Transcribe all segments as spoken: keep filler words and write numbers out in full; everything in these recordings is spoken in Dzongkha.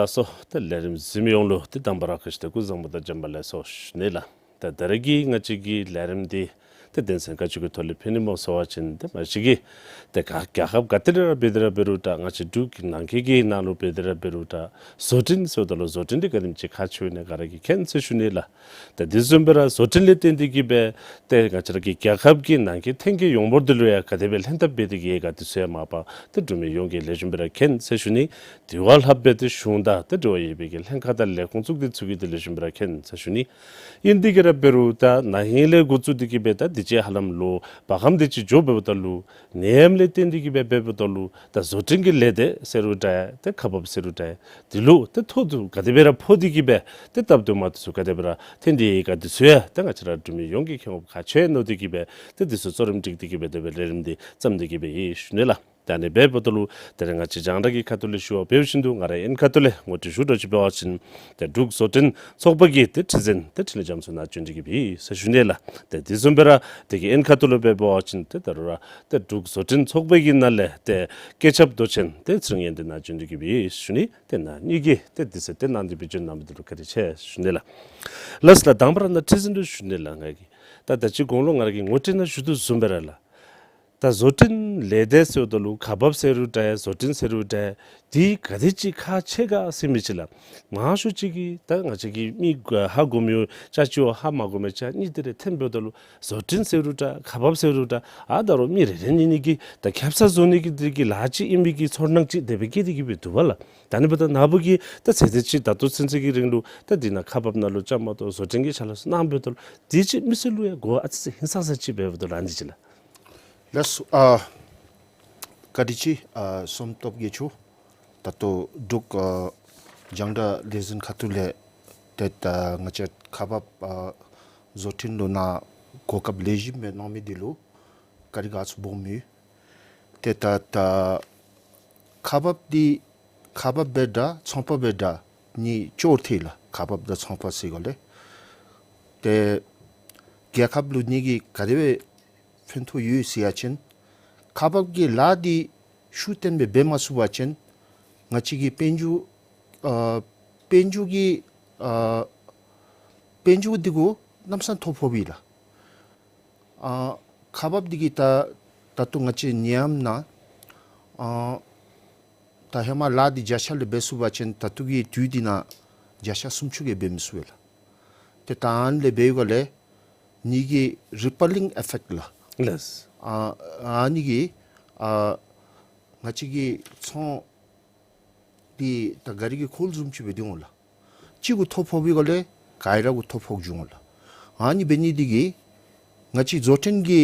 ལགས་སོ། ཏེ་ལས་རིམ་གཟིགས་མི་ཡོངས་ལུ་ཏེ་དང་པ་ར་བཀྲ་ཤིས་བདེ་ལེགས་སྐུ་གཟུགས་བཟང་པོ་དང་བྱོན་པ་ལེགས་སོ་ཞུ་ནི་ལགས། ད་ད་རེས་ཀྱི་ང་བཅས་ཀྱི་ལས་རིམ་འདི་ཏེ་དོན་ཚན་ག་ཅི་གི་ཐོག་ལས་ཕུལ་ནི་སྨོ་ཟེར་བ་ཅིན་ཏེ་མ་གཞི་གི་ཏེ་ག་རྒྱལ་ཁབ་ག་ཏེ་ར་འབད་དེ་ར་འབད་རུང་ད་ང་བཅས་འབྲུག་གི་ནང་འཁོད་ཀྱི་ནང་ལུ་འབད་དེ་ར་འབད་རུང་ད་བཟོ་སྐྲུན་ཟེརཝ་ད་ལུ་བཟོ་སྐྲུན་འདི་ག་དེམ་ཅིག་ཁག་ཆེཝ་ཨིན་ན་ག་ར་གིས་མཁྱེན་ཟེར་ཞུ་ནི་ལགས། ད་དེ་བཟུམ་སྦེ་ར་བཟོ་སྐྲུན་ལས་བརྟེན་ཏེ་གིས་སྦེ་ཏེ་ང་བཅས་ར་གི་རྒྱལ་ཁབ་ཀྱི་ནང་འཁོད་ཐོན་སྐྱེད་ཡོངས་འབོར་འདི་ལུ་ཡང་ག་དེ་སྦེ་ལྷན་ཐབས་འབད་དེ་གིས་ཡོད་ག་འདི་ཚུ་ཡང་མ་པ་ཏེ་འབྲུག་མི་ཡོངས་ཀྱིས་ལེགས་ཤོམ་སྦེ་ར་མཁྱེན་ཟེར་ཞུ་ནི། དེ་བ་ལྷགཔ་སྦེ་ཏེ་གཞུང་དང་ཏེ་འབྲེལ་བ་ཡོད་པའི་གི་ལྷན་ཁག་དང་ལས་ཁུངས་ཚུ་འདི་ཚུ་གིས་ཏེ་ལེགས་ཤོམ་སྦེ་ར་མཁྱེན་ཟེར་ཞུ་ནི། ཨིན་ཏེ་གིས་ར་འབད་རུང་ད་ན་ཧིང་ལས་འགོ་བཙུགས་ཏེ་གིས་སྦེ་ད་དུས་ཅི་ཧ་ལམ་ལོ་བར་ཁམས་དུས་ཅི་འགྱོ་འབདཝ་ད་ལུ་ནད་ཡམས་ལས་བརྟེན་ཏེ་གིས་སྦེ་འབདཝ་ད་ལུ་ད་བཟོ་སྐྲུན་གྱི་ལས་སྡེ་ཟེར་རུང་འདྲ་ཏེ་ཁག་འབགཔ་ཟེར་རུང་འདྲ་འདི་ལུ་ཏེ་ཐོ་འདི་ག་དེ་སྦེ་ར་ཕོག་སྟེ་གིས་སྦེ་ཏེ་སྟབས་བདེཝ་མ་བདེཝ་ཚུ་ག་དེ་སྦེ་ར་ཐོན་ཏེ་ཡོད་ག་འདི་ཚུ་ཡང་ཏེ་ང་བཅས་ར་འབྲུག་མི་ཡོངས་ཀྱིས་མཁྱེན་དགོཔ་ཁག་ཆེ་མནོ་སྟེ་གིས་སྦེ་ཏེ་འདི་ཚུ་གཙོ་རིམ་སྒྲིག་སྟེ་གིས་སྦེ་དེ་སྦེ་ལས་རིམ་འདི་བརྩམས་ཏེ་གིས་སྦེ་ཡོད་ཞུ་ནི་ལགས། ད་ཨ་ནི་འབདཝ་ད་ལུ་ད་རེས་ང་བཅས་རྒྱང་བསྒྲགས་ཀྱི་ཁ་ཐུག་ལས་ཞུ་བ་འབད་བ་ཅིན་ད་ང་རའི་ཨེན་ཁ་ཐུག་ལས་ངོ་སྤྲོད་ཞུ་དོ་ཅིག་འབད་བ་ཅིན་ཏེ་འབྲུག་བཟོ་སྐྲུན་ཚོགས་པ་གི་ཏེ་ཁྲི་འཛིན་ཏེ་འཕྲིན་ལས་རྒྱ་མཚོ་ནཱ་བྱོན་ཏེ་གིས་སྦེ་ཡོད་ཟེར་ཞུ་ནི་ལགས། ཏེ་དེ་བཟུམ་སྦེ་ར་དེ་གི་ཨེན་ཁ་ཐུག་ལུ་འབད་བ་ཅིན་ཏེ་ད་རུང་ར་ཏེ་འབྲུག་བཟོ་སྐྲུན་ཚོགས་པ་གི་ནང་ལས་ཏེ་བཀོད་ཁྱབ་མདོ་ཆེན་ཏེ་ཚེ་རིང་དབྱངས་ལྡན་ནཱ་བྱོན་ཏེ་གིས་སྦེ་ཡོད་ཟེར་ཞུ་ནི། ཏེ་ནཱ་གཉིས་ཀྱིས་ཏེ་དུས་ཚོད་བཏོན་གནང་སྟེ་སྦེ་བྱོན་གནང་མི་འདི་ལུ་བཀའ་དྲིན་ཆེ་ཞུ་ནི་ལགས། ལགས་སོ་ལགས། དང་པ་ར་ནཱ་ཁྲི་འཛིན་ལུ་ཞུ་ནི་ལགས། ང་གིས་ད་ད་ཅི་གོང་ལུ་ང་ར་གིས་ངོ་སྤྲོད་ནང་ཞུ་དོ་བཟུམ་སྦེ་ར་ལགས། ད་བཟོ་སྐྲུན་ལས་སྡེ་ཟེརཝ་ད་ལུ་ཁག་འབགཔ་ཟེར་རུང་འདྲ་བཟོ་སྐྲུན་ཟེར་རུང་འདྲ་འདི་ག་དེ་ཅིག་ཁག་ཆེ་ག་ཟེར་མི་ཅིག་ལགས། མང་ཤོས་ཅིག་གིས་ད་ང་བཅས་ཀྱི་མི་ཧ་གོ་མི་ཅ་ཅིག་ཧ་མ་གོ་མི་ཅ་གཉིས་དེ་རེ་འཐེན་འབདཝ་ད་ལུ་བཟོ་སྐྲུན་ཟེར་རུང་འདྲ་ཁག་འབགཔ་ཟེར་རུང་འདྲ་ཨ་ད་རུང་མི་རེ་རེ་གཉིས་གཉིས་ཀྱིས་ད་ཁེབ་ས་བཟོ་ནི་གི་འདི་གི་ལཱ་ཅིག་ཨིན་པའི་གི་ཚོར་སྣང་ཅིག་དེ་སྦེ་སྐྱེས་ཏེ་གིས་སྦེ་འདུག་པ་ལགས། ད་ཨ་ནི་འབདཝ་ད་ནཱ་བུ་གིས་ད་ཚེ་འདི་ཅིག་ད་ལྟོ་ཚུན་ཚོད་ཀྱི་རིང་ལུ་ད་འདི་ནང་ཁག་འབགཔ་ནང་ལུ་བཅའ་མར་གཏོགས་བཟོ་སྐྲུན་གྱི་ཕྱག་ལཱ་ཚུ་གནང་འབདཝ་ད་ལུ་དེ་ཅིག་མི་སེར་ལུ་ཡང་གོ་བ་ཨ་ཙི་ཙི་ཧིང་སངས་ས་ཅིག་འབདཝ་ད་ལུ་ཨ་ནི་ཅིག་ལགས། ལགས་སོ། ཨ་བཀའ་དྲིན་ཆེ། ཨ་བསོད་ནམས་སྟོབས་རྒྱས་མཆོག། ད་ལྟོ་འབྲུག་ཨ་རྒྱང་བསྒྲགས་ལས་འཛིན་ཁ་ཐུག་ལས་ཏེ་ད་ང་བཅས་ཁག་འབགཔ་ཨ་བཟོ་སྐྲུན་ལུ་ནཱ་གོ་སྐབས་ལེགས་ཤོམ་སྦེ་གནང་མི་འདི་ལུ་བཀའ་དྲིན་དགའ་ཚོར་སྦོམ་ཡོད། ཏེ་ད་ད་ཁག་འབགཔ་འདི་ཁག་འབགཔ་འབདཝ་ད་ཚོང་པ་འབདཝ་ད་གཉིས་ཅོག་འཐད་ལགས། ཁག་འབགཔ་དང་ཚོང་པ་ཟེར་གོ་ལས། ཏེ་རྒྱལ་ཁབ་ལུ་གཉིས་ཀྱིས་ག་དེ་སྦེ་ཕན་ཐོགས་ཡོད་ཟེར་བ་ཅིན་ཁག་འབགཔ་གི་ལཱ་འདི་ཤུགས་བཏོན་སྦེ་འབད་མ་ཚུགས་པ་ཅིན་ང་བཅས་ཀྱི་དཔལ་འབྱོར་ཨ་དཔལ་འབྱོར་གྱི་ཨ་དཔལ་འབྱོར་འདི་གུ་གནམ་ས་ཐོ་ཕོག་པས་ལགས། ཨ་ཁག་འབགཔ་འདི་གིས་ད་ད་ལྟོ་ང་བཅས་ནད་ཡམས་ནང་ཨ་ད་ཧེ་མ་ལཱ་འདི་བརྒྱ་ཆ་ལས་འབད་ཚུགས་པ་ཅིན་ད་ལྟོ་གི་དུས་འདི་ནང་བརྒྱ་ཆ་སུམ་ཅུ་གིས་འབད་མི་ཚུགས་པས་ལགས། ཏེ་ད་ཨ་ནི་ལས་འབདཝ་ལས་ངེ་གི་རི་པ་ལིང་ཨི་ཕེཀཊ་ལགས། ལགས། ཨ་ཨ་ནི་གིས་ཨ་ང་བཅས་ཀྱི་ཚོང་འདི་ད་ག་ར་གིས་ཁོ་ལུ་བཟུམ་ཅིག་སྦེ་སྡོད་འོང་ལགས། གཅིག་གུ་ཐོ་ཕོག་པའི་སྒང་ལས་ག་ར་གུ་ཐོ་ཕོག་འགྱོ་འོང་ལགས། ཨ་ནི་འབད་ནི་འདི་གིས་ང་བཅས་བཟོ་སྐྲུན་གྱི་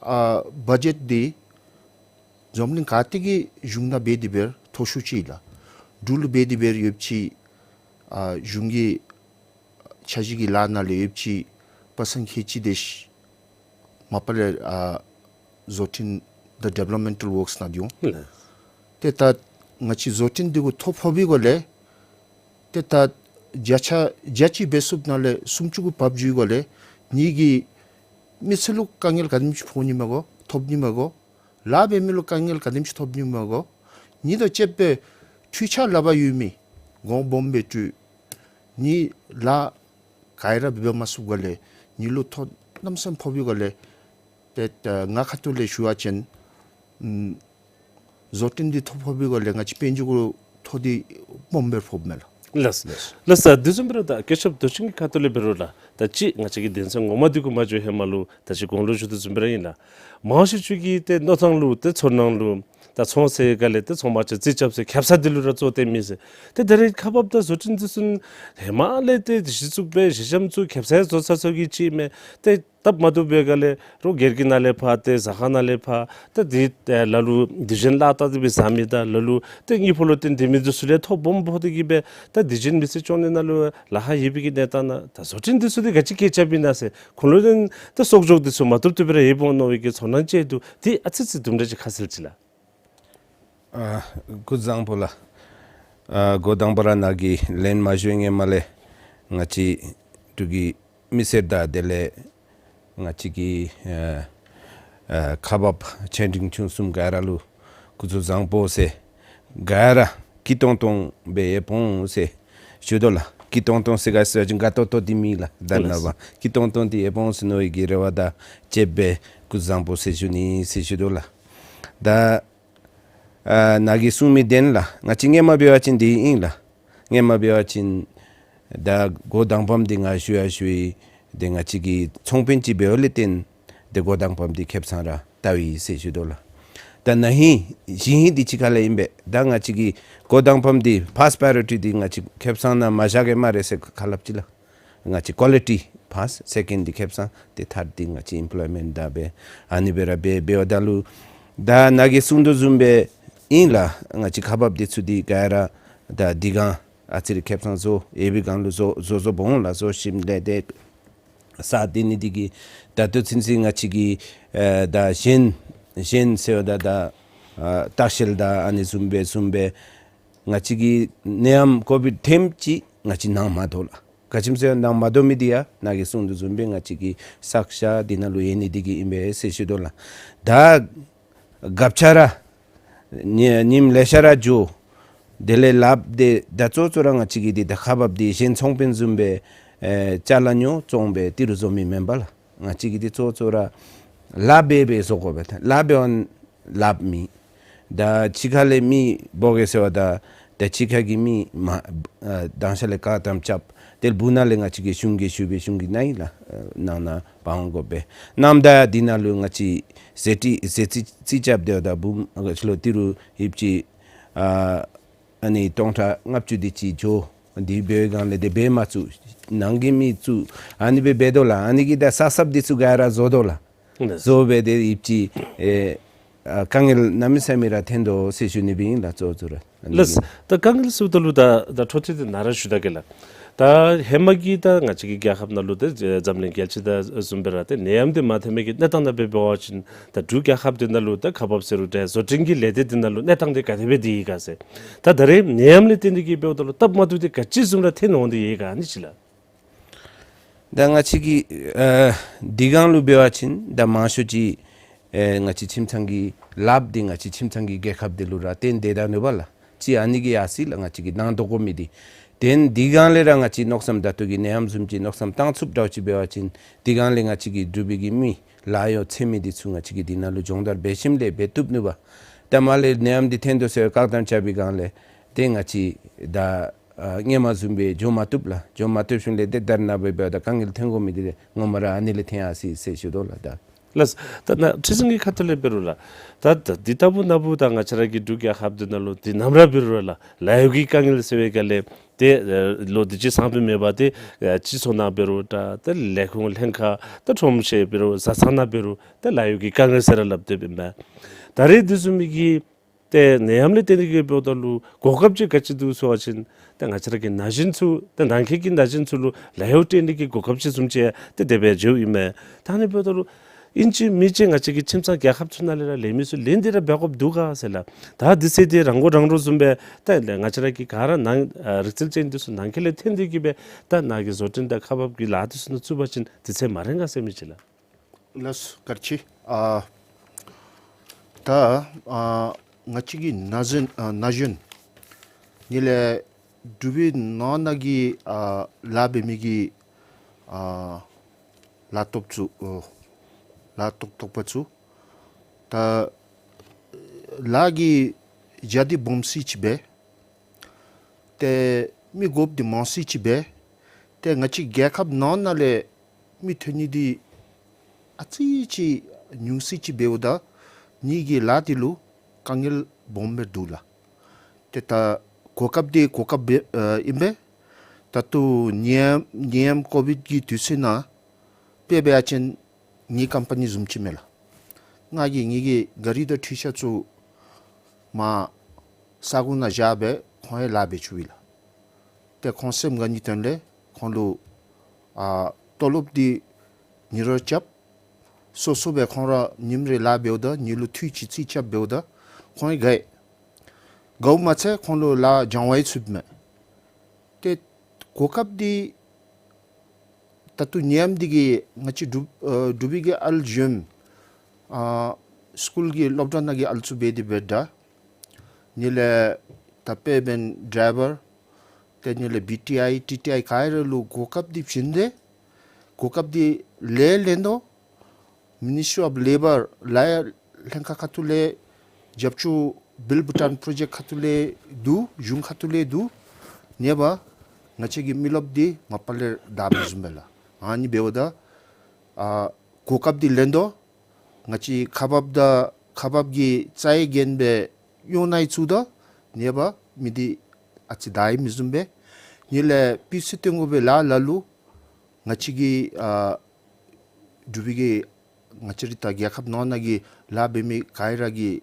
ཨ་བ་ཇེཊ་འདི་འཛམ་གླིང་ག་ཏེ་གི་གཞུང་ནང་འབད་དེ་འབད་རུང་མཐོ་ཤོས་ཅིག་ལགས། འབྲུག་ལུ་འབད་དེ་འབད་རུང་ཡོདཔ་ཅིག་ཨ་གཞུང་གི་འཆར་གཞི་གི་ལཱ་ནང་ལས་ཡོདཔ་ཅིག་པ་སེནཊ་ཁལ་གཅིག་དེ་ཅིག་མ་པ་ལས་ཨ་བཟོ་སྐྲུན་the developmental works ནང་སྡོད་འོང་། ལགས། ཏེ་ད་ང་བཅས་བཟོ་སྐྲུན་འདི་གུ་ཐོ་ཕོག་པའི་སྒང་ལས་ཏེ་ད་བརྒྱ་ཆ་བརྒྱ་ཅིག་འབད་ཚུགསཔ་ནང་ལས་སུམ་ཅུ་གུ་བབས་འགྱོ་བའི་སྒང་ལས་ངེ་གི་མི་སེར་ལུ་དཀའ་ངལ་ག་དེམ་ཅིག་ཕོག་ནི་མས་གོ་ཐོབ་ནི་མས་གོ། ལཱ་འབད་མི་ལུ་དཀའ་ངལ་ག་དེམ་ཅིག་ཐོབ་ནི་མས་གོ། ངེ་དང་བཅསཔ་སྦེ་འཕྲུལ་ཆས་ལག་པར་ཡོད་མི་གོང་སྦོམ་སྦེ་སྤྲོད། ངེ་ལཱ་ག་ར་འབད་མ་ཚུགསཔ་སྒང་ལས་ངེ་ལུ་ཐོ་གནམ་ས་ཕོག་པའི་སྒང་ལས་ཏེ་ད་ང་ཁ་ཐུག་ལས་ཞུ་བ་ཅིན་ཨམ་བཟོ་སྐྲུན་འདི་ཐོ་ཕོག་པའི་སྒང་ལས་ང་བཅས་དཔལ་འབྱོར་གུ་ཐོ་འདི་སྦོམ་སྦེ་ཕོགཔ་མས་ལགས། ལགས། ལགས། ལགས་སོ། དེ་བཟུམ་སྦེ་ར་ད་བཀོད་ཁྱབ་མདོ་ཆེན་གྱི་ཁ་ཐུག་ལས་འབད་རུང་ལགས། ད་ཅི་ང་བཅས་ཀྱི་དོན་ཚན་ངོ་མ་འདི་གུ་མ་འགྱོ་ཧེ་མ་ལུ་ད་ཅི་གོང་ལུ་ཞུ་དོ་བཟུམ་སྦེ་ར་ཨིན་ལགས། མང་ཤོས་ཅིག་གིས་ཏེ་མནོ་ཐངས་ལུ་ཏེ་ཚོར་སྣང་ལུ་ད་ཚོང་ཟེར་སྒང་ལས་ཏེ་ཚོང་པ་ཅིག་རྩིས་རྐྱབ་ཟེར་ཁེབ་ས་འདི་ལུ་ར་གཙོ་བོ་བཏོན་མི་ཟེར། ཏེ་ད་རེས་ཁག་འབགཔ་དང་བཟོ་སྐྲུན་འདི་ཚུ་ཧེ་མ་ལས་ཏེ་གཞི་བཙུགས་སྦེ་གཞི་འགྱམ་བཙུགས་ཁེབ་ས་ཡང་བཟོ་ཚར་ཚརཝ་གི་ཅིག་མས། ཏེ་སྟབས་མ་བདེཝ་འབད་སྒང་ལས་རོགས་སྒེར་གྱི་ནང་ལས་ཕར་ཏེ་ཟ་ཁང་ནང་ལས་ཕར་ཏེ་འདི་ལ་ལུ་དུས་ཆེན་ལཱ་བཏང་སྟེ་སྦེ་བཟའ་མི་དང་ལ་ལུ་ཏེ་དངུལ་ཕོགས་ལུ་བརྟེན་ཏེ་མི་འདི་ཚུ་ལས་ཐོ་སྦོམ་ཕོག་སྟེ་གིས་སྦེ་ད་དུས་ཆེན་མི་ཚེ་སྐྱོང་ནི་ནང་ལུ་ལཱ་ཁག་ཡོད་པའི་གི་གནས་སྟངས་ནང་ད་བཟོ་སྐྲུན་འདི་ཚུ་འདི་ག་ཅི་བཀོད་ཁྱབ་ཨིན་ན་ཟེར་ཁོང་ལུ་ཏེ་གསོག་འཇོག་འདི་ཚུ་མ་བཏུབ་བཏུབ་སྦེ་ར་ཡོདཔ་འོང་མནོ་བའི་གི་ཚོར་སྣང་ཅིག་འདུག། འདི་ཨ་ཙི་ཙི་དུམ་གྲ་ཅིག་ཁ་གསལ་ཅིག་ལགས། ཨ་སྐུ་གཟུགས་བཟང་པོ་ལགས། ཨ་འགོ་དང་པ་ར་ནཱ་གིས་ལན་མ་ཞུ་བའི་སྔོན་མ་ལས་ང་བཅས་འབྲུག་གི་མི་སེར་དང་དེ་ལས་ང་བཅས་ཀྱི་ཨ་ཨ་ཁག་འབགཔ་ཆེ་འབྲིང་ཆུང་གསུམ་ག་ར་ལུ་སྐུ་གཟུགས་བཟང་པོ་ཟེར་ག་ར་ སྐྱིད་ཏོང་ཏོ་སྦེ་ཡར་འོང་ཟེར་ཞུ་དོ་ལགས། སྐྱིད་ཏོང་ཏོ་ཟེར་ག་ཟེར་བ་ཅིན་དགའ་ཏོག་ཏོ་འདི་མེན་ལགས། ད་ལགས། ནངས་པ་སྐྱིད་ཏོང་ཏོ་འདི་ཡར་འོང་ཟེར་མནོ་བའི་གི་རེ་བ་དང་བཅསཔ་སྦེ་སྐུ་གཟུགས་བཟང་པོ་ཟེར་ཞུ་ནི་ཟེར་ཞུ་དོ་ལགས། ད་ཨ་ནཱ་གིས་གསུང་མི་བདེན་ལགས། ང་བཅས་སྔོན་མ་འབད་བ་ཅིན་འདི་ཨིན་ལགས། སྔོན་མ་འབད་བ་ཅིན་ད་འགོ་དང་པམ་འདི་ང་ཞུ་ཡང་ཞུ་ཡི། ཏེ་ང་བཅས་ཀྱིས་ཚོང་དཔོན་ཅིག་འབདཝ་ལས་བརྟེན་ཏེ་འགོ་དང་པམ་འདི་ཁེབ་ས་ར་བལྟ་བའི་ཟེར་ཞུ་དོ་ལགས། ད་ན་ཧིང་གཞེས་ཧིང་འདི་གཅིག་ཁར་ལས་ཨིན་པས། ད་ང་བཅས་ཀྱིས་འགོ་དང་པམ་འདི་ཕཱསཊ་པྲ་ཡོ་རི་ཊི་འདི་ང་བཅས་ཁེབ་ས་ནང་མ་བཞག་གེ་སྨ་རེ་ཟེར་ཁ་སླབ་ཅི་ལགས། ང་བཅས་ཀོ་ལི་ཊི་ཕཱསཊ། སེ་ཀེནཌ་འདི་ཁེབ་ས། ཏེ་ཐརཌ་འདི་ང་བཅས་ཨེམ་པོལོའི་མེནཊ་ད་སྦེ་ཨ་ནི་སྦེ་ར་འབད་འབདཝ་ད་ལུ་ད་ནཱ་གིས་གསུང་དོ་བཟུམ་སྦེ་ཨིན་ལགས། ང་བཅས་ཁག་འབགཔ་འདི་ཚུ་འདི་ག་ར་ད་འདི་སྒང་ཨ་ཙི་རེ་ཁེབ་ས་བཟོ་ཡོད་པའི་སྒང་ལུ་བཟོ་བཟོ་བཟོཝ་འོང་ལགས། བཟོ་ཞིནམ་ལས་ཏེ་ས་འདི་ནི་འདི་གིས་ད་ལྟོ་ཚུན་ཚོད་ང་བཅས་ཀྱིས་ཨ་ད་གཞན་གཞན་ཟེརཝ་ད་ད་ཨ་ལྟ་བཤལ་དང་ཨ་ནི་བཟུམ་སྦེ་བཟུམ་སྦེ་ང་བཅས་ཀྱིས་ནད་ཡམས་ཀོ་བིཌ་ཐེངས་གཅིག་ང་བཅས་གནང་མ་དོ་ལགས། ག་ཅི་སྨོ་ཟེར་གནང་མ་དོ་མི་འདི་ཡང་ནཱ་གིས་གསུང་དོ་བཟུམ་སྦེ་ང་བཅས་ཀྱི་བསགས་བཞག་འདི་ནང་ལུ་ཡོད་ནི་འདི་གིས་ཨིན་པས་ཟེར་ཞུ་དོ་ལགས། ད་སྐབས་ཆ་ར་ཉི་ཉིནམ་ལེ་ཤ་ར་འགྱོ། དེ་ལས་ལགཔ་འདི་ད་གཙོ་གཙོ་ར་ང་བཅས་ཀྱི་འདི་ད་ཁག་འབགཔ་འདི་གཞན་ཚོང་དཔོན་བཟུམ་སྦེ་ཨེ་ཅ་ལ་ཉོ་བཙོང་སྦེ་ཏི་རུ་བཟོ་མི་མེན་པ་ལགས། ང་བཅས་ཀྱི་འདི་གཙོ་གཙོ་ར་ལཱ་འབད་འབད་བཟོ་དགོ་པས། ད་ལཱ་འབད་བ་ལཱཔ་མེད། ད་ཕྱི་ཁ་ལས་མི་འབོ་གེ་ཟེར་བ་ད་ད་ཕྱི་ཁ་གི་མི་མ་ཨ་དང་ཤ་ལས་བཀག་དམ་རྐྱབ། དེ་ལས་སྦུག་ན་ལས་ང་བཅས་ཀྱིས་གཞུང་གིས་ཞུ་སྦེ་གཞུང་གིས་གནང་ཡི་ལགས། ཨ་ནང་ན་འབག་འོང་དགོ་པས། ནམ་ད་འདི་ནང་ལུ་ང་བཅས་ཟས་བྲིས་ཟས་རྩི་རྩི་རྐྱབ་སྡོདཔ་ད་སྦུག་ཨ་ལོ་ཏི་རུ་ཡོདཔ་ཅིག་ཨ་ཨ་ནི་སྟོང་ཕྲག་ལྔ་བཅུ་དེ་ཅིག་འགྱོ། དེ་འབད་བའི་སྒང་ལས་དེ་འབད་མ་ཚུགས། ནང་གི་མི་ཚུ་ཨ་ནི་སྦེ་འབད་དོ་ལགས། ཨ་ནི་གིས་ད་ས་སྲབ་དེ་ཚུ་ག་ར་བཟོ་དོ་ལགས། ལགས། བཟོ་སྦེ་དེ་ཡོདཔ་ཅིག་ཨེ་ཨ་དཀའ་ངལ་གནམ་མེད་ས་མེད་ར་ཐོན་དོ་ཟེར་ཞུ་ནི་སྦེ་ཨིན་ལགས་གཙོ་བོ་ཚུ་ར། ལགས། ད་དཀའ་ངལ་ཟེརཝ་ད་ལུ་ད་ད་འཕྲོ་མཐུད་དེ་ནཱ་ར་ཞུ་ད་གེ་ལགས། ད་ཧེ་མ་གི་ད་ང་བཅས་ཀྱི་རྒྱལ་ཁབ་ནང་ལུ་ད་འཛམ་གླིང་རྒྱལ་སྤྱི་དང་བཟུམ་སྦེ་ར་ཏེ་ནད་ཡམས་འདི་མ་ཐོན་མི་གི་གནས་སྟངས་ནང་འབད་འབད་བ་ཅིན་ད་འབྲུག་རྒྱལ་ཁབ་འདི་ནང་ལུ་ད་ཁག་འབགཔ་ཟེར་རུང་འདྲ་བཟོ་སྐྲུན་གྱི་ལས་སྡེ་འདི་ནང་ལུ་གནས་སྟངས་འདི་ག་དེ་སྦེ་འདི་ཡོད་ག་ཟེར། ད་ད་རེས་ནད་ཡམས་ལས་བརྟེན་ཏེ་གིས་འབདཝ་ད་ལུ་སྟབས་མ་བདེཝ་འདི་ག་ཅི་བཟུམ་ར་ཐོན་འོང་སྟེ་ཡོད་ག་ཨ་ནི་ཅིག་ལགས། ད་ང་བཅས་ཀྱི་ཨ་འདི་སྒང་ལུ་འབད་བ་ཅིན་ད་མང་ཤོས་ཅིག་ཨེ་ང་བཅས་ཁྱིམ་ཚང་གི་ལཱཔ་འདི་ང་བཅས་ཁྱིམ་ཚང་གི་རྒྱལ་ཁབ་འདི་ལུ་ར་བརྟེན་ཏེ་ད་ནུག་པ་ལགས། ཅིག་ཨ་ནི་གིས་ཡར་སོ་ཡི་ལགས། ང་བཅས་ཀྱིས་གནང་དོ་དགོ་མི་འདི། དེ་ལས་འདི་སྒང་ལས་ར་ང་བཅས་མནོ་བསམ་ད་ལྟོ་གི་ནད་ཡམས་བཟུམ་ཅིག་མནོ་བསམ་བཏང་ཚུགསཔ་འདྲཝ་ཅིག་འབད་བ་ཅིན་འདི་སྒང་ལས་ང་བཅས་ཀྱི་འབྲུག་པའི་གི་མི་ལཱ་གཡོག་འཚོལ་མི་འདི་ཚུ་ང་བཅས་ཀྱིས་འདི་ནང་ལུ་སྦྱོང་བརྡར་འབད་ཞིནམ་ལས་འབད་བཏུབ་ནུག་པ། ད་མར་ལས་ནད་ཡམས་འདི་ཐོན་དོ་ཟེར་བཀག་དམ་རྐྱབ་པའི་སྒང་ལས་ཏེ་ང་བཅས་ད་ཨ་སྔོན་མ་བཟུམ་སྦེ་འགྱོ་མ་བཏུབ་ལགས། འགྱོ་མ་བཏུབ་ཞིནམ་ལས་ཏེ་ད་རེས་ནངས་པ་འབདཝ་ད་དཀའ་ངལ་ཐོན་དགོ་མི་འདི་ངོ་མ་ར་ཨ་ནི་ལས་ཐོན་ཡར་སོ་ཡི་ཟེར་ཞུ་དོ་ལགས། ད་ལགས། ད་ནཱ་ཁྲི་འཛིན་གྱི་ཁ་ཐུག་ལས་འབད་རུང་ལགས། ད་ད་འདི་ལྟ་བུ་ན་བུ་ད་ང་བཅས་ར་གི་འབྲུག་རྒྱལ་ཁབ་འདི་ནང་ལུ་འདི་ནམ་ར་འབད་རུང་ལགས་ལཱ་གཡོག་གི་དཀའ་ངལ་ཟེར་བའི་སྒང་ལས་ཏེ་ཨེ་ལོ་འདི་ཅིག་སང་ཕོད་མེད་པར་ཏེ་ཨེ་སྤྱི་ཚོགས་ནང་འབད་རུང་འདྲ་ཏེ་ལས་ཁུངས་ལྷན་ཁག་ད་ཁྲོམ་ཤེད་འབད་རུང་བཟའ་ཚང་ནང་འབད་རུང་ཏེ་ལཱ་གཡོག་གི་དཀའ་ངལ་ཟེར་ར་སླབ་སྟེ་འབདཝ་མས། ད་རེས་འདི་བཟུམ་མའི་གི་ཏེ་ནད་ཡམས་ལས་བརྟེན་ཏེ་གིས་འབདཝ་ད་ལུ་གོ་སྐབས་ཅིག་ག་ཅི་འདུག་ཟེར་བ་ཅིན་ཏེ་ང་བཅས་ར་གི་ན་གཞོན་ཚུ་ཏེ་ནང་འཁོད་ཀྱི་ན་གཞོན་ཚུ་ལུ་ལཱ་གཡོག་སྤྲོད་ནི་གི་གོ་སྐབས་ཅིག་བཟུམ་ཅིག་ཏེ་དེ་སྦེ་འགྱོཝ་ཨིན་མས། ད་ཨ་ནི་འབདཝ་ད་ལུ་ཨིན་ཅི་མིན་ཅི་ང་བཅས་ཀྱི་ཁྱིམ་ཚང་རྒྱལ་ཁབ་ཚུ་ནང་ལས་ར་ལས་མི་ཚུ་ལེན་ཏེ་ར་འབད་དགོཔ་འདུག་ག་ཟེར་ལགས། ད་འདི་ཚུ་འདི་རང་མགོ་རང་འདྲོངས་བཟུམ་སྦེ་ད་ང་བཅས་ར་གི་ག་ར་ནང་ཨ་རིག་རྩལ་ཅན་འདི་ཚུ་ནང་འཁོད་ལས་ཐོན་ཏེ་གིས་སྦེ་ད་ནཱ་གི་བཟོ་སྐྲུན་དང་ཁག་འབག་གི་ལཱ་འདི་ཚུ་ནང་བཙུགས་པ་ཅིན་དུས་ཚོད་མ་རན་ག་ཟེར་མི་ཅིག་ལགས། ལགས་སོ་བཀའ་དྲིན་ཆེ། ཨ་ད་ཨ་ང་བཅས་ཀྱི་ན་གཞོན་ཨ་ན་གཞོན་ཨ་ནི་ལས་འབྲུག་པའི་ནང་ན་གི་ཨ་ལཱ་འབད་མི་གི་ཨ་ལཱ་གཏོགས་ཚུ་ཨོ་ལཱ་གཏོགས་གཏོགས་པ་ཚུ་ད་ལཱ་གི་རྒྱ་འདི་སྦོམ་སུ་ཅིག་འབད། ཏེ་མི་དགོཔ་འདི་མང་སུ་ཅིག་འབད། ཏེ་ང་བཅས་རྒྱལ་ཁབ་ནང་ན་ལས་མི་ཐོན་ནི་འདི་ཨ་ཙི་ཅིག་ཉུང་སུ་ཅིག་འབདཝ་ད་ངེ་གི་ལཱ་འདི་ལུ་དཀའ་ངལ་སྦོམ་སྦེ་འདུག་ལགས། ཏེ་ད་གོ་སྐབས་འདི་གོ་སྐབས་སྦེ་ཨ་ཨིན་པས། ད་ལྟོ་ནད་ཡམས་ནད་ཡམས་ཀོ་བིཌ་ཀྱི་དུས་ཚོད་ནང་དཔེ་འབད་བ་ཅིན་ངེའི་ཀམ་པ་ནི་བཟུམ་ཅིག་མས་ལགས། ང་གིས་ངེ་གི་གཱ་རི་དང་ཊི་རི་ཀཤ་ཚུ་མར་ས་གོ་ནང་བཞག་སྦེ་ཁོང་ཡང་ལཱ་འབད་བཅུག་པས་ལགས། ཏེ་ཁོང་སེམས་དགའ་ནི་དོན་ལས་ཁོང་ལུ་ཨ་ཏོ་ལོབ་འདི་ཉིན་རེ་རྐྱབ། སོ་སོ་སྦེ་ཁོང་ར་ཉིནམ་རེ་ལཱ་འབདཝ་ད་ཉིན་ལུ་འཐུས་ཅིག་རྩིས་རྐྱབ་འབདཝ་ད་ཁོང་ཡང་དགའ་ཡི། དགའཝ་མ་ཚད་ཁོང་ལུ་ལཱ་སྦྱང་བ་ཡང་ཚུདཔ་མས། ཏེ་གོ་སྐབས་འདི་ད་ལྟོ་ནད་ཡམས་འདི་གིས་ང་བཅས་འབྲུག་ཨ་འབྲུག་པའི་གི་ཨ་ལུ་གཞོནམ་ཨ་སི་ཀུལ་གྱི་སློབ་གྲྭ་ནང་གི་ཨ་ལུ་ཚུ་འབད་དེ་འབདཝ་ད་ཨ་ནི་ལས་ ད་དཔེ་འབད་བ་ཅིན་ཌའི་བར་དེ་ནི་ལས་བི་ཊི་ཨའི་ཊི་ཊི་ཨའི་ག་ར་ལུ་གོ་སྐབས་འདི་བྱིན་ཏེ་གོ་སྐབས་འདི་ལེན་ལེན་དོ། Ministry of Labour ལཱ་གཡོག་ལྷན་ཁག་ཁ་ཐུག་ལས་རྒྱབ་སྐྱོར་བིལ་བྷུ་ཊཱན་པྲོ་ཇེཀཊ་ཁ་ཐུག་ལས་འདུག། གཞུང་ཁ་ཐུག་ལས་འདུག། ཨིན་པ་ང་བཅས་ཀྱི་མི་རློབས་འདི་མ་པ་ལས prostར་མི་བཟུམ་སྦེ་ལགས། ཨ་ནི་འབདཝ་ད་ཨ་གོ་སྐབས་འདི་ལེན་དོ། ང་བཅས་ཁག་འབགཔ་དང་ཁག་འབགཔ་གི་རྩ་བའི་འགན་སྦེ་གཡོག་ནང་ཡང་བཙུགས་དོ། ཨིན་པ་མི་འདི་ཨ་ཙི་དར་ཡི་མི་བཟུམ་སྦེ། ཨ་ནི་ལས་སྤུས་ཚད་བཏོན་དགོ་པའི་ལཱ་ལ་ལུ་ང་བཅས་ཀྱི་ཨ་འབྲུག་པའི་གི་ང་བཅས་ར་ད་རྒྱལ་ཁབ་ནང་ན་གི་ལཱ་འབད་མི་ག་ར་གིས་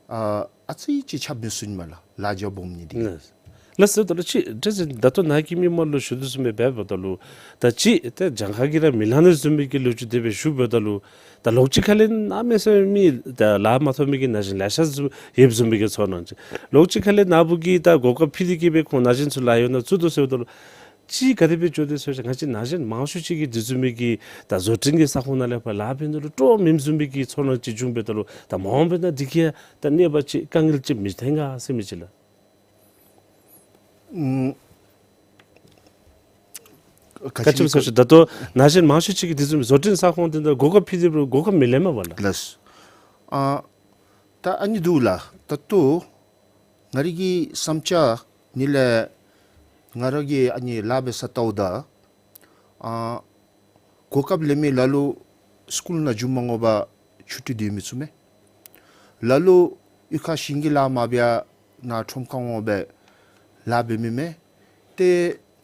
ཨ་ཨ་ཙི་ཅིག་ཆ་མི་ཚུགས་ནི་མས་ལགས། ལཱ་འཇམ་སྦོམ་ནི་འདི་གིས། ལགས་སོ། ད་ལུ་ཅིག་ཏེ་ད་ལྟོ་ནཱ་གི་མི་མང་ལུ་ཞུ་དོ་བཟུམ་སྦེ་འབད་བ་ད་ལུ་ད་ཅིག་ཏེ་གྱངས་ཁ་གིས་ར་མི་ལང་ནི་བཟུམ་མའི་གི་ལོ་རྒྱུས་དེ་སྦེ་ཞུཝ་ད་ལུ་ད་ལོགས་ཅིག་ཁ་ལས་གནམ་མེད་ས་མེད་མི་ད་ལཱ་མ་ཐོབ་མི་གི་ན་གཞོན་ལེ་ཤ་བཟུམ་ཡོདཔ་བཟུམ་མའི་གི་ཚོར་སྣང་ཅིག། ལོགས་ཅིག་ཁ་ལས་ནཱ་བུ་གིས་ད་གོ་སྐབས་ཕུལ་ཏེ་གིས་སྦེ་ཁོང་ན་གཞོན་ཚུ་ལཱ་གཡོག་ནང་བཙུགས་དོ་ཟེརཝ་ད་ལུ་ཅིག་ག་དེ་སྦེ་འགྱོ་དེས་ཟེར་བ་ཅིན་ང་བཅས་ན་གཞོན་མང་ཤོས་ཅིག་གིས་དེ་བཟུམ་མའི་གི་ད་བཟོ་སྐྲུན་གྱི་ས་ཁོངས་ནང་ལས་ཕར་ལཱ་འབད་ནི་ལུ་སྤྲོ་མི་བཟུམ་མའི་གི་ཚོར་སྣང་ཅིག་བྱུངམ་འབདཝ་ད་ལུ་ད་མ་འོངས་པའི་ནང་འདི་གིས་ཡང་ད་གནོད་པ་ཅིག་དཀའ་ངལ་ཅིག་མི་ཐོན་ག་ཟེར་མི་ཅིག་ལགས། ཨུམ། ག་ཅི་སྨོ་ཟེར་བ་ཅིན་ད་ལྟོ་ན་གཞོན་མང་ཤོས་ཅིག་གིས་དེ་བཟུམ་བཟོ་སྐྲུན་ས་ཁོངས་དེ་ནང་གོ་སྐབས་ཕུལ་ཏེ་འབད་རུང་གོ་སྐབས་མི་ལེན་མས་པ་ལགས། ལགས། ཨ་ད་ཨ་ནི་འདུག་ལགས། ད་ལྟོ་ང་རའི་གི་བསམ་འཆར་ནི་ལས་ང་ར་གིས་ཨ་ནི་ལཱ་འབད་ས་ལྟཝ་ད་ཨ་གོ་སྐབས་ལེན་མི་ལ་ལུ་སི་ཀུལ་ནང་འགྱོ་མ་དགོ་པར་ཆུ་ཊི་སྡོད་མི་ཚུགས་མས། ལ་ལུ་གཡུས་ཁར་ཞིང་གི་ལཱ་མ་འབད་ནཱ་ཁྲོམ་ཁར་འོང་སྦེ་ལཱ་འབད་མི་མས། ཏེ་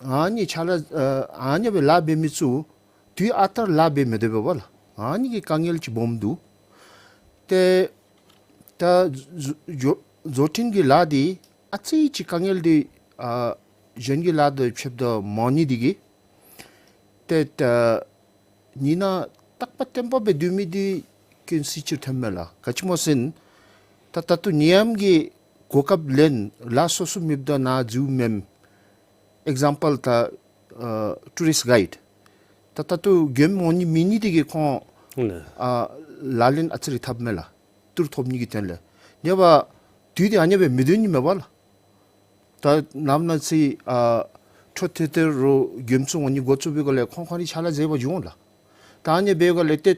ཨ་ནི་ཕྱག་ལཱ་ཨ་ནི་སྦེ་ལཱ་འབད་མི་ཚུ་དུས་ཨ་རྟག་ར་ལཱ་འབད་མི་སྡོད་པས་པ་ལགས། ཨ་ནི་གི་དཀའ་ངལ་ཅིག་སྦོམ་འདུག། ཏེ་ད་བཟོ་བཟོ་བཟོ་སྐྲུན་གྱི་ལཱ་འདི་ཨ་ཙི་ཅིག་དཀའ་ངལ་འདི་ཨ་གཞན་གྱི་ལཱ་དང་ཕྱདཔ་ད་མང་ནི་འདི་གིས་ཏེ་ད་ནི་ནང་རྟག་པ་བརྟན་པ་སྦེ་སྡོད་མི་འདི་དཀོན་སུ་ཅིག་ཐོནམ་མས་ལགས། ག་ཅི་སྨོ་ཟེར་བ་ཅིན་ད་ད་ལྟོ་ནད་ཡམས་ཀྱིས་གོ་སྐབས་ལེན་ལཱ་སོ་སོ་མེདཔ་ད་ནཱ་འཛུལཝ་མས། ཨིག་ཛམ་པཱལ་ད་ཨ་ཊུ་རིསཊ་གའིཌ་ད་ད་ལྟོ་མགྱོནམ་འོང་ནི་མེད་ནི་འདི་གིས་ཁོང་ལགས། ཨ་ལག་ལེན་ཨ་ཙི་རེ་འཐབ་མས་ལགས། ཏོག་ར་ཐོབ་ནི་གི་དོན་ལས། ཨིན་པ་དུས་འདི་ཨ་ནི་སྦེ་མི་སྡོད་ནི་མས་པ་ལགས། ད་ནམ་ནམ་ཅིག་ཨ་འཕྲོ་མཐུད་དེ་ར་མགྱོནམ་ཚུ་འོང་ནི་འགོ་བཙུགས་པའི་སྒང་ལས་ཁོང་ཁོང་རའི་ཕྱག་ལཱ་མཛད་པར་འགྱོ་འོང་ལགས། ད་ཨ་ནི་འབད་བའི་སྒང་ལས་ཏེ་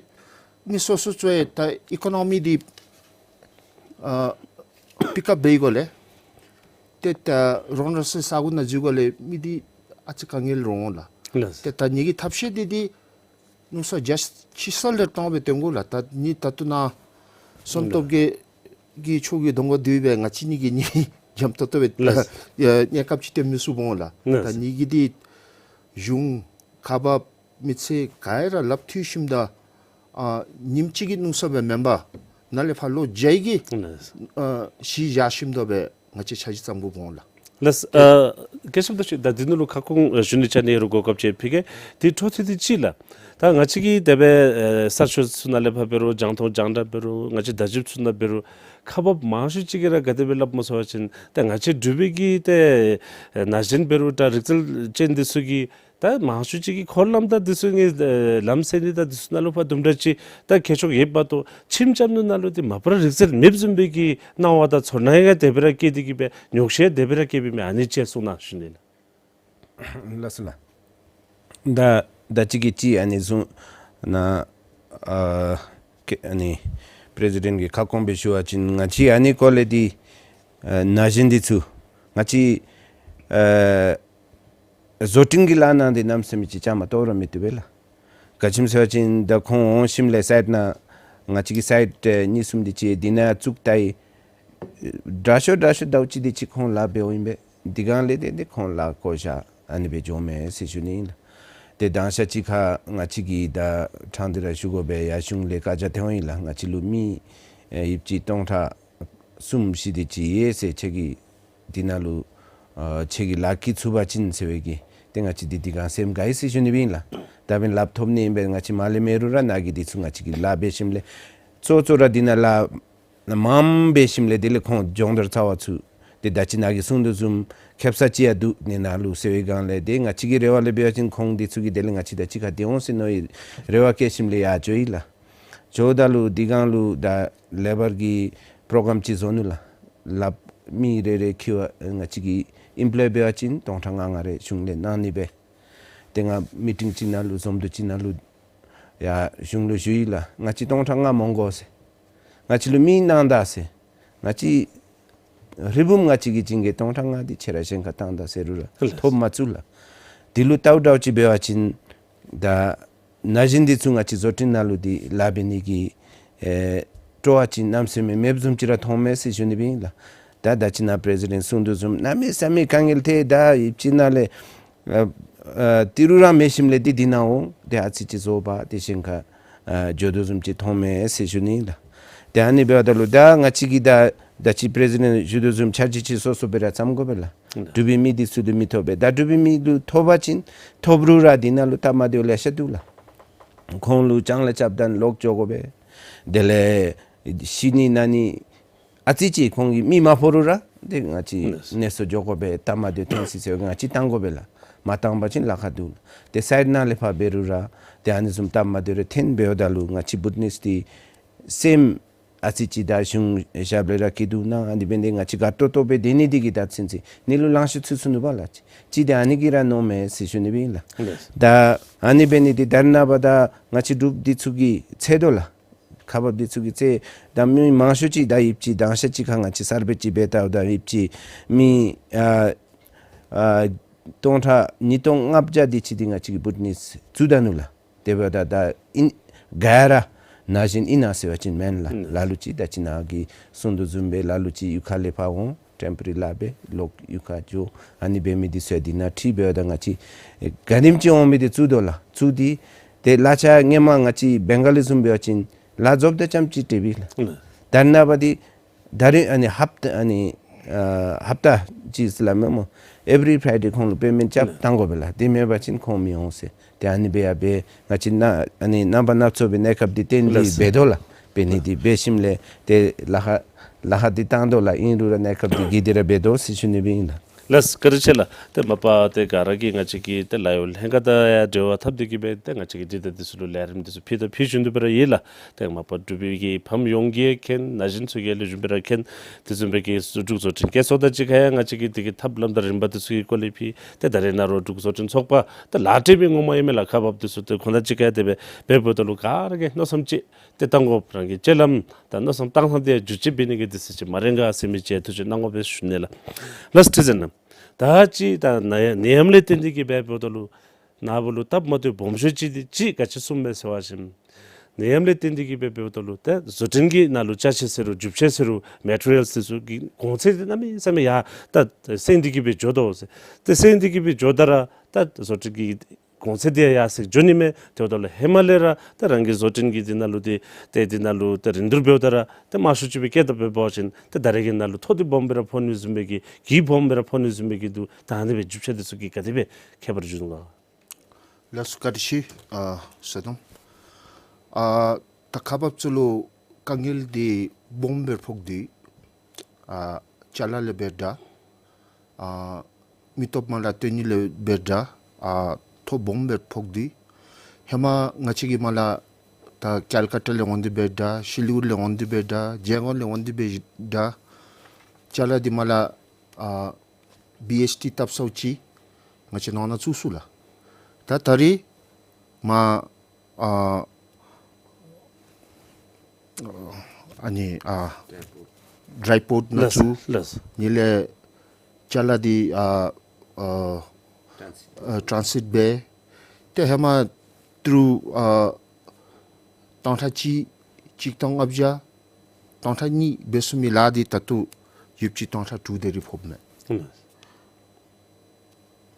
མི་སོ་སོ་ཚུ་ཡང་ད་ཨི་ཀོ་ནོ་མི་འདི་ཨ་པིག་ཨཔ་འབད་བའི་སྒང་ལས་ཏེ་ད་རོགས་རམ་ས་ས་གོ་ནང་འཛུལ་སྒང་ལས་མི་འདི་ཨ་ཙི་དཀའ་ངལ་ར་འོང་ལགས། ལགས། ཏེ་ད་ནི་གི་ཐབས་ཤེས་འདི་འདི་མནོ་བསམ་རྒྱ་ཆེ་ས་ལས་བཏོན་སྦེ་སྟོན་དགོ་ལགས། ད་ནི་ད་ལྟོ་ནཱ་བསོད་ནམས་སྟོབས་རྒྱས་ཀྱིས་ཆོས་ཀྱི་གདོང་ཁར་སྡོད་སྦེ་ང་བཅས་ནི་གི་ནི་འཇམ་ཏོང་ཏོ་སྦེ་ལགས། ཨ་གནས་སྐབས་ཅིག་སྟོན་མི་ཚུགས་འོང་ལགས། ལགས། ད་ནི་གི་འདི་གཞུང་ཁག་འབགཔ་མི་སེར་ག་ར་སླབ་ཐོན་ཞིནམ་ད་ཨ་ཉིནམ་གཅིག་གི་མནོ་བསམ་སྦེ་མེན་པར་ནཱ་ལས་ཕར་ལོག་རྒྱའི་གི་ལགས། ཨ་གཞི་བཞག་ཞིནམ་ད་སྦེ་ང་བཅས་ཆ་ཤས་ཙམ་དགོཔ་འོང་ལགས། ལགས། ཨ་སྐད་ཆ་ད་ཅི་ད་འདི་ནང་ལུ་ཁ་སྐོང་ཨ་ཞུ་ནི་ཅིག་ཨ་ནི་རུང་གོ་སྐབས་ཅིག་ཕུལ་གེ། དེ་འཕྲོ་མཐུད་དེ་ཅིག་ལགས། ད་ང་བཅས་ཀྱི་དེ་སྦེ་ཨ་གསར་ཤོག་ཚུ་ནང་ལས་ཕར་འབད་རུང་རྒྱང་མཐོང་རྒྱང་བསྒྲགས་འབད་རུང་ང་བཅས་བརྡ་བརྒྱུད་ཚུ་ནང་འབད་རུང་ཁག་འབགཔ་མང་ཤོས་ཅིག་གིས་ར་ག་དེ་སྦེ་སླབ་སྨོ་ཟེར་བ་ཅིན་ད་ང་བཅས་འབྲུག་པའི་གི་ཏེ་ཨ་ན་གཞོན་འབད་རུང་ད་རིག་རྩལ་ཅན་འདི་ཚུ་གིས་ད་མང་ཤོས་ཅིག་གིས་འཁོར་ལམ་དང་འདི་ཚུ་ནི་ཨེ་ལམ་སེལ་ནི་དང་འདི་ཚུ་ནང་ལུ་ཕར་དུམ་གྲ་ཅིག་ད་མཁས་མཆོག་ཡོདཔ་མ་གཏོགས་ཁྱིམ་རྐྱབ་ནི་ནང་ལུ་འདི་མ་པ་ར་རིག་རྩལ་མེདཔ་བཟུམ་སྦེ་གི་སྣང་བ་དང་ཚོར་སྣང་ཡང་དེ་སྦེ་ར་སྐྱེས་ཏེ་གི་སྦེ་ཉོགས་བཤད་དེ་སྦེ་ར་སྐྱེས་པའི་མས། ཨ་ནི་ཅིག་གསུང་གནང་ཞུ་ནི་ལགས། ལགས་སོ་ལགས། ད་ད་ཅི་གི་ཅིག་ཨ་ནི་གསུང་ནཱ་ཨ་ཀེ་ཨ་ནི་པི་རེ་སི་ཌེནཊ་གི་ཁ་སྐོང་སྦེ་ཞུ་བ་ཅིན་ང་བཅས་ཨ་ནི་སྐོར་ལས་འདི་ཨ་ན་གཞོན་འདི་ཚུ་ང་བཅས་ཨ་བཟོ་སྐྲུན་གྱི་ལཱ་ནང་འདི་གནམ་མེད་ས་མེད་ཅིག་བཅའ་མར་གཏོགས་ར་མི་བཏུབ་པས་ལགས། ག་ཅི་སྨོ་ཟེར་བ་ཅིན་ད་ཁོང་འོང་ཞིནམ་ལས་སའིཊ་ནང་ང་བཅས་ཀྱི་སའིཊ་ཨེ་གཉིས་གསུམ་འདི་ཅིག་འདི་ནང་བཙུགས་ད་ཡི། དྲག་ཤོས་དྲག་ཤོས་ཟླཝ་གཅིག་དེ་ཅིག་ཁོང་ལཱ་འབད་འོང་ཨིན་པས། དེ་སྒང་ལས་ཏེ་ཏེ་ཁོང་ལཱ་བཀོ་བཞག་ཨ་ནི་སྦེ་འགྱོཝ་མས་ཟེར་ཞུ་ནི་ཨིན་ལགས། ཏེ་དང་ཤ་ཅིག་ཁར་ང་བཅས་ཀྱིས་ད་ཕྲང་སྟེ་ར་ཞུ་དགོ་པས། ཡར་གཞུང་ལས་བཀའ་རྒྱ་ཐོན་ཡི་ལགས། ང་བཅས་ལུ་མི་ཨེ་དབྱིབས་ཅིག་སྟོང་ཕྲག་གསུམ་བཞི་དེ་ཅིག་ཡོད་ཟེར། ཁྱེད་ཀྱིས་འདི་ནང་ལུ་ཨ་ཁྱེད་ཀྱིས་ལཱ་བཀལ་ཚུགས་པ་ཅིན་ཟེར་བའི་གི་ཏེ་ང་བཅས་འདི་འདི་སྒང་སེམས་དགའ་ཡི་ཟེར་ཞུ་ནི་སྦེ་ཨིན་ལགས། ད་འབདན་ལགཔ་ཐོབ་ནི་ཨིན་པས། ང་བཅས་མར་ལས་མེད་རུང་ར་ནཱ་གི་འདི་ཚུ་ང་བཅས་ཀྱིས་ལཱ་འབད་ཞིནམ་ལས་གཙོ་གཙོ་ར་འདི་ནང་ལཱ་མངམ་འབད་ཞིནམ་ལས་དེ་ལས་ཁོང་སྦྱོང་བརྡར་འཚར་བ་ཚུ་ཏེ་ད་ཅི་ནཱ་གིས་གསུང་དོ་བཟུམ་ཁེབ་ས་ཅིག་ཡང་འདུག་ནི་ནང་ལུ་ཟེར་བའི་སྒང་ལས་ཏེ་ང་བཅས་ཀྱི་རེ་བ་ལས་འབད་བ་ཅིན་ཁོང་འདི་ཚུ་གིས་དེ་ལས་ང་བཅས་དང་གཅིག་ཁར་སྡོད་འོང་ཟེར་མནོ་ཡི། རེ་བ་བསྐྱེད་ཞིནམ་ལས་ཡར་འགྱོ་ཡི་ལགས། འགྱོཝ་ད་ལུ་འདི་སྒང་ལུ་ད་ལེ་བར་གྱི་པྲོ་གརམ་ཅིག་བཟོ་ནུག་ལགས། ལགཔ་ མི་རེ་རེ་འཁྱིད་པ་ང་བཅས་ཀྱིས་ཨིམ་པོ་ལོའི་འབད་བ་ཅིན་སྟོང་ཕྲག་ལྔ་ལྔ་རེ་གཞུང་ལས་གནང་ནི་སྦེ། ཏེ་ང་མི་ཊིང་ཅིག་ནང་ལུ་འཛོམས་འདུ་ཅིག་ནང་ལུ་ཡ་གཞུང་ལུ་ཞུ་ཡི་ལགས། ང་བཅས་སྟོང་ཕྲག་ལྔ་མི་དགོ་ཟེར། ང་བཅས་ལུ་མི་གནང་ད་ཟེར། ང་བཅས་རི་བུམ་ང་བཅས་ཀྱིས་བྱིན་གེ། སྟོང་ཕྲག་ལྔ་འདི་ཁྱེད་ར་གཞན་ཁར་བཏང་ད་ཟེར་རུང་ར་ལགས། ཐོབ་མ་ཚུགས་ལགས། དེ་ལུ་ལྟཝ་འདྲཝ་ཅིག་འབད་བ་ཅིན་ད་ན་གཞོན་འདི་ཚུ་ང་བཅས་བཟོ་སྐྲུན་ནང་ལུ་འདི་ལཱ་འབད་ནི་གི་ཨེ་སྤྲོ་བ་ཅིག་གནམ་མེད་ས་མེད་མེདཔ་བཟུམ་ཅིག་ར་མཐོངམ་མས་ཟེར་ཞུ་ནི་སྦེ་ཨིན་ལགས། ད་ད་ཅི་ནཱ་པི་རེ་སི་ཌེནཊ་གསུང་དོ་བཟུམ་གནམ་མེད་ས་མེད་དཀའ་ངལ་ཐོན། ད་ཡིབ་ཅིག་ནང་ལས་ཨ་ཨ་ཏི་རུ་ར་མེད་ཞིནམ་ལས་འདི་འདི་ནང་འོང་། ཏེ་ཨ་ཙི་ཅིག་བཟོ་བ་ཏེ་གཞན་ཁར་ཨ་འགྱོ་དོ་བཟུམ་ཅིག་མཐོངམ་མས་ཟེར་ཞུ་ནི་ལགས། ཏེ་ཨ་ནི་འབདཝ་ད་ལུ་ད་ང་བཅས་ཀྱིས་ད་ད་ཅི་པི་རེ་སི་ཌེནཊ་ཞུ་དོ་བཟུམ་འཆར་གཞི་ཅིག་སོ་སོ་སྦེ་ར་བརྩམ་དགོ་པས་ལགས། འབྲུག་པའི་མི་འདི་ཚུ་ལུ་མི་ཐོབ་པས། ད་འབྲུག་པའི་མི་ལུ་ཐོབ་པ་ཅིན་ཐོབ་རུང་ར་འདི་ནང་ལུ་སྟབས་མ་བདེཝ་ལེ་ཤ་འདུག་ལགས། ཁོང་ལུ་ཅང་ལ་རྐྱབ་ད་ལོག་འགྱོ་དགོ་པས། དེ་ལས་ཤི་ནི་ན་ནི་ཨ་ཙི་ཅིག་ཁོང་གིས་མི་མ་ཕོག་རུང་ར་ཏེ་ང་བཅས་ནད་གསོ་འགྱོ་དགོ་པས། སྟབས་མ་བདེཝ་ཐོན་སི་ཟེར་ང་བཅས་བཏང་དགོ་པས་ལགས། མ་བཏང་པ་ཅིན་ལཱ་ཁག་འདུག་ལགས། ཏེ་སའིཌ་ནང་ལས་ཕར་འབད་རུང་ར་ཏེ་ཨ་ནི་བཟུམ་སྟབས་མ་བདེཝ་རེ་ཐོན་འབདཝ་ད་ལུ་ང་བཅས་བུ་ཊི་ནིསི་འདི་སེམས་ཨ་ཙི་ཅིག་ད་གཞུང་ཞབས་ལས་ར་སྐྱིད་སྡུག་གནང་། ཨ་ནི་འབད་ནི་འདི་ང་བཅས་དགའ་ཏོག་ཏོ་སྦེ་སྡོད་ནི་འདི་གིས་ད་ཚུན་ཚོད་ཨ་ནི་ལུ་ལང་ཤོར་ཚུད་སོ་ནུག་པ་ལགས། ཅིག་ཏེ་ཨ་ནི་གིས་ར་མནོཝ་མས་ཟེར་ཞུ་ནི་སྦེ་ཨིན་ལགས། ད་ཨ་ནི་འབད་ནི་འདི་ད་རེས་ནངས་པ་ད་ང་བཅས་འབྲུགཔ་འདི་ཚུ་གིས་འཚེར་དོ་ལགས། ཁག་འབགཔ་འདི་ཚུ་གིས་འཚེར། ད་མི་མང་ཤོས་ཅིག་ད་ཡིབ་ཅིག་དང་ཤ་ཅིག་ཁར་ང་བཅས་གསརཔ་ཅིག་འབད་ད་འོ་ད་ཡིབ་ཅིག་མི་ཨ་ཨ་སྟོང་ཕྲག་ཉིས་སྟོང་ལྔ་བརྒྱ་དེ་ཅིག་འདི་ང་བཅས་ཀྱིས་བུ་ཊི་ནིསི་བཙུགས་ད་ནུག་ལགས། དེ་འབདཝ་ད་ད་ཨིན་ག་ར་ན་གཞོན་ཨིན་ན་ཟེར་བ་ཅིན་མེན་ལགས། ལ་ལུ་ཅིག་ད་ཅི་ནཱ་གིས་གསུང་དོ་བཟུམ་སྦེ་ལ་ལུ་ཅིག་གཡུས་ཁ་ལས་ཕར་འོང་ཊེམ་པོ་རི་ལཱ་འབད་ལོག་གཡུས་ཁར་འགྱོ། ཨ་ནི་འབད་མི་འདི་ཚུ་འདི་ནང་ཁྲིད། འབདཝ་ད་ང་བཅས་ག་དེམ་ཅིག་འོང་མི་འདི་བཙུགས་དོ་ལགས། བཙུགས་ཏེ་ཏེ་གླ་ཆ་སྔོན་མ་ང་བཅས་བེང་ག་ལི་བཟུམ་འབད་བ་ཅིན་གླ་རྫོགསཔ་ད་ཙམ་ཅིག་སྤྲོད་པས་ལགས། ད་རེས་ནངས་པ་འདི་ད་རིས་ཨ་ནི་ཧབ་ཏ་ཨ་ནི་ཨ་ཧབ་ཏ་གཅིག་ཟེར་སླབ་མས་སྨོ། ཨེབ་རི་ཕ་རའི་ཌེ་ཁོང་ལུ་པེ་མེནཊ་རྐྱབ་བཏང་དགོ་པས་ལགས། དེ་མེད་པ་ཅིན་ཁོང་མི་འོང་ཟེར། ཏེ་ཨ་ནི་སྦེ་ཡར་སྦེ་ང་བཅས་ན་ཨ་ནི་རྣམ་པ་སྣ་ཚོགས་པའི་གནས་སྐབས་འདི་བརྟེན་ཏེ་འབད་དོ་ལགས། འབད་ནི་འདི་འབད་ཞིནམ་ལས་ཏེ་ལཱ་ཁག་ལཱ་ཁག་འདི་བཏང་དོ་ལགས། ཨིན་རུང་ར་གནས་སྐབས་འདི་གིས་འདི་ར་འབད་དོ་ཟེར་ཞུ་ནི་སྦེ་ཨིན་ལགས། ལགས་བཀའ་དྲིན་ཆེ་ལགས། ཏེ་མ་པ་ཏེ་ག་ར་གིས་ང་བཅས་ཀྱི་ཏེ་ལཱ་གཡོག་ལྷན་ཁག་དང་ཡང་འབྲེལ་བ་འཐབ་སྟེ་གིས་སྦེ་ཏེ་ང་བཅས་ཀྱི་འབྲི་དང་འདི་ཚུ་ལུ་ལས་རིམ་འདི་ཚུ་ཕུལ་དང་ཕུལ་བཞིན་དུ་སྦེ་ར་ཡོད་ལགས། ཏེ་མ་པ་འབྲུག་པའི་གི་ཕམ་ཡོངས་ཀྱིས་མཁྱེན། ན་གཞོན་ཚུ་གིས་ལེགས་ཤོམ་སྦེ་ར་མཁྱེན། དེ་བཟུམ་སྦེ་གི་འབྲུག་བཟོ་སྐྲུན་བཀོད་ཚོགས་དང་གཅིག་ཁར་ཡང་ང་བཅས་ཀྱིས་དེ་གི་ཐབས་ལམ་དང་རིམ་པ་འདི་ཚུ་གི་སྐོར་ལས་ཕུལ། ཏེ་ད་རེས་ནཱ་རོགས་འབྲུག་བཟོ་སྐྲུན་ཚོགས་པ་ཏེ་ལཱ་སྤྲོད་པའི་ངོ་མ་ཨིན་མས་ལགས། ཁག་འབགཔ་འདི་ཚུ་ཏེ་ཁོང་དང་གཅིག་ཁར་དེ་སྦེ་འབདཝ་ད་ལུ་ག་ར་གིས་མནོ་བསམ་ཅིག་ཏེ་བཏང་དགོ། རང་གི་སྤྱོད་ལམ་དང་མནོ་བསམ་བཏང་ཐངས་འདི་འགྱུར་བཅོས་འབད་ནི་གི་དུས་ཚོད་ཅིག་མ་རན་ག་ཟེར་མི་ཅིག་ཐུགས་རྗེ་གནང་དགོ་པས་ཞུ་ནི་ལགས། ལགས་ཁྲི་འཛིན་ནམ། ད་ཅི་ད་ནད་ནད་ཡམས་ལས་བརྟེན་ཏེ་གིས་སྦེ་འབདཝ་ད་ལུ་ནཱ་བུ་ལུ་སྟབས་མ་བདེཝ་སྦོམ་ཤོས་ཅིག་འདི་ཅིག་ག་ཅི་གསུངམ་མས་ཟེར་བ་ཅིན་ནད་ཡམས་ལས་བརྟེན་ཏེ་གིས་སྦེ་འབདཝ་ད་ལུ་ཏེ་བཟོ་སྐྲུན་གྱི་ནང་ལུ་ཅ་ཆས་ཟེར་རུང་རྒྱུ་ཆས་ཟེར་རུང་མེ་ཊི་རི་ཡལ་འདི་ཚུ་གི་གོང་ཚད་འདི་གནམ་མེད་ས་མེད་ཡར་ད་སེང་སྟེ་གིས་སྦེ་འགྱོ་དོ་ཟེར། ཏེ་སེང་སྟེ་གིས་སྦེ་འགྱོཝ་ད་ར་ད་བཟོ་སྐྲུན་གྱི་གོང་ཚད་འདི་ཡང་ཡར་སེང་འགྱོ་ནི་མས། དེ་འབདཝ་ད་ལུ་ཧེ་མ་ལས་ར་ད་རང་གི་བཟོ་སྐྲུན་གྱི་འདི་ནང་ལུ་འདི་ཏེ་འདི་ནང་ལུ་ད་རིན་བསྡུར་འབདཝ་ད་ར་ཏེ་དམའ་ཤོས་ཅིག་སྦེ་བཀལ་ད་འབད་བ་ཅིན་ཏེ་ད་རེས་ཀྱི་ནང་ལུ་ཐོག་འདི་སྦོམ་སྦེ་ར་ཕོག་ནི་བཟུམ་སྦེ་གི་གྱི་སྦོམ་སྦེ་ར་ཕོག་ནི་བཟུམ་སྦེ་གི་འདུག། ད་ཨ་ནི་སྦེ་རྒྱུ་ཆ་འདི་ཚུ་གིས་ག་དེ་སྦེ་ཁྱད་པར་འགྱུར་ནུག་ག། ལགས་སོ་བཀའ་དྲིན་ཆེ། ཨ་ཟེར་དོ། ཨ་ད་ཁག་འབགཔ་ཚུ་ལུ་དཀའ་ངལ་འདི་སྦོམ་སྦེ་ཕོག་སྟེ་ཨ་ཅ་ལ་ལས་འབད་དྲག། ཨ་མི་སྟོབས་མར་ལས་བཏོན་ནི་ལས་འབད་དྲག། ཨ་ཐོ་སྦོམ་སྦེ་ཕོག་སྟེ་ཧེ་མ་ང་བཅས་ཀྱིས་མར་ལས་ད་ཀལ་ཀ་ཏ་ལས་འོང་སྟེ་འབད་དྲག། ཤི་ལི་གུ་རི་ལས་འོང་སྟེ་འབད་དྲག། རྒྱལ་ཡོངས་ལས་འོང་སྟེ་འབད་དྲག། ཅ་ལ་འདི་མར་ལས་ཨ་བི་ཨེས་ཊི་བཏབ་ཚརཝ་ཅིག་ང་བཅས་ནང་ན་བཙུགས་སོང་ལགས། ད་ད་རིས་མར་ཨ་ཨ་ནི་ཨ་ཌི་རའི་པོརཊ་ནང་ལགས་བཙུགས། ལགས། ཨ་ནི་ལས་ཅ་ལ་འདི་ཨ་ཨ་ཨ་ཊཱནསི་ཊི་འབད། ཏེ་ཧེ་མ་ཏི་རུ་ཨ་སྟོང་ཕྲག་གཅིག་གཅིག་སྟོང་ལྔ་བརྒྱ་སྟོང་ཕྲག་གཉིས་འབད་ཚུགས་མི་ལཱ་འདི་ད་ལྟོ་ཡོདཔ་ཅིག་སྟོང་ཕྲག་དྲུག་དེ་རེ་ཕོགཔ་མས།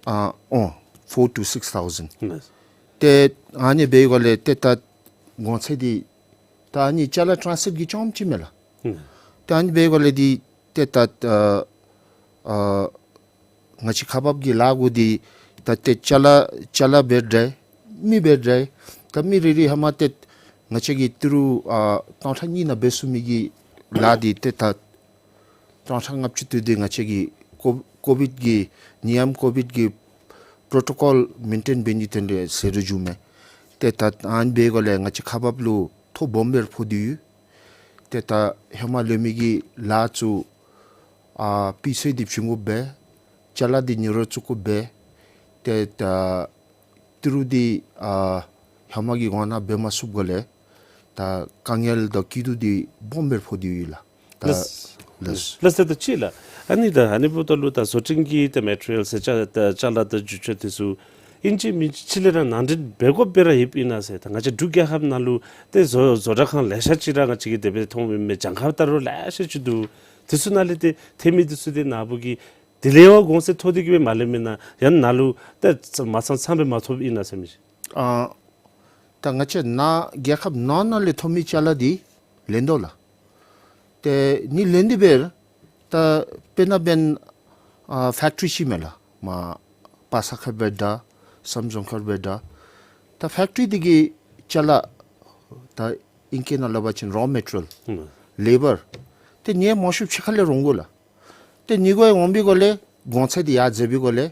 ཨ་ཨོ་four to six thousand། ཏེ་ཨ་ནི་འབད་སྒང་ལས་ཏེ་ད་གོང་ཚད་འདི་ད་ཨ་ནི་ཅ་ལ་ཊཱནསི་ཊི་གི་རྐྱངམ་ཅིག་མས་ལགས། ཏེ་ཨ་ནི་འབད་སྒང་ལས་འདི་ཏེ་ད་ཨ་ཨ་ང་བཅས་ཁག་འབགཔ་གི་ལཱ་གུ་འདི་ད་ཏེ་ཅ་ལ་ཅ་ལ་འབད་དྲག། མི་འབད་དྲག། ད་མི་རེ་རེ་ཧེ་མ་ཏེ་ང་བཅས་ཀྱིས་ཏི་རུ་ཨ་སྟོང་ཕྲག་གཉིས་ནང་འབད་ཚུགས་མི་གི་ལཱ་འདི་ཏེ་ད་སྟོང་ཕྲག་ལྔ་བཅུ་དེ་ཏེ་ང་བཅས་ཀྱིས་ཀོ་ཀོ་བིཌ་ཀྱི་ནད་ཡམས་ཀོ་བིཌ་ཀྱི་པྲོ་ཊོ་ཀོལ་མེན་ཊེན་འབད་ནི་དོན་ལས་ཟེར་རུང་འགྱོཝ་མས། ཏེ་ད་ཨ་ནི་འབད་སྒང་ལས་ང་བཅས་ཁག་འབགཔ་ལུ་ཐོ་སྦོམ་སྦེ་ར་ཕོག་སྟེ་ཡོད། ཏེ་ད་ཧེ་མ་ལུས་མི་གི་ལཱ་ཚུ་ ཨ་སྤུས་ཚད་འདི་བྱིན་དགོ་པས། ཅ་ལ་འདི་ཉེ་རུ་བཙུགས་དགོ་པས། ཏེ་ད་ཏི་རུ་འདི་ཨ་ཧེ་མ་གི་གོང་ན་འབད་མ་ཚུགསཔ་ག་ལས་ད་དཀའ་ངལ་དང་སྐྱིད་སྡུག་འདི་སྦོམ་སྦེ་ཕོག་སྟེ་ཡོད་ལགས། ད་ལགས། ལགས། ལགས་ད་ད་ཅི་ལགས། ཨ་ནི་ད་ཨ་ནི་འབདཝ་ད་ལུ་ད་བཟོ་སྐྲུན་གྱི་ད་མེ་ཊི་རི་ཡལ་ཟེར་ཅ་ད་ཅ་ལ་དང་རྒྱུ་ཆ་དེ་ཚུ་ཨིན་ཅི་མིན་ཅི་ལས་ར་ནང་འདྲེན་འབད་དགོཔ་སྦེ་ར་ཡོདཔ་ཨིན་ན་ཟེར། ད་ང་བཅས་འབྲུག་རྒྱལ་ཁབ་ནང་ལུ་ཏེ་བཟོ་བཟོ་གྲྭ་ཁང་ལེ་ཤ་ཅིག་ར་ང་བཅས་ཀྱིས་དེ་སྦེ་མཐོང་མི་མས། གྱངས་ཁ་བལྟ་རུང་ལེ་ཤ་ཅིག་འདུག། དེ་ཚུ་ནང་ལས་ཏེ་ཐོན་མི་དེ་ཚུ་ཏེ་ནཱ་བུ་གིས་དེ་ལས་ཡང་གོང་ཚད་མཐོ་སྟེ་གི་སྦེ་མ་ལེན་མེན་ན། ཡང་ནཱ་ལུ་ཏེ་མ་ཚང་ཚང་སྦེ་མ་ཐོབ་ཨིན་ན་ཟེར་མི་ཅིག། ཨ་ད་ང་བཅས་ནཱ་རྒྱལ་ཁབ་ནང་ན་ལས་ཐོན་མི་ཅ་ལ་འདི་ལེན་དོ་ལགས། ཏེ་ནི་ལེན་ཏེ་འབད་རུང་ད་དཔེར་ན་འབདན་ཨ་ཕེཀ་ཊི་རི་ཅིག་མས་ལགས། མར་པ་སངས་ཁ་འབད་དྲག་བསམ་རྫོང་ཁར་འབད་དྲག། ད་ཕེཀ་ཊི་རི་འདི་གི་ཅ་ལ་ད་ཨིང་སྐད་ནང་སླབ་པ་ཅིན་རོ་མེ་ཊི་རི་ཡལ་ལེ་བར་ཏེ་ནི་མང་ཤོས་ཕྱི་ཁ་ལས་རོགས་དགོ་ལགས། ཏེ་ནི་གོ་འོང་པའི་སྒོ་ལས་གོང་ཚད་འདི་ཡར་འཛེགས་པའི་སྒོ་ལས་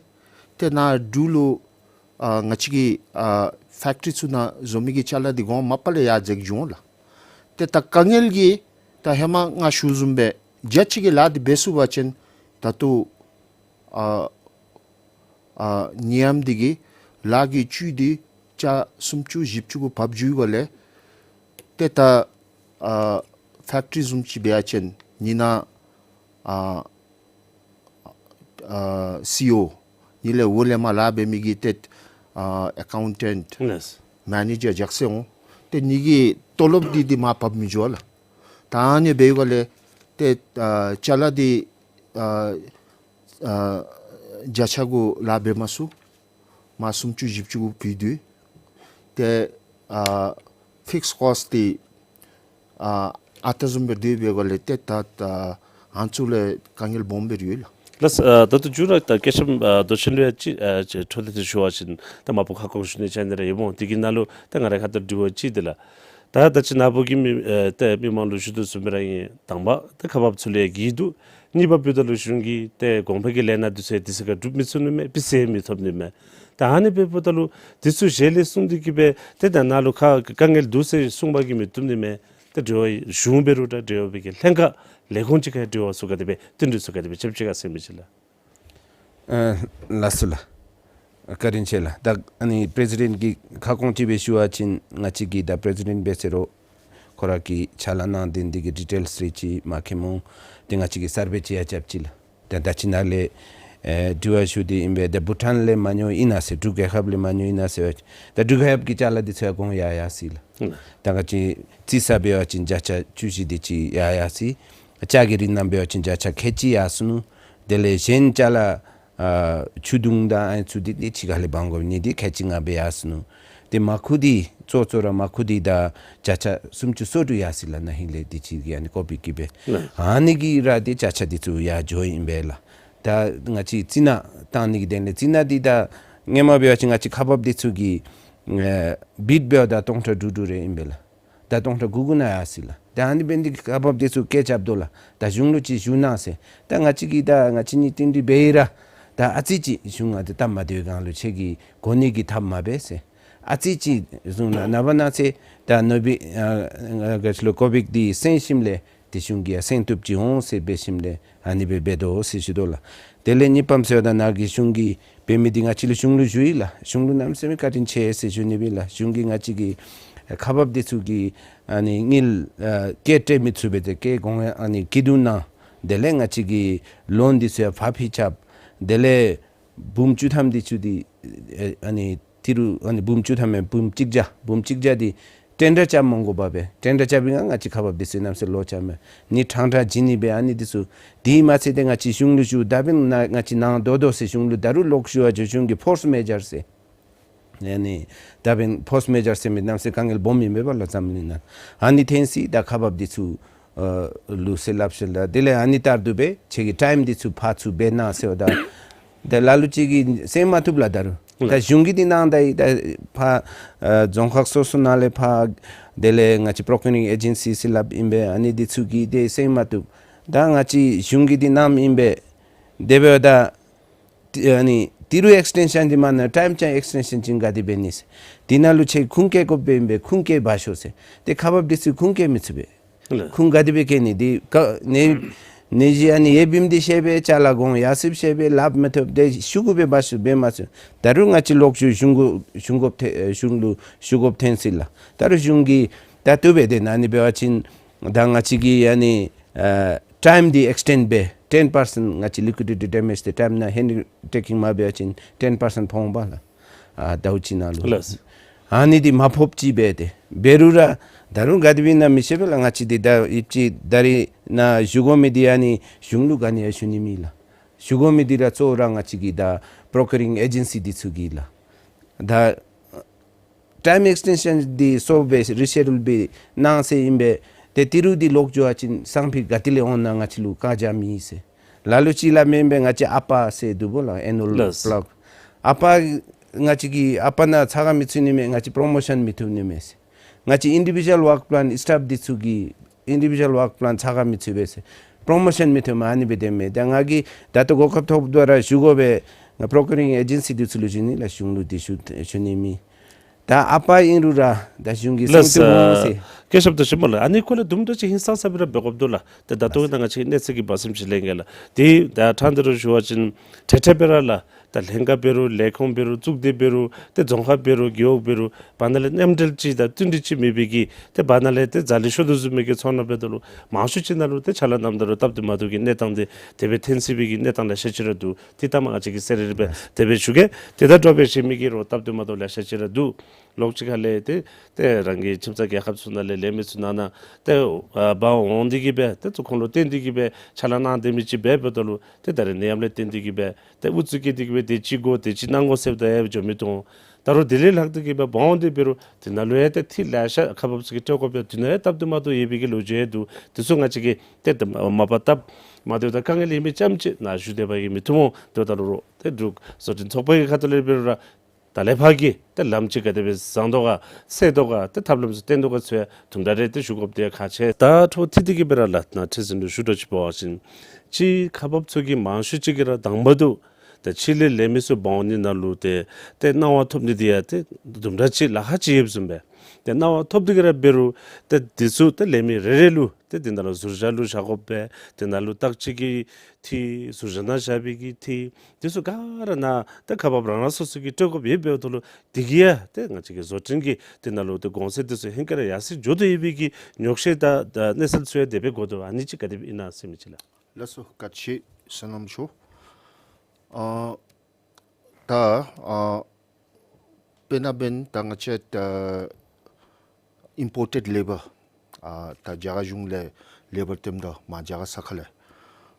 ཏེ་ནཱ་འབྲུག་ལུ་ཨ་ང་བཅས་ཀྱི་ཨ་ཕེཀ་ཊི་རི་ཚུ་ནང་བཟོ་མི་གི་ཅ་ལ་འདི་གོང་མ་པ་ལས་ཡར་འཛེགས་འགྱོ་འོང་ལགས། ཏེ་ད་དཀའ་ངལ་གྱིས་ད་ཧེ་མ་ང་ཞུ་བཟུམ་སྦེ་རྒྱ་ཆེ་གི་ལཱ་འདི་འབད་ཚུགས་པ་ཅིན་ད་ལྟོ་ཨ་ཨ་ནི་ཡམ་འདི་གི་ལཱ་གི་བཅུད་འདི་ཆ་སུམ་ཅུ་བཞི་བཅུ་གུ་བབས་འགྱོ་བའི་སྒོ་ལས་ཏེ་ད་ཨ་ཕེཀ་ཊི་རི་བཟུམ་ཅིག་འབད་བ་ཅིན་ནི་ནང་ཨ་ཨ་སི་ཨི་ཨོ་ནི་ལས་འོག་ལས་མར་ལཱ་འབད་མི་གི་ཏེ་ཨ་ཨེ་ཀའུན་ཊེནཊ་ལགས། མེ་ནེ་ཇར་རྒྱགས་སྦེ་འོང་། ཏེ་ནི་གི་ཏོ་ལོབ་འདི་འདི་མར་བབས་མི་འགྱོ་ལགས། ད་ཨ་ནི་འབད་བའི་སྒོ་ལས་ཏེ་ཨ་ཅ་ལ་འདི་ཨ་ཨ་བརྒྱ་ཆ་གུ་ལཱ་འབད་མ་ཚུགས། མར་སུམ་ཅུ་བཞི་བཅུ་གུ་བུད་དོ། ཏེ་ཨ་ཕིགསི་ཀོསཊ་འདི་ཨ་ཨ་རྟག་བཟུམ་སྦེ་སྡོད་པའི་སྒོ་ལས་ཏེ་ད་ད་ཨ་ནི་ཚུ་ལས་དཀའ་ངལ་སྦོམ་སྦེ་ར་ཡོད་ལགས། ལགས། ཨ་ད་ལྟོ་མཇུག་ར་ད་སྐད་ཆ་ཨ་མདོ་ཆེན་ལུ་ཡང་ཅིག་ཨ་ཅིག་འཕྲོ་མཐུད་དེ་ཞུ་བ་ཅིན་ད་མ་པ་ཁ་སྐོང་ཞུ་ནི་ཅིག་ཨ་ནི་ར་ཡོདཔ་འོང་། དེ་གི་ནང་ལུ་ད་ང་རའི་ཁ་ཐུག་དྲི་བ་ཅིག་འདི་ལགས། ད་ད་ཅི་ནཱ་བུ་གིས་མི་ཨེ་ཏེ་མི་མང་ལུ་ཞུ་དོ་བཟུམ་སྦེ་ར་ཨིན། དང་པ་ཏེ་ཁག་འབགཔ་ཚུ་ལུ་ཡང་བཀལ་འདུག། གཉིས་པ་འབདཝ་ད་ལུ་གཞུང་གིས་ཏེ་གོང་འཕེལ་གྱི་ལས་སྣ་འདི་ཚུ་ཡང་དུས་ཚོད་ཁར་སྒྲུབ་མི་ཚུགས་ནི་མས། དཔེ་ཟད་མི་ཐོབ་ནི་མས། ད་ཨ་ནི་འབདཝ་ད་ལུ་འདི་ཚུ་ཞལ་ལས་གསུངས་ཏེ་གི་སྦེ་ཏེ་ད་ནཱ་ལུ་ཁ་དཀའ་ངལ་འདུག་ཟེར་གསུངས་པ་གིས་མི་བཏུབ་ནི་མས། ཏེ་འབྲེལ་བ་གཞུང་འབད་རུང་འདྲ་འབྲེལ་བ་འབད་མི་གི་ལྷན་ཁག་ལས་ཁུངས་ཅིག་ཁར་འབྲེལ་བ་ཚུ་ག་དེ་སྦེ་བསྟུན་གྲོས་ཚུ་ག་དེ་སྦེ་རྐྱབ་ཅི་ག་ཟེར་མི་ཅིག་ལགས། ཨ་ལགས་སོ་ལགས། བཀའ་དྲིན་ཆེ་ལགས། ད་ཨ་ནི་པི་རེ་སི་ཌེནཊ་གི་ཁ་སྐོང་ཅིག་སྦེ་ཞུ་བ་ཅིན་ང་བཅས་ཀྱིས་ད་པི་རེ་སི་ཌེནཊ་འབད་ཟེར་རུང་ཁོ་ར་གིས་ཕྱག་ལཱ་གནང་དོན་འདི་གི་ཌི་ཊེལསི་རེ་ཅིག་མ་མཁྱེན་འོང་། ཏེ་ང་བཅས་ཀྱིས་སར་བེ་ཅིག་ཡང་རྐྱབ་ཅི་ལགས། ད་ད་ཅི་ནཱ་ལས་ཨེ་དྲི་བ་ཞུ་དོ་ཨིན་པས། ད་བྷུ་ཊཱན་ལས་མ་ཉོ་ཨིན་ན་ཟེར། འབྲུག་རྒྱལ་ཁབ་ལས་མ་ཉོ་ཨིན་ན་ཟེར་བ་ཅིན་ད་འབྲུག་རྒྱལ་ཁབ་ཀྱི་ཅ་ལ་འདི་ཚུ་ཡང་གོང་ཡར་ཡར་སོ་ཡི་ལགས། ད་ང་བཅས་རྩི་ས་འབད་བ་ཅིན་བརྒྱ་ཆ་བཅུ་བཞི་དེ་ཅིག་ཡར་ཡར་སོ་ཡི། ལྕགས་ཀྱི་རིགས་རྣམས་འབད་བ་ཅིན་བརྒྱ་ཆ་ཁལ་གཅིག་ཡར་སོ་ནུག། དེ་ལས་གཞན་ཅ་ལ་ཨ་ཆུ་དུང་དང་ཨ་ནི་ཚུ་འདི་ཏེ་ཕྱི་ཁ་ལས་འབག་དགོ་ནི་འདི་ཁལ་གཅིག་ལྔ་སྦེ་ཡར་སོ་ནུག། ཏེ་མར་ཁུ་འདི་གཙོ་གཙོ་ར་མར་ཁུ་འདི་ད་བརྒྱ་ཆ་སུམ་ཅུ་སོ་དྲུག་ཡར་སོ་ཡི་ལགས། ན་ཧིང་ལས་དུས་ཅི་གི་ཨ་ནི་ཀོ་བིཌ་ཀྱི་སྦེ། ཨ་ནི་གིས་ར་ཏེ་བརྒྱ་ཆ་འདི་ཚུ་ཡར་འགྱོཝ་ཨིན་པས་ལགས། ད་ང་བཅས་རྩི་ནག་བཏང་ནི་གི་དོན་ལས་རྩི་ནག་འདི་ད་སྔོན་མ་འབད་བ་ཅིན་ང་བཅས་ཁག་འབགཔ་འདི་ཚུ་གི་ཨེ་བིཌ་འབདཝ་ད་སྟོང་ཕྲག་དྲུག་དྲུག་རེ་ཨིན་པས་ལགས། ད་སྟོང་ཕྲག་དགུ་དགུ་ནང་ཡར་སོ་ཡི་ལགས། ད་ཨ་ནི་འབད་ནི་འདི་གིས་ཁག་འབགཔ་འདི་ཚུ་སྐད་རྐྱབ་དོ་ལགས། ད་གཞུང་ལུ་ཅིག་ཞུ་གནང་ཟེར། ད་ང་བཅས་ཀྱིས་ད་ང་བཅས་གཉིས་བསྟུན་གྲོས་འབད་ཡི་ར། ད་ཨ་ཙི་ཅིག་གཞུང་ང་འདི་སྟབས་མ་བདེཝ་སྒང་ལུ་ཁྱེད་ཀྱིས་གོ་ནི་གི་ཐབས་མ་འབད་ཟེར། ཨ་ཙི་ཅིག་གཞུང་ནང་ནངས་པ་གནངས་ཚེ་ད་ནོར་བུ་ཨ་ཨ་ག་ཅི་ལོ་ཀོ་བིཌ་འདི་སེལ་ཞིནམ་ལས་ཏེ་གཞུང་གིས་ཡང་སེལ་བཏུབ་ཅིག་འོང་ཟེར་འབད་ཞིནམ་ལས་ཨ་ནི་སྦེ་འབད་དོ་ཟེར་ཞུ་དོ་ལགས། དེ་ལས་གཉིས་པམ་ཟེརཝ་ད་ནཱ་གི་གཞུང་གིས་འབད་མི་འདི་ང་བཅས་ལུ་གཞུང་ལུ་ཞུ་ཡི་ལགས། གཞུང་ལུ་གནམ་མེད་ས་མེད་བཀའ་དྲིན་ཆེ་ཟེར་ཞུ་ནི་སྦེ་ལགས། གཞུང་གིས་ང་བཅས་ཀྱི་ཁག་འབགཔ་འདི་ཚུ་གི་ཨ་ནི་དངུལ་ཨ་སྐྱེད་སྤྲོད་མི་ཚུགས་པའི་དེ་སྐྱེད་གོང་ཨ་ནི་སྐྱིད་སྡུག་གནང་། དེ་ལས་ང་བཅས་ཀྱི་ལོན་འདི་ཚུ་ཡང་ཕར་ཕུད་རྐྱབ། དེ་ལས་འབུམ་བཅུ་ཐམ་འདི་ཚུ་འདི་ཨེ་ཨ་ནི་ཏི་རུ་ཨ་ནི་འབུམ་བཅུ་ཐམ་མེན་འབུམ་གཅིག་བརྒྱ་འབུམ་གཅིག་བརྒྱ་འདི་ཊེན་ཌར་རྐྱབ་མ་དགོ་པར་སྦེ་ཊེན་ཌར་རྐྱབ་པའི་སྒང་ང་བཅས་ཁག་འབགཔ་འདི་ཚུ་གནམ་མེད་ས་མེད་ལོ་རྐྱབ་མས། ནི་ཕྲང་ཕྲང་བྱིན་ནི་སྦེ་ཨ་ནི་འདི་ཚུ། དེ་མ་ཚད་ཏེ་ང་བཅས་གཞུང་ལུ་ཞུ་ད་འབདན་ང་བཅས་གནང་དོ་དོ་ཟེར་གཞུང་ལུ་ད་རུང་ལོག་ཞུ་བ་ཅིན་གཞུང་གིས་ཕོརསི་མེ་ཇར་ཟེར། ཨ་ནི་ད་འབདན་ཕོརསི་མེ་ཇར་ཟེར་མི་གནམ་མེད་ས་མེད་དཀའ་ངལ་སྦོམ་ཨིན་པས་ལགས་འཛམ་གླིང་ནང་། ཨ་ནི་ཐོན་སྲིད་ད་ཁག་འབགཔ་འདི་ཚུ་ཨ་ལུ་ཟེར་སླབ་ཞིནམ་ལས་དེ་ལས་ཨ་ནི་ལྟར་དུ་སྦེ་ཁྱེད་ཀྱི་ཊའིམ་འདི་ཚུ་ཕར་ཚུར་འབད་གནང་ཟེརཝ་ད། ད་ལ་ལུ་ཅིག་གིས་སེལ་མ་བཏུབ་ལགས་ད་རུང་། ད་གཞུང་གིས་འདི་གནང་ད་ཡི། ད་ཕར་ཨ་རྫོང་ཁག་སོ་སོ་ནང་ལས་ཕར་དེ་ལས་ང་བཅས་པོརོ་ཀིའུ་རིང་ཨེ་ཇེན་སི་ཟེར་སླབ་ཨིན་པས། ཨ་ནི་འདི་ཚུ་གིས་འདི་སེལ་མ་བཏུབ། ད་ང་བཅས་གཞུང་གིས་འདི་གནངམ་ཨིན་པས། དེ་འབདཝ་ད་ཏི་ཨ་ནི་ཏི་རུ་ཨེགསི་ཊེན་ཤཱན་འདི་མ་གནང་ཊའིམ་ཅིག་ཨེགསི་ཊེན་ཤཱན་ཅིག་ག་དེ་འབད་ནི་ཟེར། དེ་ནང་ལུ་ཁྱེད་ཁུངས་སྐྱེལ་དགོཔ་ཨིན་པས། ཁུངས་སྐྱེལ་འབག་ཤོག་ཟེར། ཏེ་ཁག་འབགཔ་འདི་ཚུ་ཁུངས་སྐྱེལ་མི་ཚུགས་པས། ལགས། ཁུངས་ག་དེ་སྦེ་སྐྱེལ་ནི། འདི་ག་ནི་ ནད་གཞི་ཨ་ནི་ཡོདཔ་ཨིནམ་འདི་ཤེས་པས། ཅ་ལ་གོང་ཡར་སོངམ་ཤེས་པས། ལགཔ་མི་ཐོབ། དེ་ཞུ་དགོ་པས། འབད་ཞུ་འབད་མ་ཚུགས། ད་རུང་ང་བཅས་ལོག་ཞུ་གཞུང་གུ་གཞུང་གུ་ཐོན་གཞུང་ལུ་ཞུ་དགོཔ་ཐོན་སོ་ཡི་ལགས། ད་རུང་གཞུང་གིས་ད་བཏུབ་པས། དེ་ནང་ཨ་ནི་འབད་བ་ཅིན་ད་ང་བཅས་ཀྱིས་ཨ་ནི་ཨ་ཊའིམ་འདི་ཨེགསི་ཊེནཌ་འབད། ཊེན་པར་སེནཊ་ང་བཅས་ལི་ཀུའི་ཌི་ཊི་ཌེ་མེཇ་འདི་ཊའིམ་ནང་ཧེནཌ་ཊེ་ཀིང་མ་འབད་བ་ཅིན་ཊེན་པར་སེནཊ་ཕོག་འོང་པས་ལགས། ཨ་ཟླཝ་གཅིག་ནང་ལུ། ལགས། ཨ་ནི་འདི་མ་ཕོགཔ་ཅིག་འབད་དེ་འབད་རུང་ར་ད་རུང་ག་དེ་སྦེ་ཨིན་ན་མི་ཤེས་པས་ལགས། ང་བཅས་འདི་ད་ཡོདཔ་ཅིག་ད་རིས་ནཱ་ཞུ་དགོ་མི་འདི་ཨ་ནི་གཞུང་ལུ་ག་ནི་ཡང་ཞུ་ནི་མེད་ལགས། ཞུ་དགོ་མི་འདི་ར་གཙོ་བོ་ར་ང་བཅས་ཀྱི་ད་པྲོ་ཀིའུ་རིང་ཨེ་ཇེན་སི་འདི་ཚུ་གིས་ལགས། ད་ཊའིམ་ཨེགསི་ཊེན་ཤཱན་འདི་སོ་སྦེ་རི་ཤེ་ཌུལ་སྦེ་གནང་ཟེར་ཨིན་པས། ཏེ་ཏི་རུ་འདི་ལོག་འགྱོ་བ་ཅིན་སང་ཕོད་ག་ཏེ་ལས་འོང་ན་ང་བཅས་ལུ་བཀག་རྒྱ་མེད་ཟེར། ལ་ལུ་ཅིག་ལུ་མེན་པས། ང་བཅས་ཨ་པ་ཟེར་འདུག་པ་ལགས། ཨེ་ནུ་ཨལ་ལགས། པི་ལོཀ། ཨ་པ་ང་བཅས་ཀྱི་ཨ་པ་ནང་ཚགས་ཁར་མི་ཚུད་ནི་མས། ང་བཅས་པྲོ་མོ་ཤཱན་མི་ཐོབ་ནི་མས་ཟེར། ང་བཅས་ཨིན་ཌི་བི་ཌུ་ཨལ་ཝརཀ་པི་ལཱན་སི་ཊཱཕ་འདི་ཚུ་གིས་ཨིན་ཌི་བི་ཌུ་ཨལ་ཝརཀ་པི་ལཱན་ཚགས་ཁར་མི་ཚུད་པས་ཟེར། པྲོ་མོ་ཤཱན་མི་ཐོབ་མི་ཨ་ནི་སྦེ་སྡོདཔ་མས། ད་ང་གིས་ད་ལྟོ་གོ་སྐབས་ཐོབ་དོ་ར་ཞུ་དགོ་པས། ང་པྲོ་ཀིའུ་རིང་ཨེ་ཇེན་སི་འདི་ཚུ་ལུ་ཞུ་ནི་ལགས། གཞུང་ལུ་འདི་ཞུ་ཞུ་ནི་མེད། ད་ཨ་པ་ཨིན་རུང་ར་ད་གཞུང་གིས་ལགས་སེམས་སྐྱོ་འོང་ཟེར། སྐད་ཆ་བཏང་ཞིནམ་ལས་ཨ་ནི་སྐོར་ལས་དུམ་གྲ་ཅིག་ཧིང་སངས་ས་སྦེ་ར་འབད་དགོཔ་འདུག་ལགས། ཏེ་ད་ལྟོ་ནཱ་ང་བཅས་གནས་ཚད་ཀྱི་བར་སེམས་ཅིག་ལེན་གེ་ལགས། ཏེ་ད་ཕྲང་སྟེ་ར་ཞུ་བ་ཅིན་ཏེ་ཏེ་སྦེ་ར་ལགས། ད་ལྷན་ཁག་འབད་རུང་ལས་ཁུངས་འབད་རུང་གཙུག་སྡེ་འབད་རུང་ཏེ་རྫོང་ཁག་འབད་རུང་རྒེད་འོག་འབད་རུང་བར་ན་ལས་མཉམ་འབྲེལ་ཅིག་དང་བསྟུན་ཏེ་ཅིག་མེད་པའི་གི་ཏེ་བར་ན་ལས་ཏེ་ཛ་ལི་ཤོར་དོ་བཟུམ་མའི་གི་ཚོར་སྣང་འབད་དོ་ལོ། མང་ཤོས་ཅིག་ནང་ལུ་ཏེ་ཕྱག་ལཱ་གནངམ་ད་ལུ་སྟབས་བདེ་མ་བདེཝ་གི་གནས་སྟངས་འདི་དེ་སྦེ་ཐོན་སྲིད་པའི་གི་གནས་སྟངས་ལེ་ཤ་ཅིག་ར་འདུག། ཏེ་ད་མ་ང་བཅས་ཀྱིས་ཟེར་རེ་རེ་སྦེ་དེ་སྦེ་ཞུ་གེ། ཏེ་ད་དྲོ་པ་ཞིག་མི་གི་རོགས་སྟབས་བདེ་མ་བདེཝ་ལེ་ཤ་ཅིག་ར་འདུག། ལོགས་ཅིག་ཁ་ལས་ཏེ་ཏེ་རང་གི་ཁྱིམ་ཚང་རྒྱལ་ཁབ་ཚུ་ནང་ལས་ལས་མི་ཚུ་ནང་ན་ཏེ་ཨ་འབག་འོང་སྟེ་གི་སྦེ་ཏེ་ཚུ་ཁོང་ལུ་བརྟེན་ཏེ་གི་སྦེ་ཕྱག་ལཱ་གནང་སྡོད་མི་ཅིག་སྦེ་འབད་དོ་ལོ། ཏེ་ད་རེས་ནད་ཡམས་ལས་བརྟེན་ཏེ་གི་སྦེ་ཏེ་ཨུ་ཚུགས་བསྐྱེད་དེ་གི་སྦེ་དེ་ཅིག་དགོ་དེ་ཅིག་གནང་དགོ་ཟེརཝ་ད་ཡང་འགྱོ་མི་འདུག། ད་རུང་དེ་ལས་ལྷག་སྟེ་གི་སྦེ་འབག་འོང་སྟེ་འབད་རུང་དེ་ནང་ལུ་ཡང་ཏེ་ཐིག་ལེ་ཤ་ཁག་འབགཔ་ཚུ་གི་སྤྲོད་དགོཔ་ཡང་དེ་ནང་ཡང་སྟབས་བདེ་མ་བདེཝ་ཡོད་པའི་གི་ལོ་རྒྱུས་ཡང་འདུག། དེ་ཚུ་ང་བཅས་ཀྱིས་ཏེ་མ་པ་སྟབས་མ་བདེཝ་དང་དཀའ་ངལ་ཡོད་མི་ཙམ་ཅིག་ནཱ་ཞུ་སྡོད་པ་གིས་མི་ཐུབ་འོང་། དེ་འབདཝ་ད་ལུ་རོགས་ཏེ་འབྲུག་བཟོ་སྐྲུན་ཚོགས་པ་གི་ཁ་ཐུག་ལས་འབད་རུང་ར་ད་ལས་ཕར་གྱི་ཏེ་ལམ་ཅིག་ག་དེ་སྦེ་བཟང་དོ་ག་བསལ་དོ་ག་ཏེ་ཐབས་ལམ་ཚུ་བཏོན་དོ་ག་ཚུ་ཡང་དུམ་གྲ་རེ་ཏེ་ཞུ་དགོཔ་དེ་ཁག་ཆེ། ད་འཕྲོ་མཐུད་དེ་གི་སྦེ་ར་ལགས་ནཱ་ཁྲི་འཛིན་ལུ་ཞུ་དོ་ཅིག་འབད་བ་ཅིན་ཅིག་ཁག་འབགཔ་ཚུ་གིས་མང་ཤོས་ཅིག་གིས་ར་དང་པ་དུ་ཏེ་ཕྱི་ལས་ལས་མི་ཚུ་འབག་འོང་ནི་ནང་ལུ་ཏེ་ཏེ་གནང་བ་ཐོབ་ནི་དེ་ཡང་ཏེ་དུམ་གྲ་ཅིག་ལཱ་ཁག་ཅིག་ཡོདཔ་བཟུམ་སྦེ་ཏེ་གནང་བ་ཐོབ་སྟེ་གི་ར་འབད་རུང་ཏེ་དེ་ཚུ་ཏེ་ལས་མི་རེ་རེ་ལུ་ཏེ་དེ་ནང་ལུ་ཟུར་བཞག་ལུ་བཞག་དགོཔ་སྦེ་དེ་ནང་ལུ་བརྟག་དཔྱད་ཀྱི་འཐུས་ཟུར་བཞག་ནང་བཞག་པའི་གི་འཐུས་དེ་ཚུ་ག་ར་ནཱ་ཏེ་ཁག་འབགཔ་རང་རང་སོ་སོ་གིས་སྤྲོད་དགོཔ་ཡོདཔ་འབདཝ་ད་ལུ་དེ་གིས་ཡང་ཏེ་ང་བཅས་ཀྱི་བཟོ་སྐྲུན་གྱི་དེ་ནང་ལུ་ཏེ་གོང་ཚད་དེ་ཚུ་ཧེང་སྐལ་ར་ཡར་སེང་འགྱོ་དོ་ཡོད་པའི་གི་ཉོགས་བཤད་དང་ད་གནས་ཚུལ་ཚུ་ཡང་དེ་སྦེ་གོ་དོ། ཨ་ནི་ཅིག་ག་དེ་སྦེ་ཨིན་ན་ཟེར་མི་ཅིག་ལགས། ལགས་སོ། བཀའ་དྲིན་ཆེ་བསོད་ནམས་ཤོག། ཨ་ད་ཨ་དཔེར་ན་འབདན་ད་ང་བཅས་ད་ཨིམ་པོར་ཊེཌ་ལེ་བར་ཨ་ད་རྒྱ་གར་གཞུང་ལས་ལེ་བར་བཏོནམ་ད་མར་རྒྱ་གར་ས་ཁ་ལས་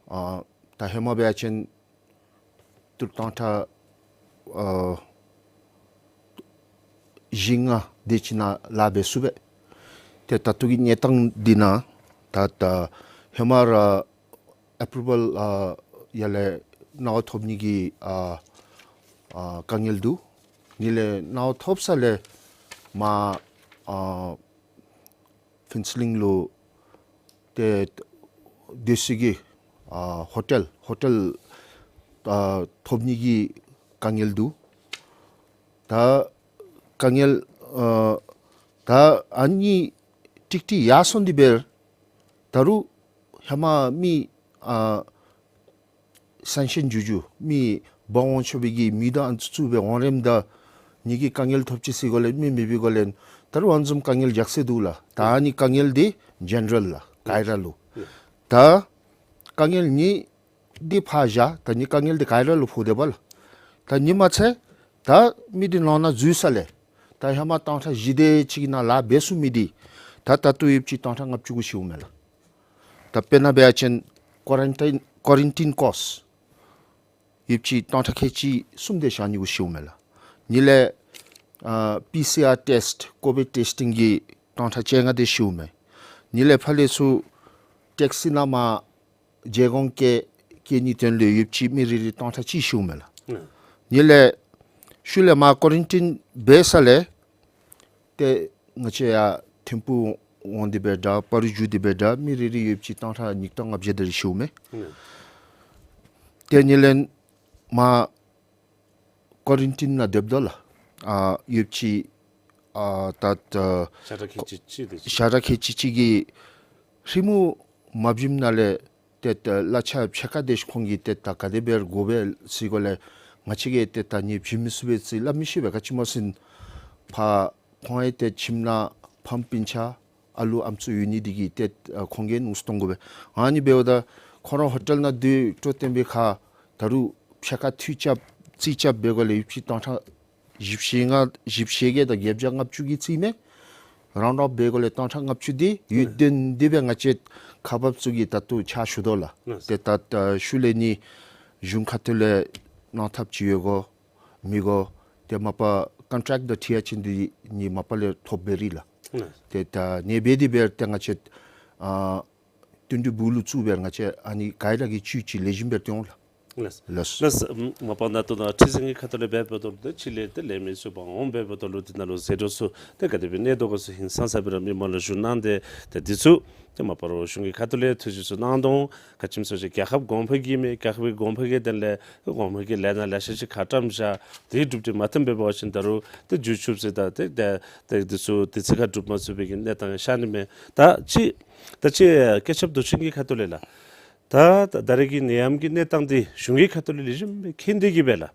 ཨ་ད་ཧེ་མ་འབད་བ་ཅིན་ཏི་རུ་སྟོང་ཕྲག་ཨ་བཞི་ལྔ་དེ་ཅིག་ནང་ལཱ་འབད་ཚུགས་པས། ཏེ་ད་ལྟོ་གི་གནས་སྟངས་འདི་ནང་ད་ད་ཧེ་མ་ར་ཨེ་པྲུ་ཝལ་ཨ་ཡར་ལས་གནང་བ་ཐོབ་ནི་གི་ཨ་ཨ་དཀའ་ངལ་འདུག། གཉིས་ལས་གནང་བ་ཐོབ་ས་ལས་མར་ཨ་ཕུན་ཚོགས་གླིང་ལུ་ཏེ་སྡོད་སའི་གི་ཨ་ཧོ་ཊེལ་ཧོ་ཊེལ་ཨ་ཐོབ་ནི་གི་དཀའ་ངལ་འདུག། ད་དཀའ་ངལ་ཨ་ད་ཨ་ནི་ཀྲིག་ཀྲི་ཡར་སོང་སྟེ་འབད་ད་རུང་ཧེ་མ་མི་ཨ་སེང་ཤན་འགྱོ་འགྱོ་མི་འབག་འོང་ཆོག་པའི་གི་མི་དང་ཨ་ནི་ཚུ་ཚུ་སྦེ་འོང་རནམ་ད་ངེ་གི་དཀའ་ངལ་ཐོབ་ཅི་ཟེར་གོ་ལས་མི་མེད་པའི་གོ་ལས་ད་རུང་ཨ་ནི་བཟུམ་དཀའ་ངལ་རྒྱགས་སེ་འདུག་ལགས། ད་ཨ་ནི་དཀའ་ངལ་འདི་ཇེ་ནེ་རལ་ལགས། ག་ར་ལུ་ད་དཀའ་ངལ་ནི་འདི་ཕར་བཞག། ད་ནི་དཀའ་ངལ་འདི་ག་ར་ལུ་ཕོག་སྟེ་འབད་ལགས། ད་ནི་མ་ཚད་ད་མི་འདི་ནང་ན་འཛུལ་ས་ལས་ད་ཧེ་མ་སྟོང་ཕྲག་བཞི་དེ་ཅིག་ནང་ལཱ་འབད་ཚུགས་མི་འདི་ད་ད་ལྟོ་ཡོདཔ་ཅིག་སྟོང་ཕྲག་ལྔ་བཅུ་གུ་ཤིཝ་མས་ལགས། ད་དཔེར་ན་འབད་བ་ཅིན་ཀོ་རན་ཊིན་ཀོ་རན་ཊིན་ཀོསཊ་ཡོདཔ་ཅིག་སྟོང་ཕྲག་ཁལ་གཅིག་གསུམ་དེ་ཤར་ནི་གུ་ཤིཝ་མས་ལགས། གཉིས་ལས་ཨ་པི་སི་ཨར་ཊེསཊ་ཀོ་བིཌ་ཊེསི་ཊིང་གི་སྟོང་ཕྲག་བཅོ་ལྔ་དེ་ཤིཝ་མས། གཉིས་ལས་ཕར་ལས་ཚུར་ཊེག་སི་ནང་མར་བཞེས་སྒོ་བཀལ་བཀལ་ནིའི་དོན་ལུ་ཡོདཔ་ཅིག་མི་རེ་རེ་སྟོང་ཕྲག་གཅིག་ཤིཝ་མས་ལགས། ཨ་གཉིས་ལས་ཤུལ་ལས་མར་ཀོ་རན་ཊིན་འབད་ས་ལས་ཏེ་ང་བཅས་ཡར་ཐིམ་ཕུག་འོང་སྟེ་འབད་དྲག་སྤ་རོ་འགྱོ་སྟེ་འབད་དྲག་མི་རེ་རེ་ཡོདཔ་ཅིག་སྟོང་ཕྲག་ཉིས་སྟོང་ལྔ་བརྒྱ་དེ་རེ་ཤིཝ་མས། ཨ་ཏེ་གཉིས་ལས་མར་ཀོ་རན་ཊིན་ནང་སྡོདཔ་ད་ལགས། ཨ་ཡོདཔ་ཅིག་ཨ་ད་ད་ཤ་ཁྲག་ཁལ་གཅིག་གཅིག་དེ་ཅིག་ཤ་ཁྲག་ཁལ་གཅིག་གཅིག་གིས་ཧྲིལ་མུ་མ་བྱིནམ་ནང་ལས་ ཏེ་ད་གླ་ཆ་ཕྱེད་ཀ་དེ་ཁོང་གིས་ཏེ་ད་ག་དེ་སྦེ་དགོ་པས་ཟེར་གོ་ལས་ང་བཅས་ཀྱིས་ཏེ་ད་ནི་བྱིན་མི་ཚུགས་པས་ཟེར་སླབ་མི་ཤེས་པས། ག་ཅི་སྨོ་ཟེར་ན་ཕར་ཁོང་ཡང་ཏེ་ཁྱིམ་ནང་ཕམ་སྤུན་ཆ་ཨ་ལུ་ཨམ་སྲུ་ཡོད་ནི་དེ་གིས་ཏེ་ཨ་ཁོང་གིས་ནུས་གཏོང་དགོ་པས། ཨ་ནི་འབདཝ་ད་ཁོང་ར་ཧོ་ཊེལ་ནང་སྡོད་སྤྲོ་བསྟེན་པའི་ཁར་ད་རུང་ཕྱེད་ཀ་འཐུས་རྐྱབ་རྩིས་རྐྱབ་འབད་གོ་ལས་ཡོདཔ་ཅིག་སྟོང་ཕྲག་བཞི་བཅུ་ཞེ་ལྔ་བཞི་བཅུ་ཞེ་བརྒྱད་དང་བརྒྱད་བརྒྱ་ལྔ་བཅུ་གི་རྩིས་མས། རའུནཌ་ཨོཕ་འབད་གོ་ལས་སྟོང་ཕྲག་ལྔ་བཅུ་དེ་ཡོད་དོན་དེ་སྦེ་ང་བཅས་ཁག་འབགཔ་ཚུ་གིས་ད་ལྟོ་ཕྱག་ཞུ་དོ་ལགས། ལགས། ཏེ་ད་ད་ཤུལ་ལས་ནི་གཞུང་ཁ་ཐུག་ལས་གནང་ཐབས་ཅིག་ཡོད་གོ་མི་གོ་ཏེ་མ་པ་ཀོན་ཊེཀཊ་དང་འཁྲིལ་ཡ་ཅིན་དེ་ནི་མ་པ་ལས་ཐོབ་འབད་རི་ལགས། ལགས། ཏེ་ད་ནེ་འབད་དེ་སྦེ་ཏེ་ང་བཅས་ཨ་བསྟུན་གྲོས་པུའུ་ལུ་བཙུགས་སྦེ་ང་བཅས་ཨ་ནི་ག་ར་གིས་ཅིག་ཅིག་ལེགས་ཤོམ་སྦེ་སྟོན་འོང་ལགས། ལགས། ལགས། ལགས། མ་པ་ད་ལྟོ་ད་ཁྲི་འཛིན་གྱི་ཁ་ཐུག་ལས་འབད་འབདཝ་ད་ལུ་ཏེ་ཕྱི་ལས་ཏེ་ལས་མི་ཚུ་འབག་འོང་འབད་འབདཝ་ད་ལུ་དེ་ནང་ལུ་ཟད་འགྲོ་ཚུ་ཏེ་ག་དེ་སྦེ་གནས་དོ་ག་ཚུ་ཧིང་སངས་ས་སྦེ་ར་མི་མང་ལུ་ཞུ་གནང་སྟེ་ཏེ་འདི་ཚུ་ཏེ་མ་པ་ར་གཞུང་གི་ཁ་ཐུག་ལས་ཐུགས་རྗེ་ཆེ་གནང་དོ། ག་ཅི་སྨོ་ཟེར་བ་ཅིན་རྒྱལ་ཁབ་གོང་འཕེལ་གྱི་མི་རྒྱལ་ཁབ་ཀྱི་གོང་འཕེལ་གྱི་དོན་ལས་གོང་འཕེལ་གྱི་ལས་སྣ་ལེ་ཤ་ཅིག་ཁ་བཀྲམ་བཞག། དེ་གྲུབ་འབྲས་མ་ཐོན་པའི་བར་ཅིག་ད་རུང་ཏེ་རྒྱུ་ཆུབ་ཟེར་ད་ཏེ་ཏེ་ཏེ་འདི་ཚུ་དུས་ཚོད་ཁར་གྲུབ་མ་ཚུགས་པའི་གི་གནས་སྟངས་ཤར་ནི་མས། ད་ཅི་ད་ཅི་སྐུ་ཚབ་མདོ་ཆེན་གྱི་ཁ་ཐུག་ལས་ལགས། ད་ད་ད་རེས་ཀྱི་ནད་ཡམས་ཀྱི་གནས་སྟངས་འདི་གཞུང་གི་ཁ་ཐུག་ལས་ལེགས་ཤོམ་སྦེ་མཁྱེན་ཏེ་གིས་སྦེ་ལགས།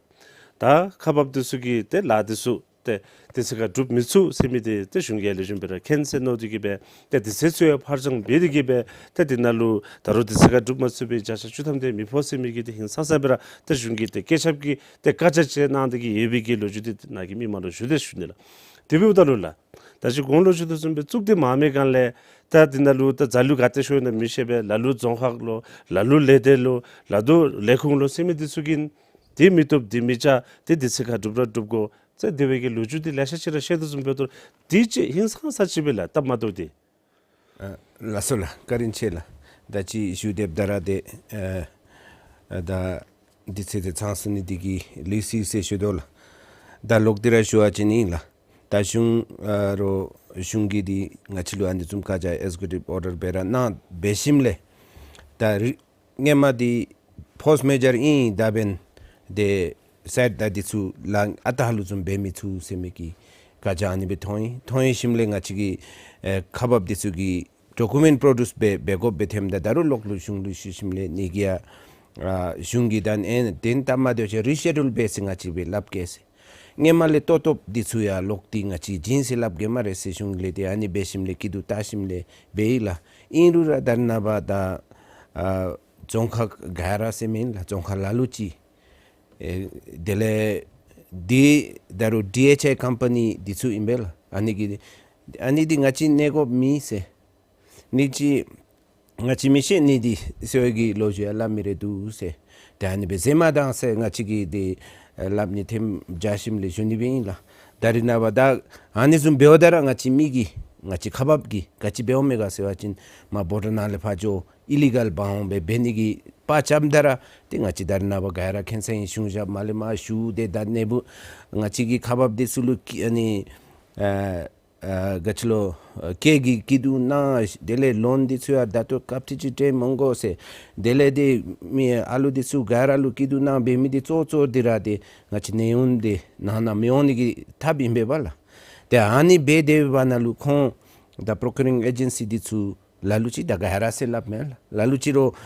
ད་ཁག་འབགཔ་འདི་ཚུ་གིས་ཏེ་ལཱ་འདི་ཚུ་ཏེ་དུས་ཚོད་ཁར་སྒྲུབ་མི་ཚུགས་ཟེར་མི་འདི་ཏེ་གཞུང་གིས་ལེགས་ཤོམ་སྦེ་ར་མཁྱེན་ཟེར་མནོ་སྟེ་གིས་སྦེ་ཏེ་དུས་ཚོད་ཚུ་ཡང་ཕར་འགྱངས་འབད་དེ་གིས་སྦེ་ཏེ་འདི་ནང་ལུ་ད་རུང་དུས་ཚོད་ཁར་སྒྲུབ་མ་ཚུགས་པའི་བརྒྱ་ཆ་བཅུ་ཐམ་དེ་མི་ཕོག་ཟེར་མི་གི་ཏེ་ཧིང་སངས་ས་སྦེ་ར་ཏེ་གཞུང་གིས་ཏེ་སྐུ་ཚབ་ཀྱིས་ཏེ་བཀའ་རྒྱ་བཅས་གནང་སྟེ་གིས་ཡོད་པའི་གི་ལོ་རྒྱུས་འདི་ནཱ་གི་མི་མང་ལུ་ཞུ་སྟེ་ཞུ་ནི་ལགས། དེ་འབདཝ་ད་ལུ་ལགས། ད་ཅི་གོང་ལུ་ཞུ་དོ་བཟུམ་སྦེ་བཙུགས་ཏེ་མ་མེད་གང་ལས་ད་འདི་ནང་ལུ་ད་རྫ་ལུ་ག་ཏེ་ཤོར་ན་མི་ཤེས་པས། ལ་ལུ་རྫོང་ཁག་ལོ་ལ་ལུ་ལས་སྡེ་ལོ་ལ་ལུ་ལས་ཁུངས་ལོ་ཟེར་མི་འདི་ཚུ་གིས་འདི་མི་བཏུབ་འདི་མི་བྱ་འདི་དུས་ཚོད་ཁར་སྒྲུབ་ར་སྒྲུབ་དགོ་ཟེར་དེ་སྦེ་གི་ལོ་རྒྱུས་འདི་ལེ་ཤ་ཅིག་ར་བཤད་དོ་བཟུམ་སྦེ་ད་འདི་ཅིག་ཧིང་སངས་ས་ཅིག་སྦེ་ལགས་སྟབས་མ་བདེཝ་འདི། ཨ་ལགས་སོ་ལགས། བཀའ་དྲིན་ཆེ་ལགས། ད་ཅི་ཞུ་དེ་ད་ར་ཏེ་ཨ་ད་འདི་ཚེ་ཏེ་ཚང་སོང་ནི་འདི་གིས་ལུས་སོ་ཟེར་ཞུ་དོ་ལགས། ད་ལོག་སྟེ་ར་ཞུ་བ་ཅིན་ཨིན་ལགས། ད་གཞུང་ཨ་རོགས་གཞུང་གིས་འདི་ང་བཅས་ལུ་ཨ་ནི་བཟུམ་བཀའ་རྒྱ་ཨེག་ཛི་ཀུ་ཊིབ་ཨོར་ཌར་འབད་ར་གནང་འབད་ཞིནམ་ལས་ད་རི་སྔོན་མ་འདི་ཕོརསི་མེ་ཇར་ཨིན་ད་འབདན་ཏེ་སའིཊ་ད་འདི་ཚུ་ལཱ་ཨ་རྟག་ལུ་བཟུམ་འབད་མི་ཚུགས་ཟེར་མི་གི་བཀའ་རྒྱ་ཨ་ནི་སྦེ་ཐོན་ཡི། ཐོན་ཡི་ཞིནམ་ལས་ང་བཅས་ཀྱི་ཨེ་ཁག་འབགཔ་འདི་ཚུ་གིས་ཌོ་ཀུ་མེནཊ་པྲོ་ཌིའུསི་འབད་འབད་དགོཔ་སྦེ་ཐོནམ་ད་ད་རུང་ལོག་ལུ་གཞུང་ལུ་ཞུ་ཞིནམ་ལས་ནི་གིས་ཡ་ཨ་གཞུང་གིས་ད་ཨེ་དེ་སྟབས་མ་བདེཝ་ཅིག་རི་ཤེ་ཌུལ་འབད་ཟེར་ང་བཅས་སྦེ་སླབ་གེ་ཟེར། སྔོན་མ་ལས་ཏོག་ཏོ་འདི་ཚུ་ཡང་ལོག་སྟེ་ང་བཅས་བྱིན་ཟེར་སླབ་གེ་སྨ་རེ་ཟེར་གཞུང་ལས་ཏེ་ཨ་ནི་འབད་ཞིནམ་ལས་སྐྱིད་སྡུག་བལྟ་ཞིནམ་ལས་འབད་ཡི་ལགས། ཨིན་རུང་ར་ད་རེས་ནངས་པ་ད་ཨ་རྫོང་ཁག་ག་ར་ཟེར་མེན་ལགས། རྫོང་ཁག་ལ་ལུ་ཅིག་ཨེ་དེ་ལས་འདི་ད་རུང་ཌི་ཨེཆ་ཨའི་ཀམ་པ་ནི་འདི་ཚུ་ཨིན་པས་ལགས། ཨ་ནི་གིས་ཨ་ནི་འདི་ང་བཅས་གནས་དགོཔ་མེད་ཟེར། ནི་ཅིག་ང་བཅས་མི་ཤེས་ནི་འདི་ཟེར་བའི་གི་ལོ་རྒྱུས་ཡང་སླབ་མི་རེ་འདུག་ཟེར། ཏེ་ཨ་ནི་སྦེ་ཟེར་མ་ད་ཟེར་ང་བཅས་ཀྱིས་འདི་ཨེ་སླབ་ནི་ཐེངས་བརྒྱ་ཞིནམ་ལས་ཞུ་ནི་སྦེ་ཨིན་ལགས། ད་རེས་ནངས་པ་ད་ཨ་ནི་བཟུམ་འབདཝ་ད་ར་ང་བཅས་མི་གིས་ང་བཅས་ཁག་འབགཔ་གིས་ག་ཅི་འབདཝ་མས་ག་ཟེར་བ་ཅིན་མར་བོ་ཌར་ནང་ལས་ཕར་འགྱོ་ཨི་ལི་གཱལ་འབག་འོང་སྦེ་འབད་ནི་གི་པར་རྐྱབ་ད་ར་ཏེ་ང་བཅས་ད་རེས་ནངས་པ་ག་ར་མཁྱེན་ས་ཨིན། གཞུང་ཞབས་མར་ལས་མར་ཞུ་སྟེ་ད་ནེ་བུ་ང་བཅས་ཀྱི་ཁག་འབགཔ་འདི་ཚུ་ལུ་ཀི་ཨ་ནི་ཨ་ཨ་ག་ཅི་ལོ་ཨ་སྐྱེད་ཀྱི་སྐྱིད་སྡུག་གནང་། དེ་ལས་ལོན་འདི་ཚུ་ཡང་ད་ལྟོ་སྐབས་ཐིག་ཅིག་སྤྲོད་མི་དགོ་ཟེར། དེ་ལས་ཏེ་མི་ཨ་ལུ་འདི་ཚུ་ག་ར་ལུ་སྐྱིད་སྡུག་གནང་འབད་མི་འདི་གཙོ་གཙོ་འདི་ར་ཏེ་ང་བཅས་ནད་ཡམས་འདི་ནང་ན་མི་འོང་ནི་གི་ཐབས་ཨིན་པས་ལགས། ཏེ་ཨ་ནི་འབད་དེ་འབདཝ་ད་ལུ་ཁོང་ད་པྲོ་ཀིའུ་རིང་ཨེ་ཇེན་སི་འདི་ཚུ་ལ་ལུ་ཅིག་ད་ག་ར་ཟེར་སླབ་མས་ལགས། ལ་ལུ་ཅིག་རོགས་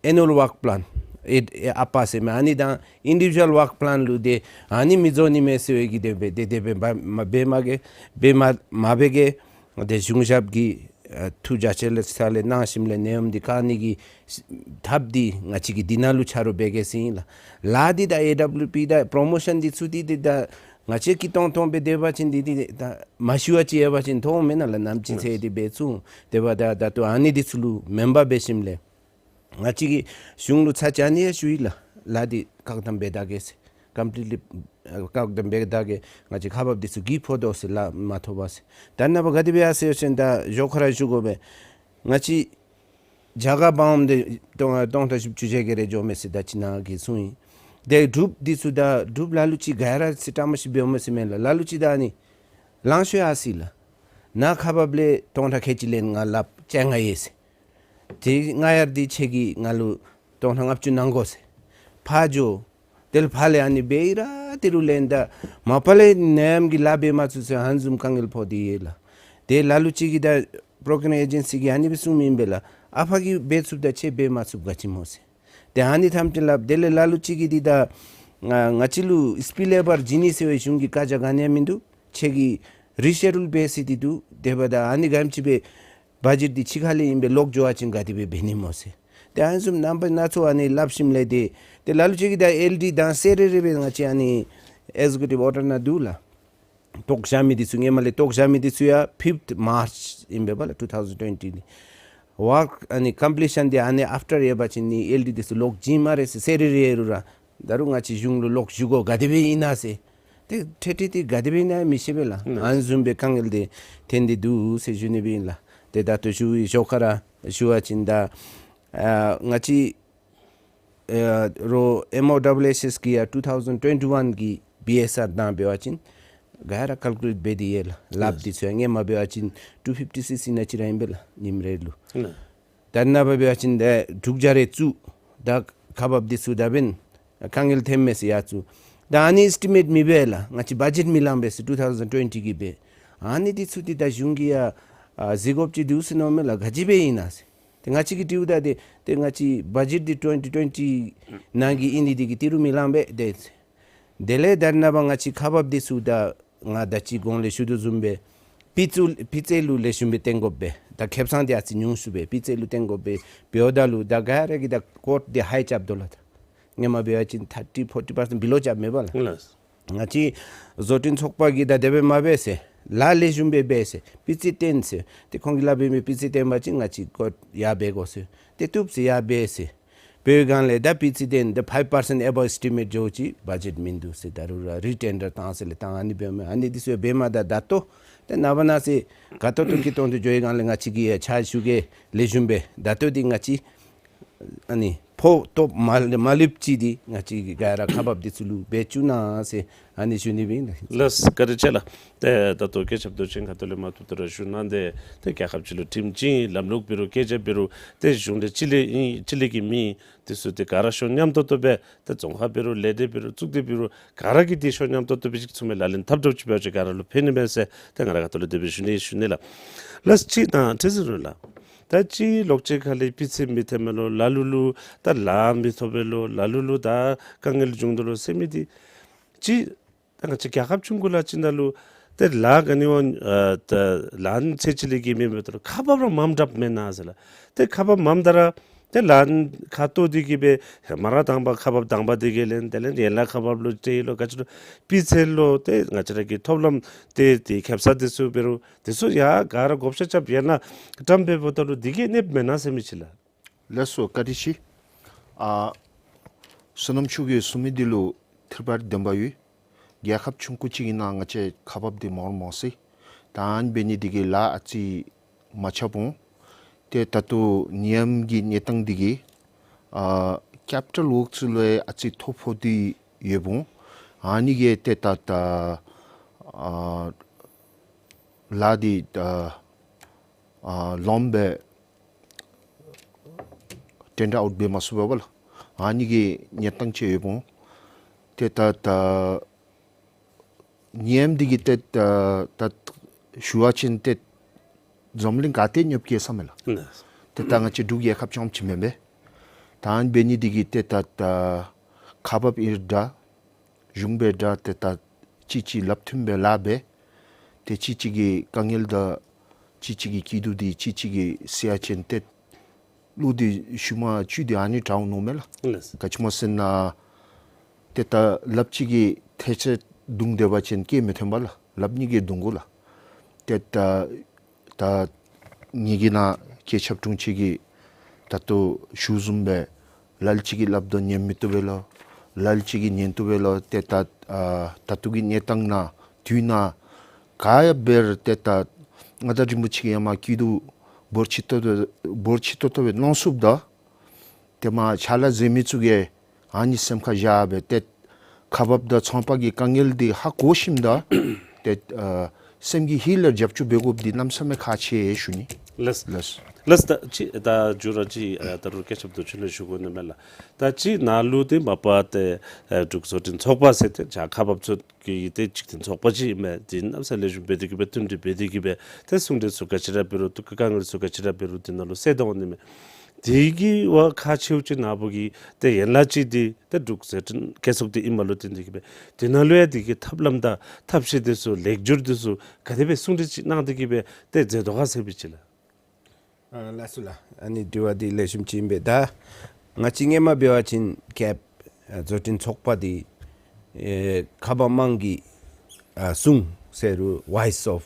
ཨེ་ནུ་ཨལ་ཝརཀ་པ་ལཱན་ཨེ་ཨེ་ཨ་པ་ཟེར་མི་ཨ་ནི་དང་ཨིན་ཌི་བི་ཇུ་ཨལ་ཝརཀ་པ་ལཱན་ལུ་ཏེ་ཨ་ནི་མི་རྫོགས་ནི་མས་ཟེར་བའི་གི་དེ་སྦེ་དེ་དེ་སྦེ་འབད་མ་འབད་མ་གེ་འབད་མ་མ་འབད་གེ། ཏེ་གཞུང་ཞབས་ཀྱིས་ཨ་ཐུགས་རྗེ་ཆེ་ལགས་ཟེར་ལས་གནང་ཞིནམ་ལས་ནད་ཡམས་འདི་བཀག་ནི་གི་ཐབས་འདི་ང་བཅས་ཀྱིས་འདི་ནང་ལུ་ཆ་རོགས་འབད་གེ་ཟེར་ཨིན་ལགས། ལཱ་འདི་ད་ཨེ་ཌབ་ལུ་པི་ད་པྲོ་མོ་ཤཱན་འདི་ཚུ་འདི་འདི་ད་ང་བཅས་ཀྱིས་ཏོང་ཏོ་སྦེ་སྡོད་པ་ཅིན་འདི་འདི་ད་མ་ཤེས་པ་ཅིག་ཡོད་པ་ཅིན་མཐོང་མེན་ན་ལགས། ནམ་ཅིག་ཚེ་འདི་འབད་ཚུགས། དེ་འབདཝ་ད་ད་ལྟོ་ཨ་ནི་འདི་ཚུ་ལུ་མེན་པར་འབད་ཞིནམ་ལས་ང་བཅས་ཀྱིས་གཞུང་ལུ་ཚར་གཅིག་ཨ་ནི་ཡང་ཞུ་ཡི་ལགས། ལཱ་འདི་བཀག་དམ་འབད་ད་གེ་ཟེར། ཀམ་པི་ལི་ལི་ཨ་བཀག་དམ་འབད་ད་གེ། ང་བཅས་ཁག་འབགཔ་འདི་ཚུ་གིས་ཕོག་དོ་ཟེར་ལཱ་མ་ཐོབ་པ་ཟེར། ད་རེས་ནངས་པ་ག་དེ་སྦེ་ཡར་སོང་ཡི་ཟེར་ན་ད་ཞོར་ཁར་ར་ཞུ་དགོ་པས། ང་བཅས་རྒྱ་གར་འབག་འོངམ་འདི་སྟོང་སྟོང་ཕྲག་བཞི་བཅུ་ཞེ་བརྒྱད་རེ་འགྱོཝ་མས་ཟེར་ད་ཅི་ནཱ་གིས་གསུངས་ཡི། ཏེ་འབྲུགཔ་འདི་ཚུ་ད་འབྲུགཔ་ལ་ལུ་ཅིག་ག་ར་ཚེ་བཀྲ་མ་ཤིས་འབདཝ་མས་ཟེར་མེན་ལགས། ལ་ལུ་ཅིག་ད་ཨ་ནི་ལང་ཤོར་ཡར་སོ་ཡི་ལགས། ནཱ་ཁག་འབགཔ་ལས་སྟོང་ཕྲག་ཁལ་གཅིག་ལེན་ང་སླབ་སྤྱན་སྔར་ཡོད་ཟེར། ཏེ་སྔར་ཡང་འདི་ཁྱེད་ཀྱིས་ང་ལུ་སྟོང་ཕྲག་ལྔ་བཅུ་གནང་དགོ་ཟེར། ཕར་འགྱོ། དེ་ལས་ཕར་ལས་ཨ་ནི་འབད་ཡི་ར་ཏི་རུ་ལེན་ད་མ་པ་ལས་ནད་ཡམས་ཀྱི་ལཱ་འབད་མ་ཚུགས་ཟེར་ཨ་ནི་བཟུམ་དཀའ་ངལ་ཕོག་སྟེ་ཡོད་ལགས། ཏེ་ལ་ལུ་ཅིག་གིས་ད་པྲོ་ཀིའུ་རིང་ཨེ་ཇེན་སི་གིས་ཨ་ནི་སྦེ་གསུངམ་ཨིན་པས་ལགས། ཨ་ཕ་གིས་འབད་ཚུགསཔ་ད་ཁྱོད་འབད་མ་ཚུགསཔ་ག་ཅི་སྨོ་ཟེར། ཏེ་ཨ་ནི་ཐམས་ཅད་སླབ། དེ་ལས་ལ་ལུ་ཅིག་གིས་འདི་ད་ང་ང་བཅས་ལུ་སྤིལ་ཨོ་བར་བྱིན་ནི་ཟེར་བའི་གཞུང་གི་བཀའ་རྒྱ་ག་ནི་ཡང་མིན་འདུག། ཁྱོད་ཀྱིས་རི་ཤེ་ཌུལ་འབད་ཟེར་འདི་འདུག། དེ་འབདཝ་ད་ཨ་ནི་ག་ཨེམ་ཅིག་སྦེ་བ་ཇེཊ་འདི་ཕྱི་ཁ་ལས་ཨིན་པས། ལོག་འགྱོ་བ་ཅིན་ག་དེ་སྦེ་འབད་ནི་སྨོ་ཟེར། ཏེ་ཨ་ནི་བཟུམ་རྣམ་པ་སྣ་ཚོགས་ཨ་ནི་སླབ་ཞིནམ་ལས་ཏེ་ཏེ་ལ་ལུ་ཅིག་གིས་ད་ཨེལ་ཌི་དང་ཟེར་རེ་རེ་སྦེ་ང་བཅས་ཨ་ནི་ཨེག་ཛི་ཀེ་ཊིབ་ཨོར་ཌར་ནང་འདུག་ལགས། བཏོག་བཞག་མི་འདི་ཚུ་སྔོན་མ་ལས་བཏོག་བཞག་མི་འདི་ཚུ་ཡང་ཕིཕཐ་མཱརཅ་ཨིན་པས་པ་ལགས། ཊུ་ཐའུ་ཛེནཌ་ཊུ་ཝེན་ཊི་ལས་ཝརཀ་ཨ་ནི་ཀམ་པི་ལི་ཤཱན་འདི་ཨ་ནི་ཨཕ་ཊར་ཡོད་པ་ཅིན་ནི་ཨེལ་ཌི་འདི་ཚུ་ལོག་བྱིན་སྨ་རེ་ཟེར་ཟེར་རེ་རེ་ཡོད་རུང་ར་ད་རུང་ང་བཅས་གཞུང་ལུ་ལོག་ཞུ་དགོ་ག་དེ་སྦེ་ཨིན་ན་ཟེར། ཏེ་ཁྲེ་ཁྲེ་ཏེ་ག་དེ་སྦེ་ཨིན་ན་མི་ཤེས་པས་ལགས། ཨ་ནི་བཟུམ་སྦེ་དཀའ་ངལ་འདི་ཐོན་ཏེ་འདུག་ཟེར་ཞུ་ནི་སྦེ་ཨིན་ལགས། ཏེ་ད་ལྟོ་ཞུ་བའི་ཞོར་ཁར་ར་ཞུ་བ་ཅིན་ད་ཨ་ང་བཅས་ཨ་རོགས་ཨེམ་ཨོ་ཌབ་ལིའུ་ཨེསི་ཨེསི་གིས་ཡང་ཊུ་ཐའུ་ཛེནཌ་ཊུ་ཝེན་ཊི་ཝན་གྱི་བི་ཨེསི་ཨར་དང་འབད་བ་ཅིན་ག་ར་ཀལ་ཀུ་ལེཊ་འབད་དེ་ཡོད་ལགས། ལགཔ་འདི་ཚུ་ཡང་སྔོན་མ་འབད་བ་ཅིན་ཊུ་ཕིཕ་ཊི་སིགསི་ཨིན་ན་ཅིག་ར་ཨིན་པས་ལགས་ཉིནམ་རེ་ལུ། ད་རེས་ནངས་པ་འབད་བ་ཅིན་ད་དྲུག་བརྒྱ་རེ་བཙུགས། ད་ཁག་འབགཔ་འདི་ཚུ་ད་འབདན་དཀའ་ངལ་ཐོན་མས་ཟེར་ཡར་བཙུགས། ད་ཨ་ནི་ཨེསི་ཊི་མེཊ་མི་འབད་ལགས། ང་བཅས་བ་ཇེཊ་མི་ལང་པས་ཟེར་ཊུ་ཐའུ་ཛེནཌ་ཊུ་ཝེན་ཊི་གི་སྦེ། ཨ་ནི་འདི་ཚུ་འདི་ད་གཞུང་གིས་ཡང་ཨ་གཟིགས་དགོཔ་ཅིག་འདུག་ཟེར་མནོཝ་མས་ལགས། ག་ཅི་སྦེ་ཨིན་ན་ཟེར། ཏེ་ང་བཅས་ཀྱིས་དྲིཝ་ད་ཏེ་ཏེ་ང་བཅས་བ་ཇེཊ་འདི་ཊུ་ཝེན་ཊི་ཊུ་ཝེན་ཊི་ནང་གི་ཨིན་ནི་འདི་གིས་ཏི་རུ་མི་ལང་པས་ཏེ། དེ་ལས་ད་རེས་ནངས་པ་ང་བཅས་ཁག་འབགཔ་འདི་ཚུ་ད་ང་ད་ཅི་གོང་ལས་ཞུ་དོ་བཟུམ་སྦེ་སྤུས་ཚད་སྤུས་ཚད་ལུ་ལེགས་ཤོམ་སྦེ་བཏོན་དགོ་པས། ད་ཁེ་སང་འདི་ཨ་ཙི་ཉུང་སུ་སྦེ་སྤུས་ཚད་ལུ་བཏོན་དགོ་པས། འབདཝ་ད་ལུ་ད་ག་ར་གིས་ད་ཀོཊ་འདི་ཧའི་རྐྱབ་དོ་ལགས། ད་སྔོན་མ་འབད་བ་ཅིན་ཐར་ཊི་ཕོར་ཊི་པར་སེནཊ་བི་ལོ་རྐྱབ་མས་པ་ལགས། ལགས། ང་བཅས་བཟོ་སྐྲུན་ཚོགས་པ་གིས་ད་དེ་སྦེ་མ་འབད་ཟེར། ལཱ་ལེགས་ཤོམ་སྦེ་འབད་ཟེར། སྤུས་ཚད་བཏོན་ཟེར། ཏེ་ཁོང་གིས་སླབ་པའི་མི་སྤུས་ཚད་བཏོན་པ་ཅིན་ང་བཅས་ཀོཊ་ཡར་འབད་དགོ་ཟེར། ཏེ་བཏུབ་ཟེར་ཡར་འབད་ཟེར། འབད་བའི་སྒང་ལས་ད་སྤུས་ཚད་བཏོན་ད་ཕའིབ་པར་སེནཊ་ཨེ་བོབ་ཨེསི་ཊི་མེཊ་འགྱོ་ཅི་བ་ཇེཊ་མིན་འདུག་ཟེར། ད་རུང་ར་རི་ཊེན་ཌར་བཏང་ཟེར་ལས་བཏང་ཨ་ནི་འབདཝ་མས། ཨ་ནི་འདི་ཚུ་འབད་མ་ད་ད་ལྟོ་ཏེ་ནངས་པ་གནངས་ཚེ་ག་ཏོག་ཏོ་ཀི་ཏོང་ཏོ་འགྱོ་བའི་སྒང་ལས་ང་བཅས་ཀྱིས་ཡང་ཕྱག་ཞུ་གེ་ལེགས་ཤོམ་སྦེ། ད་ལྟོ་འདི་ང་བཅས་ཨ་ནི་ཕོ་སྟོབས་མ་མ་ལུསཔ་ཅིག་འདི་ང་བཅས་ཀྱིས་ག་ར་ཁག་འབགཔ་འདི་ཚུ་ལུ་འབད་བཅུག་གནང་ཟེར་ཨ་ནི་ཞུ་ནི་སྦེ་ཨིན་ལགས། ལགས་བཀའ་དྲིན་ཆེ་ལགས། ཏེ་ད་ལྟོ་སྐུ་ཞབས་རྡོ་རྗེ་ཁ་ཐུག་ལས་མར་ཐུབ་ཐུབ་ར་ཞུ་གནང་སྟེ་ཏེ་རྒྱལ་ཁབ་ཅིག་ལུ་ཁྲིམས་ཅིག་ལམ་ལུགས་འབད་རུང་སྐད་ཆ་འབད་རུང་ཏེ་གཞུང་འབྲེལ་སྤྱི་ལས་ཨིན་སྤྱི་ལས་ཀྱི་མི་འདི་ཚུ་ཏེ་ག་ར་ཤོ་མཉམ་ཏོག་ཏོ་སྦེ་ཏེ་རྫོང་ཁག་འབད་རུང་ལས་སྡེ་འབད་རུང་གཙུག་སྡེ་འབད་རུང་ག་ར་གིས་ཏེ་ཤོ་མཉམ་ཏོག་ཏོ་སྦེ་ཅིག་ཚུ་མས་ལགས། ལཱ་ལེན་འཐབ་གྲུབ་ཅིག་འབད་བ་ཅིན་ག་ར་ལུ་ཕན་ནི་མས་ཟེར་ཏེ་ང་ར་ཁ་ཐུག་ལས་དེ་སྦེ་ཞུ་ནི་ཞུ་ནི་ལགས། ལགས་ཅིག་ནཱ་ཁྲི་ཟུར་ལགས། ད་ཅིག་ལོག་སྤྱོད་ཁ་ལས་སྤུས་ཚད་མི་ཐོན་མས་ལོ། ལ་ལུ་ལུ་ད་ལཱ་མི་ཐོབ་པས་ལོ། ལ་ལུ་ལུ་ད་དཀའ་ངལ་འབྱུང་དོ་ལོ་ཟེར་མི་འདི་ཅིག་ད་ང་བཅས་རྒྱལ་ཁབ་ཆུང་ཀུ་ལུ་ཅིག་ནང་ལུ་ཏེ་ལཱ་ག་ནི་བ་ཨ་ད་ལཱ་ཚད་ཅིག་ལས་གི་མི་མེད་དོ་ལོ། ཁག་འབགཔ་ར་མངམ་དྲགཔ་མེན་ན་ཟེར་ལགས། ཏེ་ཁག་འབགཔ་མངམ་ད་ར་ཏེ་ལཱ་ཁག་ཏོག་འདི་གིས་སྦེ་མ་ར་དང་པ་ཁག་འབགཔ་དང་པ་འདི་གིས་ལེན། དེ་ལས་ཡན་ལག་ཁག་འབགཔ་ལུ་ཏེ་ལོ་ག་ཅི་ལོ་སྤུས་ཚད་ལོ་ཏེ་ང་བཅས་ར་གི་ཐོབ་ལམ་ཏེ་ཏེ་ཁེབ་ས་འདི་ཚུ་འབད་རུང་འདི་ཚུ་ཡང་ག་ར་བགོ་བཤའ་རྐྱབ་ཡང་ན་བཀྲམ་སྦེ་འབདཝ་ད་ལུ་འདི་གིས་གནོདཔ་མེན་ན་ཟེར་མི་ཅིག་ལགས། ལགས་སོ་བཀའ་དྲིན་ཆེ། ཨ་བསོད་ནམས་ཆོས་ཀྱིས་གསུང་མི་འདི་ལུ་ཐད་པར་བདེན་པ་ཡོད། རྒྱལ་ཁབ་ཆུང་ཀུ་ཅིག་གི་ནང་ང་བཅས་ཁག་འབགཔ་འདི་མང་རུང་མང་སྲིད། ད་ཨ་ནི་འབད་ནི་འདི་གིས་ལཱ་ཨ་ཙི་མ་ཁྱབ་འོང་། ཏེ་ད་ལྟོ་ནད་ཡམས་ཀྱི་གནས་སྟངས་འདི་གིས་ཨ་ཀེཔ་ཊལ་ཝརཀ་ཚུ་ལུ་ཡང་ཨ་ཙི་ཐོ་ཕོག་སྟེ་ཡོདཔ་འོང་། ཨ་ནི་གིས་ཏེ་ད་ད་ཨ་ལཱ་འདི་ད་ཨ་ལོངམ་སྦེ་ཊེན་ཌར་ཨའུཊ་འབད་མ་ཚུགས་པས་པ་ལགས། ཨ་ནི་གི་གནས་སྟངས་ཅིག་ཡོདཔ་འོང་། ཏེ་ད་ད་ནད་ཡམས་འདི་གིས་ཏེ་ད་ད་ཞུ་བ་ཅིན་ཏེ་འཛམ་གླིང་ག་ཏེ་ཡང་གནོདཔ་བཀལ་ས་མས་ལགས། ཏེ་ད་ང་བཅས་འབྲུག་རྒྱལ་ཁབ་རྐྱངམ་ཅིག་མེན་པས། ད་ཨ་ནི་འབད་ནི་འདི་གིས་ཏེ་ད་ད་ཁག་འབགཔ་ཨིན་རུང་འདྲ་གཞུང་འབད་རུང་འདྲ་ཏེ་ད་གཅིག་གཅིག་ལགཔ་མཐུན་སྦེ་ལཱ་འབད། ཏེ་གཅིག་གཅིག་གི་དཀའ་ངལ་དང་གཅིག་གཅིག་གི་སྐྱིད་སྡུག་འདི་གཅིག་གཅིག་གིས་སེལ་བ་ཅིན་ཏེ་བློ་འདི་ཤུལ་མ་བཅུད་འདི་ཨ་ནི་འདྲཝ་མནོཝ་མས་ལགས། ལགས། ག་ཅི་སྨོ་ཟེར་ན་ཏེ་ད་ལགཔ་གཅིག་གིས་ཐལ་ཆ་བརྡུང་སྡོད་པ་ཅིན་སྐད་མི་ཐོན་པས་ལགས། ལགཔ་གཉིས་ཀྱིས་བརྡུང་དགོ་ལགས། ཏེ་ད་ད་ངེ་གི་ནཱ་སྐྱེས་ཆབ་དྲུང་ཆེན་གྱིས་ད་ལྟོ་ཞུ་བཟུམ་སྦེ་ལ་ལུ་ཅིག་གིས་སླབ་དོ་ཉན་མི་བཏུབ་པས་ལོ། ལ་ལུ་ཅིག་གིས་ཉན་བཏུབ་པས་ལོ། ཏེ་ད་ཨ་ད་ལྟོ་གི་གནས་སྟངས་ནང་དུས་ནང་ག་ཡང་འབད་རུང་ཏེ་ད་མངའ་བདག་རིན་པོ་ཆེ་གིས་ཡང་མ་སྐྱིད་སྡུག་འབོར་ཆེ་ཏོག་ཏོ་འབོར་ཆེ་ཏོག་ཏོ་སྦེ་གནང་ཚུགསཔ་ད་ཏེ་མ་ཕྱག་ལཱ་མཛད་མི་ཚུ་གིས་ཨ་ནི་སེམས་ཁར་བཞག་སྦེ་ཏེ་ཁག་འབགཔ་དང་ཚོང་པ་གི་དཀའ་ངལ་འདི་ཧ་གོ་ཞིནམ་ད་ཏེ་ཨ་སེམས་ཀྱི་ཧིང་ལས་རྒྱབ་སྐྱོར་འབད་དགོཔ་འདི་གནམ་མེད་ས་མེད་ཁག་ཆེ་ཞུ་ནི། ལགས། ལགས། ལགས། ད་ཅི་ད་མཇུག་ར་ཅིག་ཨ་ད་རུང་སྐད་ཆ་བསྡུ་ཅིག་ལས་ཞུ་དགོ་ནི་མས་ལགས། ད་ཅི་ནཱ་ལུ་ཏེ་མ་པ་ཏེ་ཨ་འབྲུག་བཟོ་སྐྲུན་ཚོགས་པ་ཟེར་ཏེ་ཆ་ཁག་འབགཔ་ཚུ་གི་ཏེ་གཅིག་ཏེ་ཚོགས་པ་ཅིག་ཨིན་མས། ཏེ་གནམ་ས་ལེགས་ཤོམ་འབད་དེ་གི་སྦེ་བསྟུན་གྲོས་འབད་དེ་གི་སྦེ་ཏེ་གསུང་གྲོས་ཚུ་ག་ཅི་ར་འབད་རུང་ཏེ་དཀའ་ངལ་ཚུ་ག་ཅི་ར་འབད་རུང་ཏེ་ནཱ་ལུ་སེལ་དོ་འོང་ནི་མས། དེ་གི་བ་ཁག་ཆེཝ་ཅིག་ནཱ་བུ་གི་ཏེ་ཡན་ལག་ཅིག་འདི་ཏེ་འབྲུག་བཟོ་སྐྲུན་རྒྱལ་ཚོགས་འདི་ཨིནམ་ལུ་བརྟེན་ཏེ་གི་སྦེ་དེ་ནང་ལུ་ཡང་དེ་གི་ཐབས་ལམ་དང་ཐབས་ཤེས་འདི་ཚུ་ལེགས་སྒྱུར་འདི་ཚུ་ག་དེ་སྦེ་གསུང་གྲོས་ཅིག་གནང་སྟེ་གི་སྦེ་ཏེ་མཛད་དོ་ག་ཟེར་བའི་ཅིག་ལགས། ཨ་ལགས་སོ་ལགས། ཨ་ནི་དྲི་བ་འདི་ལེགས་ཤོམ་ཅིག་ཨིན་པས། ད་ང་བཅས་སྔོན་མ་འབད་བ་ཅིན་ཀེབ་ཨ་བཟོ་སྐྲུན་ཚོགས་པ་འདི་ཨེ་ཁ་པར་དམངས་ཀྱི་ཨ་གསུང་ཟེར་རུང་Voice of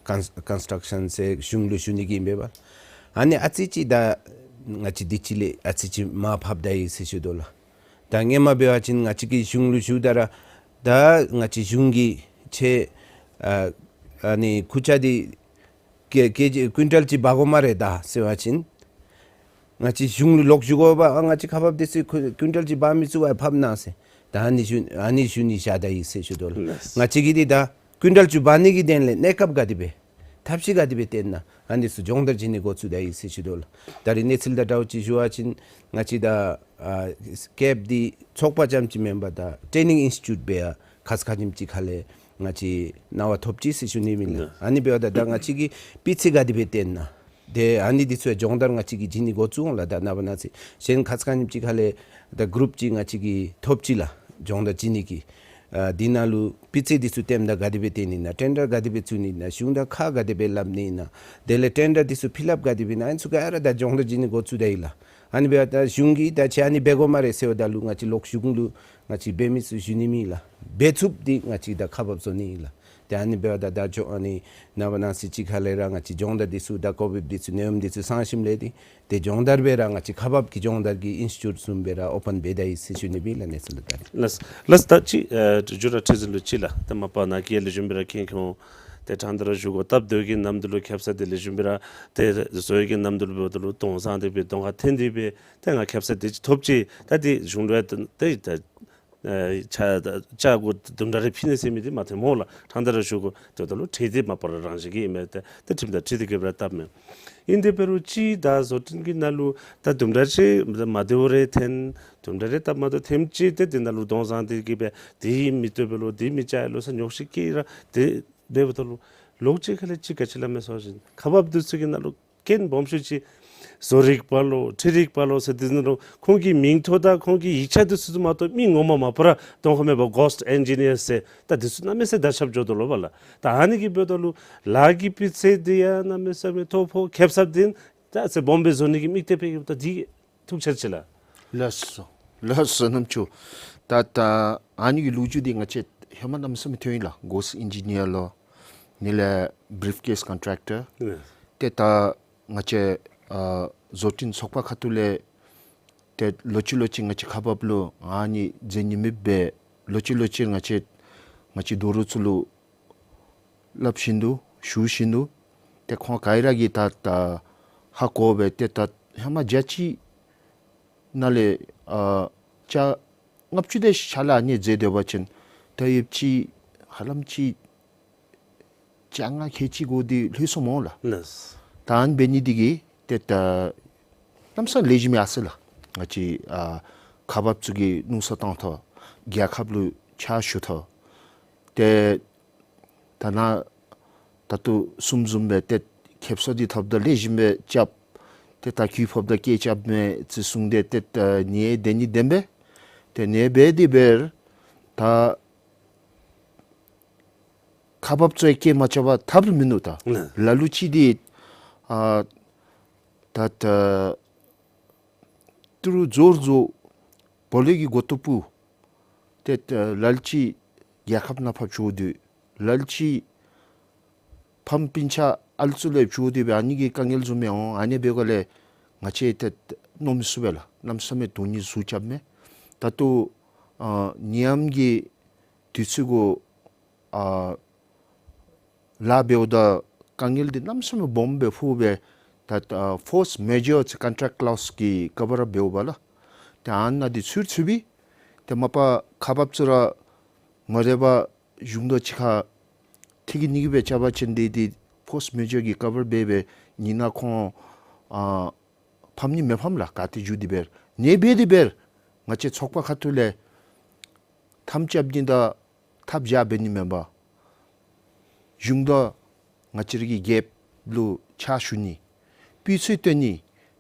Cons- Construction ཟེར་གཞུང་ལུ་ཞུ་ནི་གི་ཨིན་པས་པ། ཨ་ནི་ཨ་ཙི་ཅིག་ད་ང་བཅས་འདི་ཅིག་ལས་ཨ་ཙི་ཅིག་མར་ཕབ་ད་ཡི་ཟེར་ཞུ་དོ་ལགས། ད་སྔོན་མ་འབད་བ་ཅིན་ང་བཅས་ཀྱིས་གཞུང་ལུ་ཞུཝ་ད་ར་ད་ང་བཅས་གཞུང་གིས་ཁྱེད་ཨ་ཨ་ནི་ཁུར་ཆ་འདི་ཀེ་ཀེ་ཇི་ཀུན་ཊལ་ཅིག་འབག་དགོ་སྨ་རེ་ད་ཟེར་བ་ཅིན་ང་བཅས་གཞུང་ལུ་ལོག་ཞུ་དགོ་པས། ཨ་ང་བཅས་ཁ་པར་འདི་ཚུ་ཀུ་ཀུན་ཊལ་ཅིག་འབག་མི་ཚུགས་པས་ཕབ་གནང་ཟེར། ད་ཨ་ནི་ཞུ་ཨ་ནི་ཞུ་ནི་བཞག་ད་ཡི་ཟེར་ཞུ་དོ་ལགས། ལགས། ང་བཅས་ཀྱིས་འདི་ད་ཀུན་ཊལ་ཅིག་འབག་ནི་གི་དོན་ལས་གནས་སྐབས་ག་དེ་སྦེ་ཐབས་ཤེས་ག་དེ་སྦེ་བཏོན་ན་ཨ་ནི་ཚུ་སྦྱོང་བརྡར་བྱིན་ནི་འགོ་བཙུགས་ད་ཡི་ཟེར་ཞུ་དོ་ལགས། ད་རིས་གནས་ཚུལ་དང་འདྲཝ་ཅིག་ཞུ་བ་ཅིན་ང་བཅས་ད་ཨ་ཀེབ་འདི་ཚོགས་པ་རྐྱངམ་ཅིག་མེན་པར་ད་ཊེ་ནིང་ཨིནསི་ཊི་ཊུཊ་སྦེ་ཡང་ཁ་ཙ་ཁ་ཉིནམ་ཅིག་ཁ་ལས་ང་བཅས་གནང་བ་ཐོབ་ཅི་ཟེར་ཞུ་ནི་ཨིན་ལགས། ཨ་ནི་འབདཝ་ད་ད་ང་བཅས་ཀྱིས་སྤུས་ཚད་ག་དེ་སྦེ་བཏོན་ན་ཏེ་ཨ་ནི་འདི་ཚུ་ཡང་སྦྱོང་བརྡར་ང་བཅས་ཀྱིས་བྱིན་ནི་འགོ་བཙུགས་འོང་ལགས། ད་ནངས་པ་གནངས་ཚེ་གཞན་ཁ་ཙ་ཁ་ཉིནམ་ཅིག་ཁ་ལས་ད་གུ་རུབ་ཅིག་ང་བཅས་ཀྱིས་ཐོབ་ཅི་ལགས། སྦྱོང་བརྡར་བྱིན་ནི་གི་ཨ་འདི་ནང་ལུ་སྤུས་ཚད་འདི་ཚུ་བཏོནམ་ད་ག་དེ་སྦེ་བཏོན་ནི་ཨིན་ན། ཊེན་ཌར་ག་དེ་སྦེ་བཙུགས་ནི་ཨིན་ན། གཞུང་དང་ཁ་ག་དེ་སྦེ་སླབ་ནི་ཨིན་ན། དེ་ལས་ཊེན་ཌར་འདི་ཚུ་ཕིལ་ཨཔ་ག་དེ་སྦེ་ཨིན་ན། ཨ་ནི་ཚུ་ག་ར་ད་སྦྱོང་བརྡར་བྱིན་ནི་འགོ་བཙུགས་ད་ཡི་ལགས། ཨ་ནི་འབདཝ་ད་གཞུང་གིས་ད་ཁྱེད་ཨ་ནི་འབད་དགོ་སྨ་རེ་ཟེརཝ་ད་ལུ་ང་བཅས་ལོག་གཞུང་ལུ་ང་བཅས་འབད་མི་ཚུ་ཞུ་ནི་མེད་ལགས། འབད་ཚུགསཔ་འདི་ང་བཅས་ད་ཁག་འབགཔ་བཟོ་ནི་ཨིན་ལགས། ཏེ་ཨ་ནི་འབདཝ་ད་ད་ཅོག་ཨ་ནི་ནངས་པ་གནངས་ཚེ་ཅིག་ཁ་ལས་ར་ང་བཅས་སྦྱོང་བརྡར་འདི་ཚུ་ད་ཀོ་བིཌ་འདི་ཚུ་ནད་ཡམས་འདི་ཚུ་སངས་ཞིནམ་ལས་འདི་ཏེ་སྦྱོང་བརྡར་སྦེ་ར་ང་བཅས་ཁག་འབགཔ་གི་སྦྱོང་བརྡར་གྱི་ཨིནསི་ཊི་ཊུཊ་བཟུམ་སྦེ་ར་ཨོ་པཱན་འབད་ད་ཡི་ཟེར་ཞུ་ནི་ཨིན་ལགས། གནས་ཚུལ་ལུ་ད་རིས་ལགས། ལགས། ད་ཅི་ཨ་མཇུག་ར་ཁྲི་འཛིན་ལུ་ཅིག་ལགས། ད་མ་པ་ནཱ་གིས་ལེགས་ཤོམ་སྦེ་ར་མཁྱེན་འོང་། ཏེ་ཕྲང་སྟེ་ར་ཞུ་དགོ། སྟབས་བདེཝ་གི་གནམ་དུས་ལུ་ཁེབ་ས་འདི་ལེགས་ཤོམ་སྦེ་ར་ཏེ་བཟོ་བའི་གི་གནམ་དུས་ལུ་འབདཝ་ད་ལུ་གདོང་བཟང་སྟེ་སྦེ་གདོང་ཁར་འཐོན་ཏེ་སྦེ་ཏེ་ང་ཁེབ་ས་འདི་ཅིག་ཐོབ་ཅི། ད་འདི་གཞུང་ལུ་ཡང་ཏེ་ད་ཨེ་ཆ་ད་ཆ་དགོ་དུམ་གྲ་རེ་ཕུལ་ནི་ཟེར་མི་འདི་མ་ཐོནམ་སྨོ་ལགས། ཕྲང་སྟེ་ར་ཞུ་དགོ། ཏེ་ད་ལུ་ཁྲལ་འདི་མ་པ་ར་རང་བཞིན་གྱིས་ཨིན་མས། ཏེ་ཏེ་ཁྲིམས་དང་འཁྲིལ་ཏེ་གི་སྦེ་ར་བཏབ་མས། ཨིན་ཏེ་འབད་རུང་ཅིག་ད་བཟོ་སྐྲུན་གྱི་ནང་ལུ་ད་དུམ་གྲ་ཅིག་མ་བདེཝ་རེ་ཐོན། དུམ་གྲ་རེ་སྟབས་མ་བདེཝ་ཐོནམ་ཅིག་ཏེ་འདི་ནང་ལུ་གདོང་བཟང་སྟེ་གི་སྦེ་འདི་མི་བཏུབ་པས་ལོ་འདི་མི་བྱ་ཡི་ལོ་ཟེར་ཉོགས་བཤད་ཀྱིས་ར་ཏེ་འབདཝ་ད་ལུ་ལོག་ཅིག་ཁ་ལས་ཅིག་ག་ཅི་སླབ་མས་ཟེར་བ་ཅིན་ཁག་འབགཔ་འདི་ཚུ་གི་ནང་ལུ་རྐྱེན་སྦོམ་ཤོས་ཅིག་བཟོ་རིག་པ་ལོ་འཕྲུལ་རིག་པ་ལོ་ཟེར་འདི་ནང་ལུ་ཁོང་གི་མིང་ཐོག་དང་ཁོང་གི་ཡིག་ཆ་འདི་ཚུ་མ་གཏོགས་མི་ངོ་མ་མ་པ་ར་གདོང་ཁར་མེད་པར་གྷོསཊ་ཨེན་ཇི་ནི་ཡར་ཟེར་ད་འདི་ཚུ་གནམ་མེད་ས་མེད་དར་ཁྱབ་འགྱོ་དོ་ལོ་པ་ལགས། ད་ཨ་ནི་གིས་འབདཝ་ད་ལུ་ལཱ་གི་སྤུས་ཚད་འདི་ཡང་གནམ་མེད་ས་མེད་མཐོ་པོ་ཁེབ་ས་འདི་ད་ཚེ་སྦོམ་སྦེ་བཟོ་ནི་གི་དམིགས་གཏད་འབད་གི་ད་འདི་ཐུགས་ཆེར་ཅིག་ལགས། ལགས་སོ། ལགས་སོ་རྣམ་ཅོ། ད་ད་ཨ་ནི་གི་ལོ་རྒྱུས་འདི་ང་བཅས་ཧེ་མ་གནམ་མེད་ས་མེད་ཐོན་ཡི་ལགས། གྷོསཊ་ཨེན་ཇི་ནི་ཡར་ལོ་ནི་ལས་བི་རིཕ་ཀེསི་ཀོན་ཊེཀ་ཊར། ལགས། ཏེ་ད་ང་བཅས་ཨ་བཟོ་སྐྲུན་ཚོགས་པ་ཁ་ཐུག་ལས་ཏེ་ལོག་ཅི་ལོག་ཅི་ང་བཅས་ཁག་འབགཔ་ལུ་ཨ་ནི་མཛད་ནི་མེདཔ་སྦེ་ལོག་ཅི་ལོག་ཅི་ང་བཅས་ང་བཅས་རྡོག་རོལ་ཚུ་ལུ་སླབ་བཞིན་དུ་ཞུ་བཞིན་དུ་ཏེ་ཁོང་ག་ར་གིས་ད་ད་ཧ་གོ་སྦེ་ཏེ་ད་ཧེ་མ་བརྒྱ་ཅིག་ནང་ལས་ཨ་ཅ་ལྔ་བཅུ་དེ་ཅིག་ལས་ཨ་ནི་མཛད་སྡོད་པ་ཅིན་ད་ཡོདཔ་ཅིག་ཧ་ལམ་ཅིག་ཅ་ལྔ་ཁལ་གཅིག་གུ་འདི་ལྷོད་སོང་སྨོ་ལགས། ལགས། ད་ཨ་ནི་འབད་ནི་འདི་གིས་ཏེ་ད་གནམ་མེད་ས་མེད་ལེགས་ཤོམ་ཡར་སོང་ལགས། ང་བཅས་ཨ་ཁག་འབགཔ་ཚུ་གིས་མནོ་བསམ་བཏང་ཐོག་རྒྱལ་ཁབ་ལུ་ཕྱག་ཞུ་ཐོག་ཏེ་ད་ནཱ་ད་ལྟོ་གསུངམ་བཟུམ་སྦེ་ཏེ་ཁེབ་ས་འདི་ཐོབ་ད་ལེགས་ཤོམ་སྦེ་རྐྱབ། ཏེ་ད་གོ་ཕབ་ད་སྐད་རྐྱབ་མས་ཟེར་གསུངས་ཏེ་ཏེ་ད་ནི་དེ་ནི་བདེན་པས། ཏེ་ནི་འབད་དེ་འབད་ད་ཁག་འབགཔ་ཚུ་ཡང་སྐད་མ་རྐྱབ་པར་ཐབས་ར་མིན་འདུག། ད་ལ་ལུ་ཅིག་འདི་ཨ་ད་ད་ཏི་རུ་རྫོགས་རྫོགས་སྦོ་ལོགས་ཀྱི་མགུ་ཏོ་སྤུ་ཏེ་ད་ལ་ལུ་ཅིག་རྒྱལ་ཁབ་ནང་ཕར་བྱོག་སྡོད། ལ་ལུ་ཅིག་ཕམ་སྤུན་ཆ་ཨ་ལུ་ཚུ་ལས་བྱོག་སྡོད་སྦེ་ཨ་ནི་གི་དཀའ་ངལ་བཟུམ་མས་འོང་། ཨ་ནི་འབད་སྒང་ལས་ང་བཅས་ཏེ་མནོ་མི་ཚུགས་པས་ལགས། གནམ་མེད་ས་མེད་དོན་སྙིང་ཟུག་རྐྱབ་མས། ད་ལྟོ་ཨ་ནད་ཡམས་ཀྱི་དུས་ཚོད་གུ་ཨ་ལཱ་འབདཝ་ད་དཀའ་ངལ་འདི་གནམ་མེད་ས་མེད་སྦོམ་སྦེ་ཕོག་སྦེ་ད་ཨ་ཕོརསི་མེ་ཇར་ཟེར་ཀོན་ཊེཀཊ་ལོསི་གི་ཀ་བར་འབདཝ་ལགས། ཏེ་ཨ་ནཱ་འདི་ཚུར་ཚུར་སྦེ་ཏེ་མ་པ་ཁག་འབགཔ་ཚུ་ར་མ་རེ་བ་གཞུང་དང་གཅིག་ཁར་འཐད་ནི་གི་སྦེ་རྐྱབ་པ་ཅིན་འདི་འདི་ཕོརསི་མེ་ཇར་གྱི་ཀ་བར་འབད་སྦེ་ ཉི་ན་ཁོང་ཨ་ཕམ་ནི་མི་ཕམ་ལགས། ག་ཏེ་འགྱོ་དེ་འབད་རུང་ཨ་ནི་འབད་དེ་འབད་རུང་ང་བཅས་ཚོགས་པ་ཁ་ཐུག་ལས་ཐམ་རྐྱབ་ནི་དང་ཐབས་བཞག་འབད་ནི་མེན་པར་གཞུང་དང་ང་བཅས་ར་གི་རྒྱལཔོ་ལུ་ཕྱག་ཞུ་ནི། སྤུས་ཚད་སྟོན་ནི།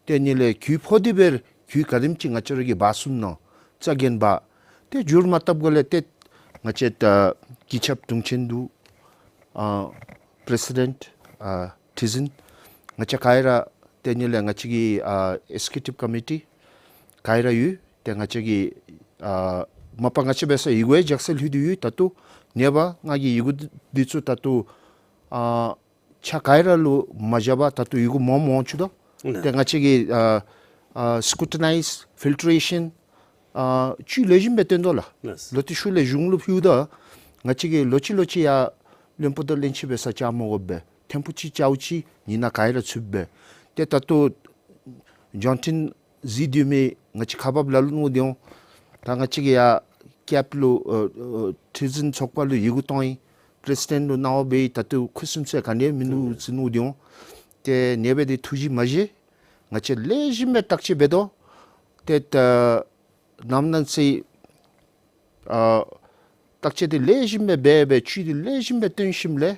དེ་ནི་ལས་གྱོད་ཕོག་དེ་འབད་རུང་གྱོད་ག་དེམ་ཅིག་ང་བཅས་ར་གིས་འབག་ཚུགས་ནི་ནང་ཚ་གྱང་འབག། ཏེ་འགྱུར་མ་བཏབ་ག་ལས་ཏེ་ང་བཅས་ད་གྱི་ཆབ་དྲུང་ཆེན་འདུག། ཨ་པི་རེ་སི་ཌེནཊ་ཨ་ཁྲི་འཛིན་ང་བཅས་ག་ར་དེ་ནི་ལས་ང་བཅས་ཀྱི་ཨ་ཨེག་ཛི་ཀིའུ་ཊིབ་ཀོ་མི་ཊི་ག་ར་ཡོད། ཏེ་ང་བཅས་ཀྱི་ཨ་མ་པ་ང་བཅས་འབད་ས་ཡི་གུ་ཡང་རྒྱགས་ཚད་ལྷོད་དེ་ཡོད། ད་ལྟོ་ནངས་པ་ང་གིས་ཡི་གུ་འདི་ཚུ་ད་ལྟོ་ཨ་ཆ་ག་ར་ལུ་མ་བཞག་པར་ད་ལྟོ་ཡི་གུ་མང་མང་བྱུང་དོ། ཏེ་ང་བཅས་ཀྱི་ཨ་ཨ་སི་ཀུ་ཊི་ནའིཛ་ཕིལ་ཊི་རེ་ཤཱན་ཨ་ཅུ་ལེགས་ཤོམ་སྦེ་སྟོན་དོ་ལགས། ལོ་ཏེ་ཤུལ་ལས་གཞུང་ལུ་ཕུལཝ་ད་ང་བཅས་ཀྱིས་ལོག་ཅི་ལོག་ཅི་ཡར་བློན་པོ་དང་བློན་ཆེན་འབད་ས་བཅར་མ་དགོ་པར་ཐེངས་པོ་ཅིག་བཅརཝ་ཅིག་ཉི་ན་ག་ར་ཚུདཔ་སྦེ། ཏེ་ད་ལྟོ་འབྱོན་ཐོན་གཟིགས་དོ་མི་ང་བཅས་ཁག་འབགཔ་ལ་ལུ་མནོ་སྟེ་འོང་། ད་ང་བཅས་ཀྱིས་ཡར་རྒྱལཔོ་ལུ་ཨ་ཨ་ཁྲི་འཛིན་ཚོགས་པ་ལུ་ཡི་གུ་གཏང་ཡི། པི་རེ་སི་ཌེནཊ་ལུ་གནང་བ་འབད་ཡི། ད་ལྟོ་ཁུ་སིམ་སུ་ག་ནི་ཡང་མིན་འདུག་ཟེར་མནོ་སྟེ་འོང་། ཏེ་ཨ་ནི་འབད་དེ་ཐུགས་རྗེ་མ་བཞེས། ང་བཅས་ལེགས་ཤོམ་སྦེ་བརྟག་དཔྱད་འབད་དོ། ཏེ་ད་ནམ་ནམ་ཚེ་ཨ་བརྟག་དཔྱད་འདི་ལེགས་ཤོམ་སྦེ་འབད་འབད་ཅུ་འདི་ལེགས་ཤོམ་སྦེ་སྟོན་ཞིནམ་ལས་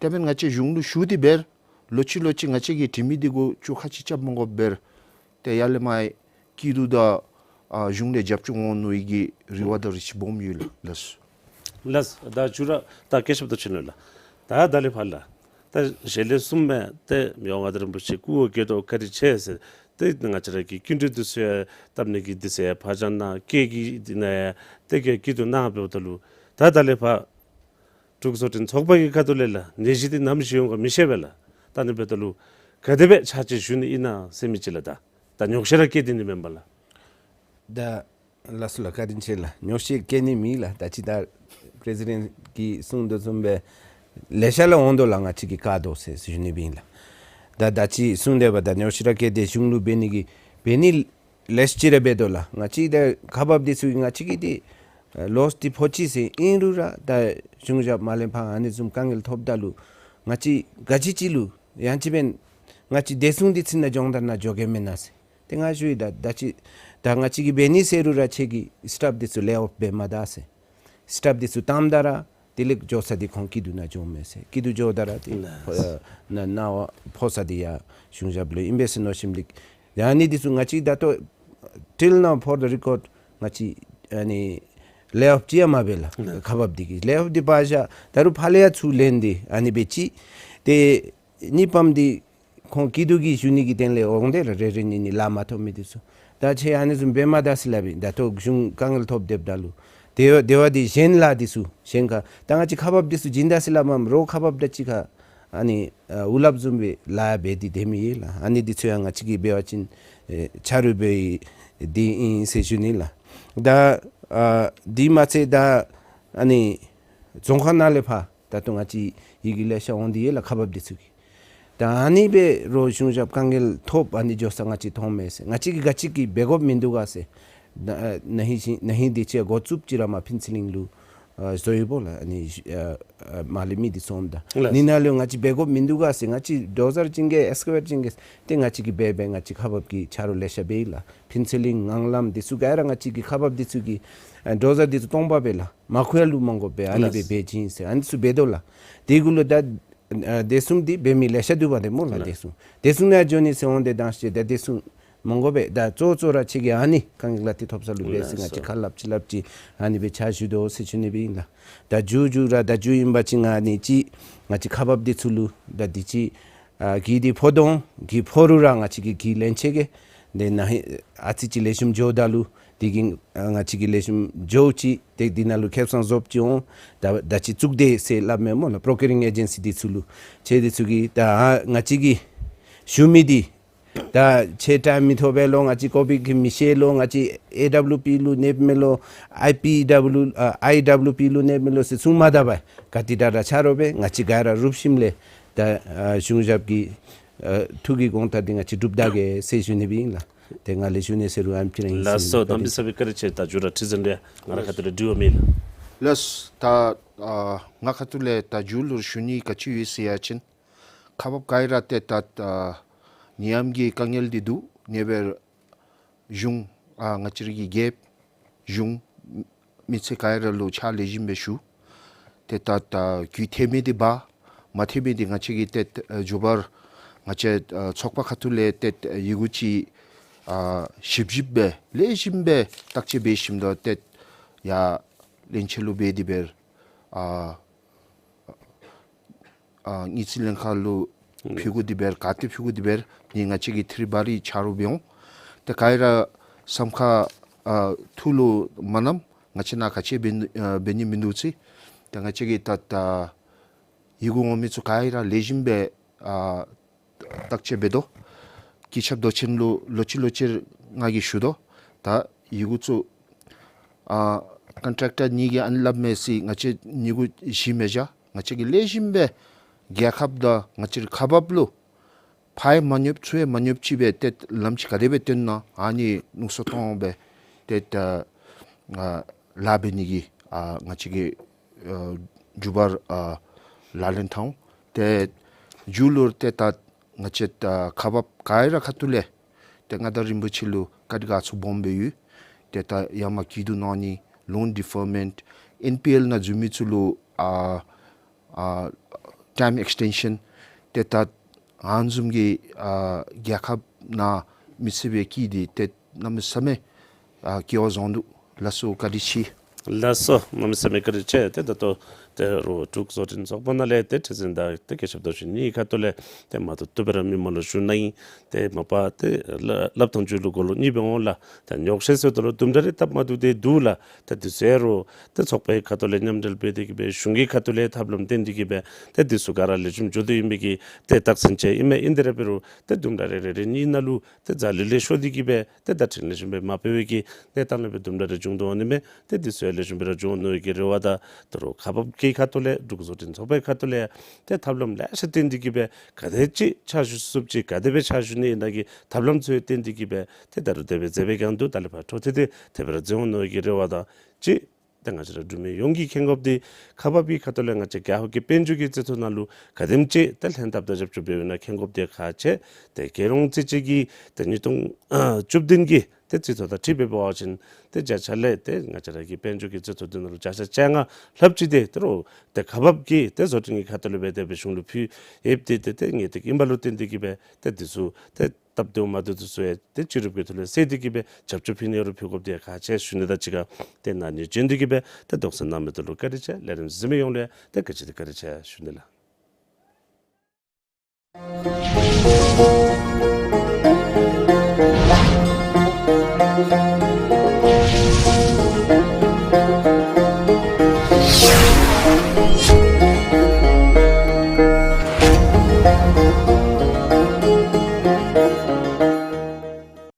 དེ་མེན་ང་བཅས་གཞུང་ལུ་ཞུ་སྟེ་འབད་རུང་ལོག་ཅི་ལོག་ཅི་ང་བཅས་ཀྱིས་དྲི་མི་འདི་གུ་ཅོག་ཁ་ཅིག་རྐྱབ་མ་དགོ་པར་ཏེ་ཡར་ལས་མར་སྐྱིད་སྡུག་དང་ཨ་གཞུང་ལས་རྒྱབ་སྐྱོར་འོང་ནི་གི་རེ་བ་དང་རེ་ཆེ་སྦོམ་ཡོད་ལགས། ལགས་སོ། ལགས། ད་མཇུག་ར་ད་སྐད་ཆ་ཕུད་ཅི་ནུག་ལགས། ད་ད་ལས་ཕར་ལགས། ད་ཞལ་ལས་གསུངམ་མས། ཏེ་མི་དབང་མངའ་བདག་རིན་པོ་ཆེ་སྐུ་འོ་བརྒྱལ་དོ་བཀའ་དྲིན་ཆེ་ཟེར། ཏེ་ང་བཅས་ར་གི་སྐྱིན་འགྲུལ་འདི་ཚུ་ཡང་བཏབ་ནི་གི་འདི་ཚུ་ཡང་ཕར་བྱང་གནང་། སྐྱེད་ཀྱི་འདི་ནང་ཡང་ཏེ་གི་སྐྱིད་སྡུག་གནང་འབདཝ་ད་ལུ་ད་ད་ལས་ཕར་འབྲུག་བཟོ་སྐྲུན་ཚོགས་པ་གི་ཁ་ཐུག་ལས་ལགས་ནད་གཞི་འདི་ནམ་ཞི་འོང་ག་མི་ཤེས་པས་ལགས། ད་ཨ་ནི་འབདཝ་ད་ལུ་ག་དེ་སྦེ་ཕྱག་ཕྱིད་ཞུ་ནི་ཨིན་ན་ཟེར་མི་ཅིག་ལགས། ད་ད་ཉོགས་བཤད་ར་བཀལ་ཏེ་ནི་མེན་པ་ལགས། ད་ལགས་སོ་ལགས། བཀའ་དྲིན་ཆེ་ལགས། ཉོགས་བཤད་བཀལ་ནི་མེད་ལགས། ད་ཅི་ད་པི་རེ་སི་ཌེནཊ་གིས་གསུངས་དོ་བཟུམ་སྦེ་ལེ་ཤ་ལགས་འོང་དོ་ལགས། ང་བཅས་ཀྱིས་བཀག་དོ་ཟེར་ཞུ་ནི་སྦེ་ཨིན་ལགས། ད་ད་ཅི་གསུངས་དེ་འབདཝ་ད་ཉོགས་བཤད་ར་བཀལ་ཏེ་གཞུང་ལུ་འབད་ནི་གི་འབད་ནི་ལེ་ཤ་ཅིག་ར་འབད་དོ་ལགས། ང་བཅས་ད་ཁག་འབགཔ་འདི་ཚུ་ང་བཅས་ཀྱིས་འདི་ལོསི་འདི་ཕོག་ཅི་ཟེར་ཨིན་རུང་ར་ད་གཞུང་ཞབས་མར་ལས་ཕར་ཨ་ནི་བཟུམ་དཀའ་ངལ་ཐོབ་ད་ལུ་ང་བཅས་ག་ཅི་ཅིག་ལུ་ཡང་ཅིན་འབདན་ང་བཅས་བདེ་སྲུང་འདི་ཚུ་ནང་སྦྱོང་བརྡར་ནང་འགྱོ་གེ་མེན་ན་ཟེར། ཏེ་ང་ཞུ་ཡི། ད་ད་ཅི་ད་ང་བཅས་ཀྱིས་འབད་ནི་ཟེར་རུང་ར་ཁྱེད་ཀྱིས་སི་ཊཱཕ་འདི་ཚུ་ལེ་ཨོཕ་འབད་མ་ད་ཟེར། སི་ཊཱཕ་འདི་ཚུ་བཏངམ་ད་ར་དེ་ལས་འགྱོ་ས་འདི་ཁོང་སྐྱིད་སྡུག་ནང་འགྱོཝ་མས་ཟེར། སྐྱིད་སྡུག་འགྱོཝ་ད་ར་ཏེ་ལགས། ཨ་ན་ན་བ་ཕོག་ས་འདི་ཡར་གཞུང་ཞབས་ལུ་ཨིན་པས་ཟེར་མནོ་ཞིནམ་ལས་ཨ་ནི་འདི་ཚུ་ང་བཅས་ད་ལྟོ་till now for the record ང་བཅས་ཨ་ནི་ལེ་ཨོཕ་ཅིག་ཡང་མ་འབད་ལགས། ལགས། ཁག་འབགཔ་འདི་གིས་ལེ་ཨོཕ་འདི་འབག་བཞག། ད་རུང་ཕར་ལས་ཡང་ཚུར་ལེན་ཏེ་ཨ་ནི་འབད་ཅི། ཏེ་གཉིས་པམ་འདི་ཁོང་སྐྱིད་སྡུག་གི་ཞུ་ནི་གི་དོན་ལས་འོང་དེས་ལགས། རེ་རེ་གཉིས་གཉིས་ལཱ་མ་ཐོབ་མི་འདི་ཚུ། ད་ཁྱེད་ཨ་ནི་བཟུམ་འབད་མ་ད་ཟེར་སླབ་ཨིན། ད་ལྟོ་གཞུང་དཀའ་ངལ་ཐོབ་སྡོདཔ་ད་ལུ་དེ་བ་དེ་བ་འདི་གཞན་ལཱ་འདི་ཚུ་གཞན་ཁར་ད་ང་བཅས་ཁག་འབགཔ་འདི་ཚུ་བྱིན་ད་ཟེར་སླབ་མས། རོགས་ཁག་འབགཔ་དང་གཅིག་ཁར་ཨ་ནི་ཨ་ཨུ་ལགཔ་བཟུམ་སྦེ་ལཱ་འབད་དེ་སྡོད་མི་ཡོད་ལགས། ཨ་ནི་འདི་ཚུ་ཡང་ང་བཅས་ཀྱིས་འབད་བ་ཅིན་ཨེ་ཆ་རོགས་འབད་ཡི་འདི་ཨིན་ཟེར་ཞུ་ནི་ལགས། ད་ཨ་འདི་མ་ཚད་ད་ཨ་ནི་རྫོང་ཁག་ནང་ལས་ཕར་ད་ལྟོ་ང་བཅས་ཡི་གུ་ལེ་ཤ་འོང་སྟེ་ཡོད་ལགས། ཁག་འབགཔ་འདི་ཚུ་གིས། ད་ཨ་ནི་འབད་རུང་གཞུང་ཞབས་དཀའ་ངལ་ཐོབ་ཨ་ནི་འགྱོ་ས་ང་བཅས་མཐོང་མས་ཟེར། ང་བཅས་ཀྱིས་ག་ཅི་གིས་འབད་དགོཔ་མིན་འདུག་ག་ཟེར། ན་ན་ཧིང་ཞིན་ན་ཧིང་འདི་ཅིག་འགོ་བཙུགསཔ་ཅིག་ར་མར་ཕུན་ཚོགས་གླིང་ལུ་ཨ་བཟོ་ཡི་པོ་ལགས། ཨ་ནི་ཨ་ཨ་མར་ལས་མི་འདི་ཚུ་འོངམ་ད་ལགས། ཨ་ནི་ནང་ལུ་ང་བཅས་འབད་དགོཔ་མིན་འདུག་ག་ཟེར། ང་བཅས་ཌོ་ཟར་བྱིན་གེ་ཨེགས་ཀེ་ཝེཊ་བྱིན་གེ་ཏེ་ང་བཅས་ཀྱིས་འབད་འབད་ང་བཅས་ཁག་འབགཔ་གི་ཆ་རོགས་ལེ་ཤ་འབད་ཡི་ལགས། ཕུན་ཚོགས་གླིང་ངང་ལམ་འདི་ཚུ་ག་ར་ང་བཅས་ཀྱི་ཁག་འབགཔ་འདི་ཚུ་གིས་ཨ་ཌོ་ཟར་འདི་ཚུ་སྟོང་པ་འབད་ལགས། མར་ཁུ་ཡང་བླུག་མ་དགོ་པར་ཨ་ནི་སྦེ་ལགས། འབད་བྱིན་ཟེར་ཨ་ནི་ཚུ་འབད་དོ་ལགས། དེ་གུ་ལུ་ད་ཨ་བདེ་སྲུང་འདི་འབད་མི་ལེ་ཤ་འདུག་པ་ཏེ་སྨོ་ལགས། ལགས། བདེ་སྲུང་བདེ་སྲུང་ནང་འགྱོ་ནི་ཟེར་འོང་དེ་དང་ཤེས་ད་བདེ་སྲུང་མ་དགོ་པར་ད་གཙོ་གཙོ་ར་ཁྱེད་ཀྱིས་ཨ་ནི་དཀའ་ངལ་འདི་ཐོབ་ས་ལུ་འབད་ཟེར་ང་བཅས་ཁ་སླབ་ཅི་སླབ་ཅི་ཨ་ནི་སྦེ་ཕྱག་ཞུ་དོ་ཟེར་ཞུ་ནི་སྦེ་ཨིན་ལགས། ད་མཇུག་མཇུག་ར་ད་མཇུག་ཨིན་པ་ཅིན་ཨ་ནི་ཅིག་ང་བཅས་ཁག་འབགཔ་འདི་ཚུ་ལུ་ད་འདི་ཅིག་ཨ་གྱོད་འདི་ཕོག་དོ། གྱོད་ཕོག་རུང་ར་ང་བཅས་ཀྱིས་གྱོད་ལེན་ཆེ་གེ། དེ་ན་ཧིང་ཨ་ཙི་ཅིག་ལེགས་ཤོམ་འགྱོཝ་ད་ལུ་དེ་གིས་ཨ་ང་བཅས་ཀྱིས་ལེགས་ཤོམ་འགྱོཝ་ཅིག་ཏེ་འདི་ནང་ལུ་ཁེ་སང་བཟོཔ་ཅིག་འོང་། ད་ད་ཅི་གཙུག་སྡེ་ཟེར་སླབ་མས་སྨོ་ལགས། པོརོ་ཀིའུ་རིང་ཨེ་ཇེན་སི་འདི་ཚུ་ལུ་ཁྱེད་འདི་ཚུ་གིས་ད་ཨ་ང་བཅས་ཀྱིས་ཞུ་མི་འདི་ད་ཁྱེད་ཊའིམ་མི་ཐོབ་པས་ལོ། ང་བཅས་ཀོ་པི་གིས་མི་ཤེས་ལོ། ང་བཅས་ཨེ་ཌབ་ལུ་པི་ལུ་གནསཔ་མས་ལོ། ཨའི་པི་ཌབ་ལུ་ཨ་ཨའི་ཌབ་ལུ་པི་ལུ་གནསཔ་མས་ལོ་ཟེར་གསུང་མ་ད་བར་ག་ཏེ་དྲག་དྲག་ཆ་རོགས་འབད་ང་བཅས་ག་ར་རུབ་ཞིནམ་ལས་ད་ཨ་གཞུང་ཞབས་ཀྱི་ཨ་ཐུགས་ཀྱི་དགོངས་དག་འདི་ང་བཅས་སྒྲུབ་ད་གེ་ཟེར་ཞུ་ནི་སྦེ་ཨིན་ལགས། ཏེ་ང་ལས་ཞུ་ནི་ཟེར་རུང་ཨ་ནེམ་ཅིག་ར་ཨིན་ཟེར། ལགས་སོ། དམ་པའི་ས་པའི་བཀའ་དྲིན་ཆེ། ད་མཇུག་ར་ཁྲི་འཛིན་ལས་ང་ར་ཁ་ཐུག་ལས་དྲི་བ་མེད་ལགས། ལགས། ད་ཨ་ང་ཁ་ཐུག་ལས་ད་མཇུག་ལུ་ཞུ་ནི་ག་ཅི་ཡོད་ཟེར་བ་ཅིན་ ཁག་འབགཔ་ག་ར་ཏེ་ད་ནད་ཡམས་ཀྱི་དཀའ་ངལ་འདི་འདུག། ཉེ་བར་གཞུང་ཨ་ང་བཅས་ར་གི་རྒྱལཔོ་གཞུང་མི་སེར་ག་ར་ལུ་ཕྱག་ལེགས་ཤོམ་སྦེ་ཞུ། ཏེ་ད་ད་རྒྱུ་ཐེབས་མི་འདི་འབག། མ་ཐེབས་མི་འདི་ང་བཅས་ཀྱིས་ཏེ་མཇུག་བར་ང་བཅས་ཚོགས་པ་ཁ་ཐུག་ལས་ཏེ་ཡི་གུ་ཅིག་ཨ་ཞིབ་ཞིབ་སྦེ་ལེགས་ཤོམ་སྦེ་བརྟག་དཔྱད་འབད་ཞིནམ་ད་ཏེ་ཡར་བློན་ཆེན་ལུ་འབད་དེ་འབད་ཨ་ཨ་དངུལ་རྩིས་ལྷན་ཁག་ལུ་ཕུལ་དགོ་དེ་འབད་ག་ཏེ་ཕུལ་དགོ་དེ་འབད་ནི་ང་བཅས་ཀྱིས་ཐད་རི་བ་རི་ཆ་རོགས་འབད་འོང་། ཏེ་ག་ར་བསམ་ཁ་ཨ་ཐུགས་ལུ་མ་བསྣམ། ང་བཅས་ནང་ག་ཅི་འབད་ཨ་འབད་ནི་མིན་འདུག་ཟེར། ཏེ་ང་བཅས་ཀྱིས་ད་ད་ཡི་གུ་འོང་མི་ཚུ་ག་ར་ལེགས་ཤོམ་སྦེ་ཨ་བརྟག་དཔྱད་འབད་དོ། སྐུ་ཞབས་མདོ་ཆེན་ལུ་ལོག་ཅི་ལོག་ཅི་ང་གིས་ཞུ་དོ། ད་ཡི་གུ་ཚུ་ཨ་ཀོན་ཊེཀ་ཊར་གཉིས་ཀྱིས་ཨ་ནི་སླབ་མས་ཟེར་ང་བཅས་ཡི་གུ་བཞེས་མི་བཞག། ང་བཅས་ཀྱིས་ལེགས་ཤོམ་སྦེ་རྒྱལ་ཁབ་དང་ང་བཅས་ར་ཁག་འབགཔ་ལུ་ཕར་ཡང་མ་ཉོབ་ཚུར་ཡང་མ་ཉོབ་ཅིག་སྦེ་ཏེ་ལམ་ཅིག་ག་དེ་སྦེ་སྟོན་ན་ཨ་ནི་ནུག་སོ་སྟོང་སྦེ་ཏེ་ད་ཨ་ལཱ་འབད་ནི་གི་ཨ་ང་བཅས་ཀྱིས་ཨ་མཇུག་བར་ཨ་ལག་ལེན་འཐབ་འོང་། ཏེ་མཇུག་ལུ་ཏེ་ད་ང་བཅས་ཨ་ཁག་འབགཔ་ག་ར་ཁ་ཐུག་ལས་ཏེ་མངའ་བདག་རིན་པོ་ཆེ་ལུ་བཀའ་དྲིན་དགའ་ཚོར་སྦོམ་སྦེ་ཡོད། ཏེ་ད་ཡར་མར་སྐྱིད་སྡུག་གནང་ནི་ལོན་ཌི་ཕར་མེནཊ་ཨེན་པི་ཨེལ་ནང་འཛུལ་མི་ཚུ་ལུ་ཨ་ཨ་ཊའིམ་ཨེགསི་ཊེན་ཤཱན་ཏེ་ད་ཨ་ནི་བཟུམ་གྱི་ཨ་རྒྱལ་ཁབ་ནང་མི་སེར་སྦེ་སྐྱིད་དེ་ཏེ་གནམ་མེད་ས་མེད་ཨ་སྐལ་བ་བཟང་འདུག། ལགས་སོ་བཀའ་དྲིན་ཆེ། ལགས་སོ་གནམ་མེད་ས་མེད་བཀའ་དྲིན་ཆེ། ཏེ་ད་ལྟོ་ཏེ་རོགས་འབྲུག་བཟོ་སྐྲུན་ཚོགས་པ་ནང་ལས་ཏེ་ཁྲི་འཛིན་དང་ཏེ་སྐུ་ཞབས་མདོ་ཆེན་གཉིས་ཁ་ཐུག་ལས་ཏེ་མ་ཐུབ་ཐུབ་སྦེ་ར་མི་མང་ལུ་ཞུ་གནང་ཡི། ཏེ་མ་པ་ཏེ་སླབ་ཐངས་ཚུ་ལུ་གོ་ལོག་གཉིས་སྦེ་འོང་ལགས། ད་ཉོགས་བཤད་ཟེརཝ་ད་ལུ་དུམ་གྲ་རེ་སྟབས་མ་བདེཝ་དེ་འདུག་ལགས། ད་འདི་ཚུ་ཡང་རོགས་ཏེ་ཚོགས་པའི་ཁ་ཐུག་ལས་མཉམ་འབྲེལ་འབད་དེ་གིས་སྦེ་གཞུང་གི་ཁ་ཐུག་ལས་ཐབས་ལམ་བཏོན་ཏེ་གིས་སྦེ་ཏེ་འདི་ཚུ་ག་ར་ལེགས་ཤོམ་འགྱོ་དོ་ཨིན་པའི་གི་ཏེ་རྟགས་མཚན་ཅིག་ཨིན་མས། ཨིན་དེ་ར་འབད་རུང་ཏེ་དུམ་གྲ་རེ་རེ་རེ་གཉིས་ནང་ལུ་ཏེ་རྫ་ལི་ལེགས་ཤོམ་འདི་གིས་སྦེ་ཏེ་བརྡ་འཕྲིན་ལེགས་ཤོམ་སྦེ་མ་སྤེལ་བའི་གི་གནས་སྟངས་ལས་སྦེ་དུམ་གྲ་རེ་བྱུང་དོ་འོང་ནི་མས། ཏེ་འདི་ཚུ་ཡང་ལེགས་ཤོམ་སྦེ་ར་འགྱོ་འོང་མནོ་བའི་གི་རེ་བ་དང་ད་རོགས་ཁག་འབགཔ་གི་ཁ་ཐུག་ལས་འབྲུག་བཟོ་སྐྲུན་ཚོགས་པའི་ཁ་ཐུག་ལས་ཡང་ཏེ་ཐབས་ལམ་ལེ་ཤ་བཏོན་ཏེ་གིས་སྦེ་ག་དེ་ཅིག་ཕྱག་ཞུ་ཚུགསཔ་ཅིག་ག་དེ་སྦེ་ཕྱག་ཞུ་ནི་ཨིན་ན་གི་ཐབས་ལམ་ཚུ་ཡང་བཏོན་ཏེ་གིས་སྦེ་ཏེ་ད་རུང་དེ་སྦེ་མཛད་པའི་སྒང་དུ་ད་ལས་ཕར་འཕྲོ་མཐུད་དེ་དེ་སྦེ་ར་མཛད་འོང་མནོ་བའི་གི་རེ་བ་དང་གཅིག་ཏེ་ང་བཅས་ར་འབྲུག་མི་ཡོངས་ཀྱིས་མཁྱེན་དགོཔ་འདི་ཁག་འབགཔ་གི་ཁ་ཐུག་ལས་ང་བཅས་རྒྱལ་ཁབ་ཀྱི་དཔལ་འབྱོར་གྱི་རྩིས་ཐོ་ནང་ལུ་ག་དེམ་ཅིག་ཏེ་ལྷན་ཐབས་དང་རྒྱབ་སྐྱོར་འབད་ཡོད་ན་མཁྱེན་དགོཔ་འདི་ཁག་ཆེ། ཏེ་རྒྱལ་ཡོངས་རྩིས་དཔྱད་ཀྱི་ཏེ་ཉིས་སྟོང་བཅུ་བདུན་གྱི་ཏེ་རྩིས་ཐོ་དང་འཁྲིལ་སྦེ་འབད་བ་ཅིན་ཏེ་བརྒྱ་ཆ་ལས་ཏེ་ང་བཅས་ར་གི་དཔལ་འབྱོར་གྱི་རྩིས་ཐོ་འདི་ནང་ལུ་བརྒྱ་ཆ་བཅོ་ལྔ་ལྷགཔ་ཅིག་ཏེ་ད་རུང་ཏེ་ཁག་འབགཔ་གི་ཏེ་བཟོ་སྐྲུན་གྱི་ཁ་ཐུག་ལུ་སྦེ་དེ་སྦེ་གཞུང་ལུ་ཕུལ་ཡོདཔ་འདི་ཏེ་ཏེ་ངེས་ཏིག་ཨིན་པ་ལུ་བརྟེན་ཏེ་གིས་སྦེ་ཏེ་འདི་ཚུ་ཏེ་སྟབས་བདེཝ་མ་བདེཝ་འདི་ཚུ་ཡང་ཏེ་ཕྱི་རུབ་ཀྱི་ཐོག་ལས་སེལ་ཏེ་གིས་སྦེ་རྒྱབ་སྐྱོར་ཕུལ་ནི་ཡོད་རུང་ཕུལ་དགོཔ་འདི་ཡང་ཁག་ཆེ་ཞུ་ནི་དང་གཅིག་ཁར་ཏེ་ན་ནི་བྱོན་ཏེ་གིས་སྦེ་ཏེ་རྡོག་རྩ་གནང་མི་འདི་ལུ་བཀའ་དྲིན་ཆེ། ལས་རིམ་གཟིགས་མི་ཡོངས་ལུ་ཡང་ཏེ་ག་ཅི་ཏེ་བཀའ་དྲིན་ཆེ་ཞུ་ནི་ལགས།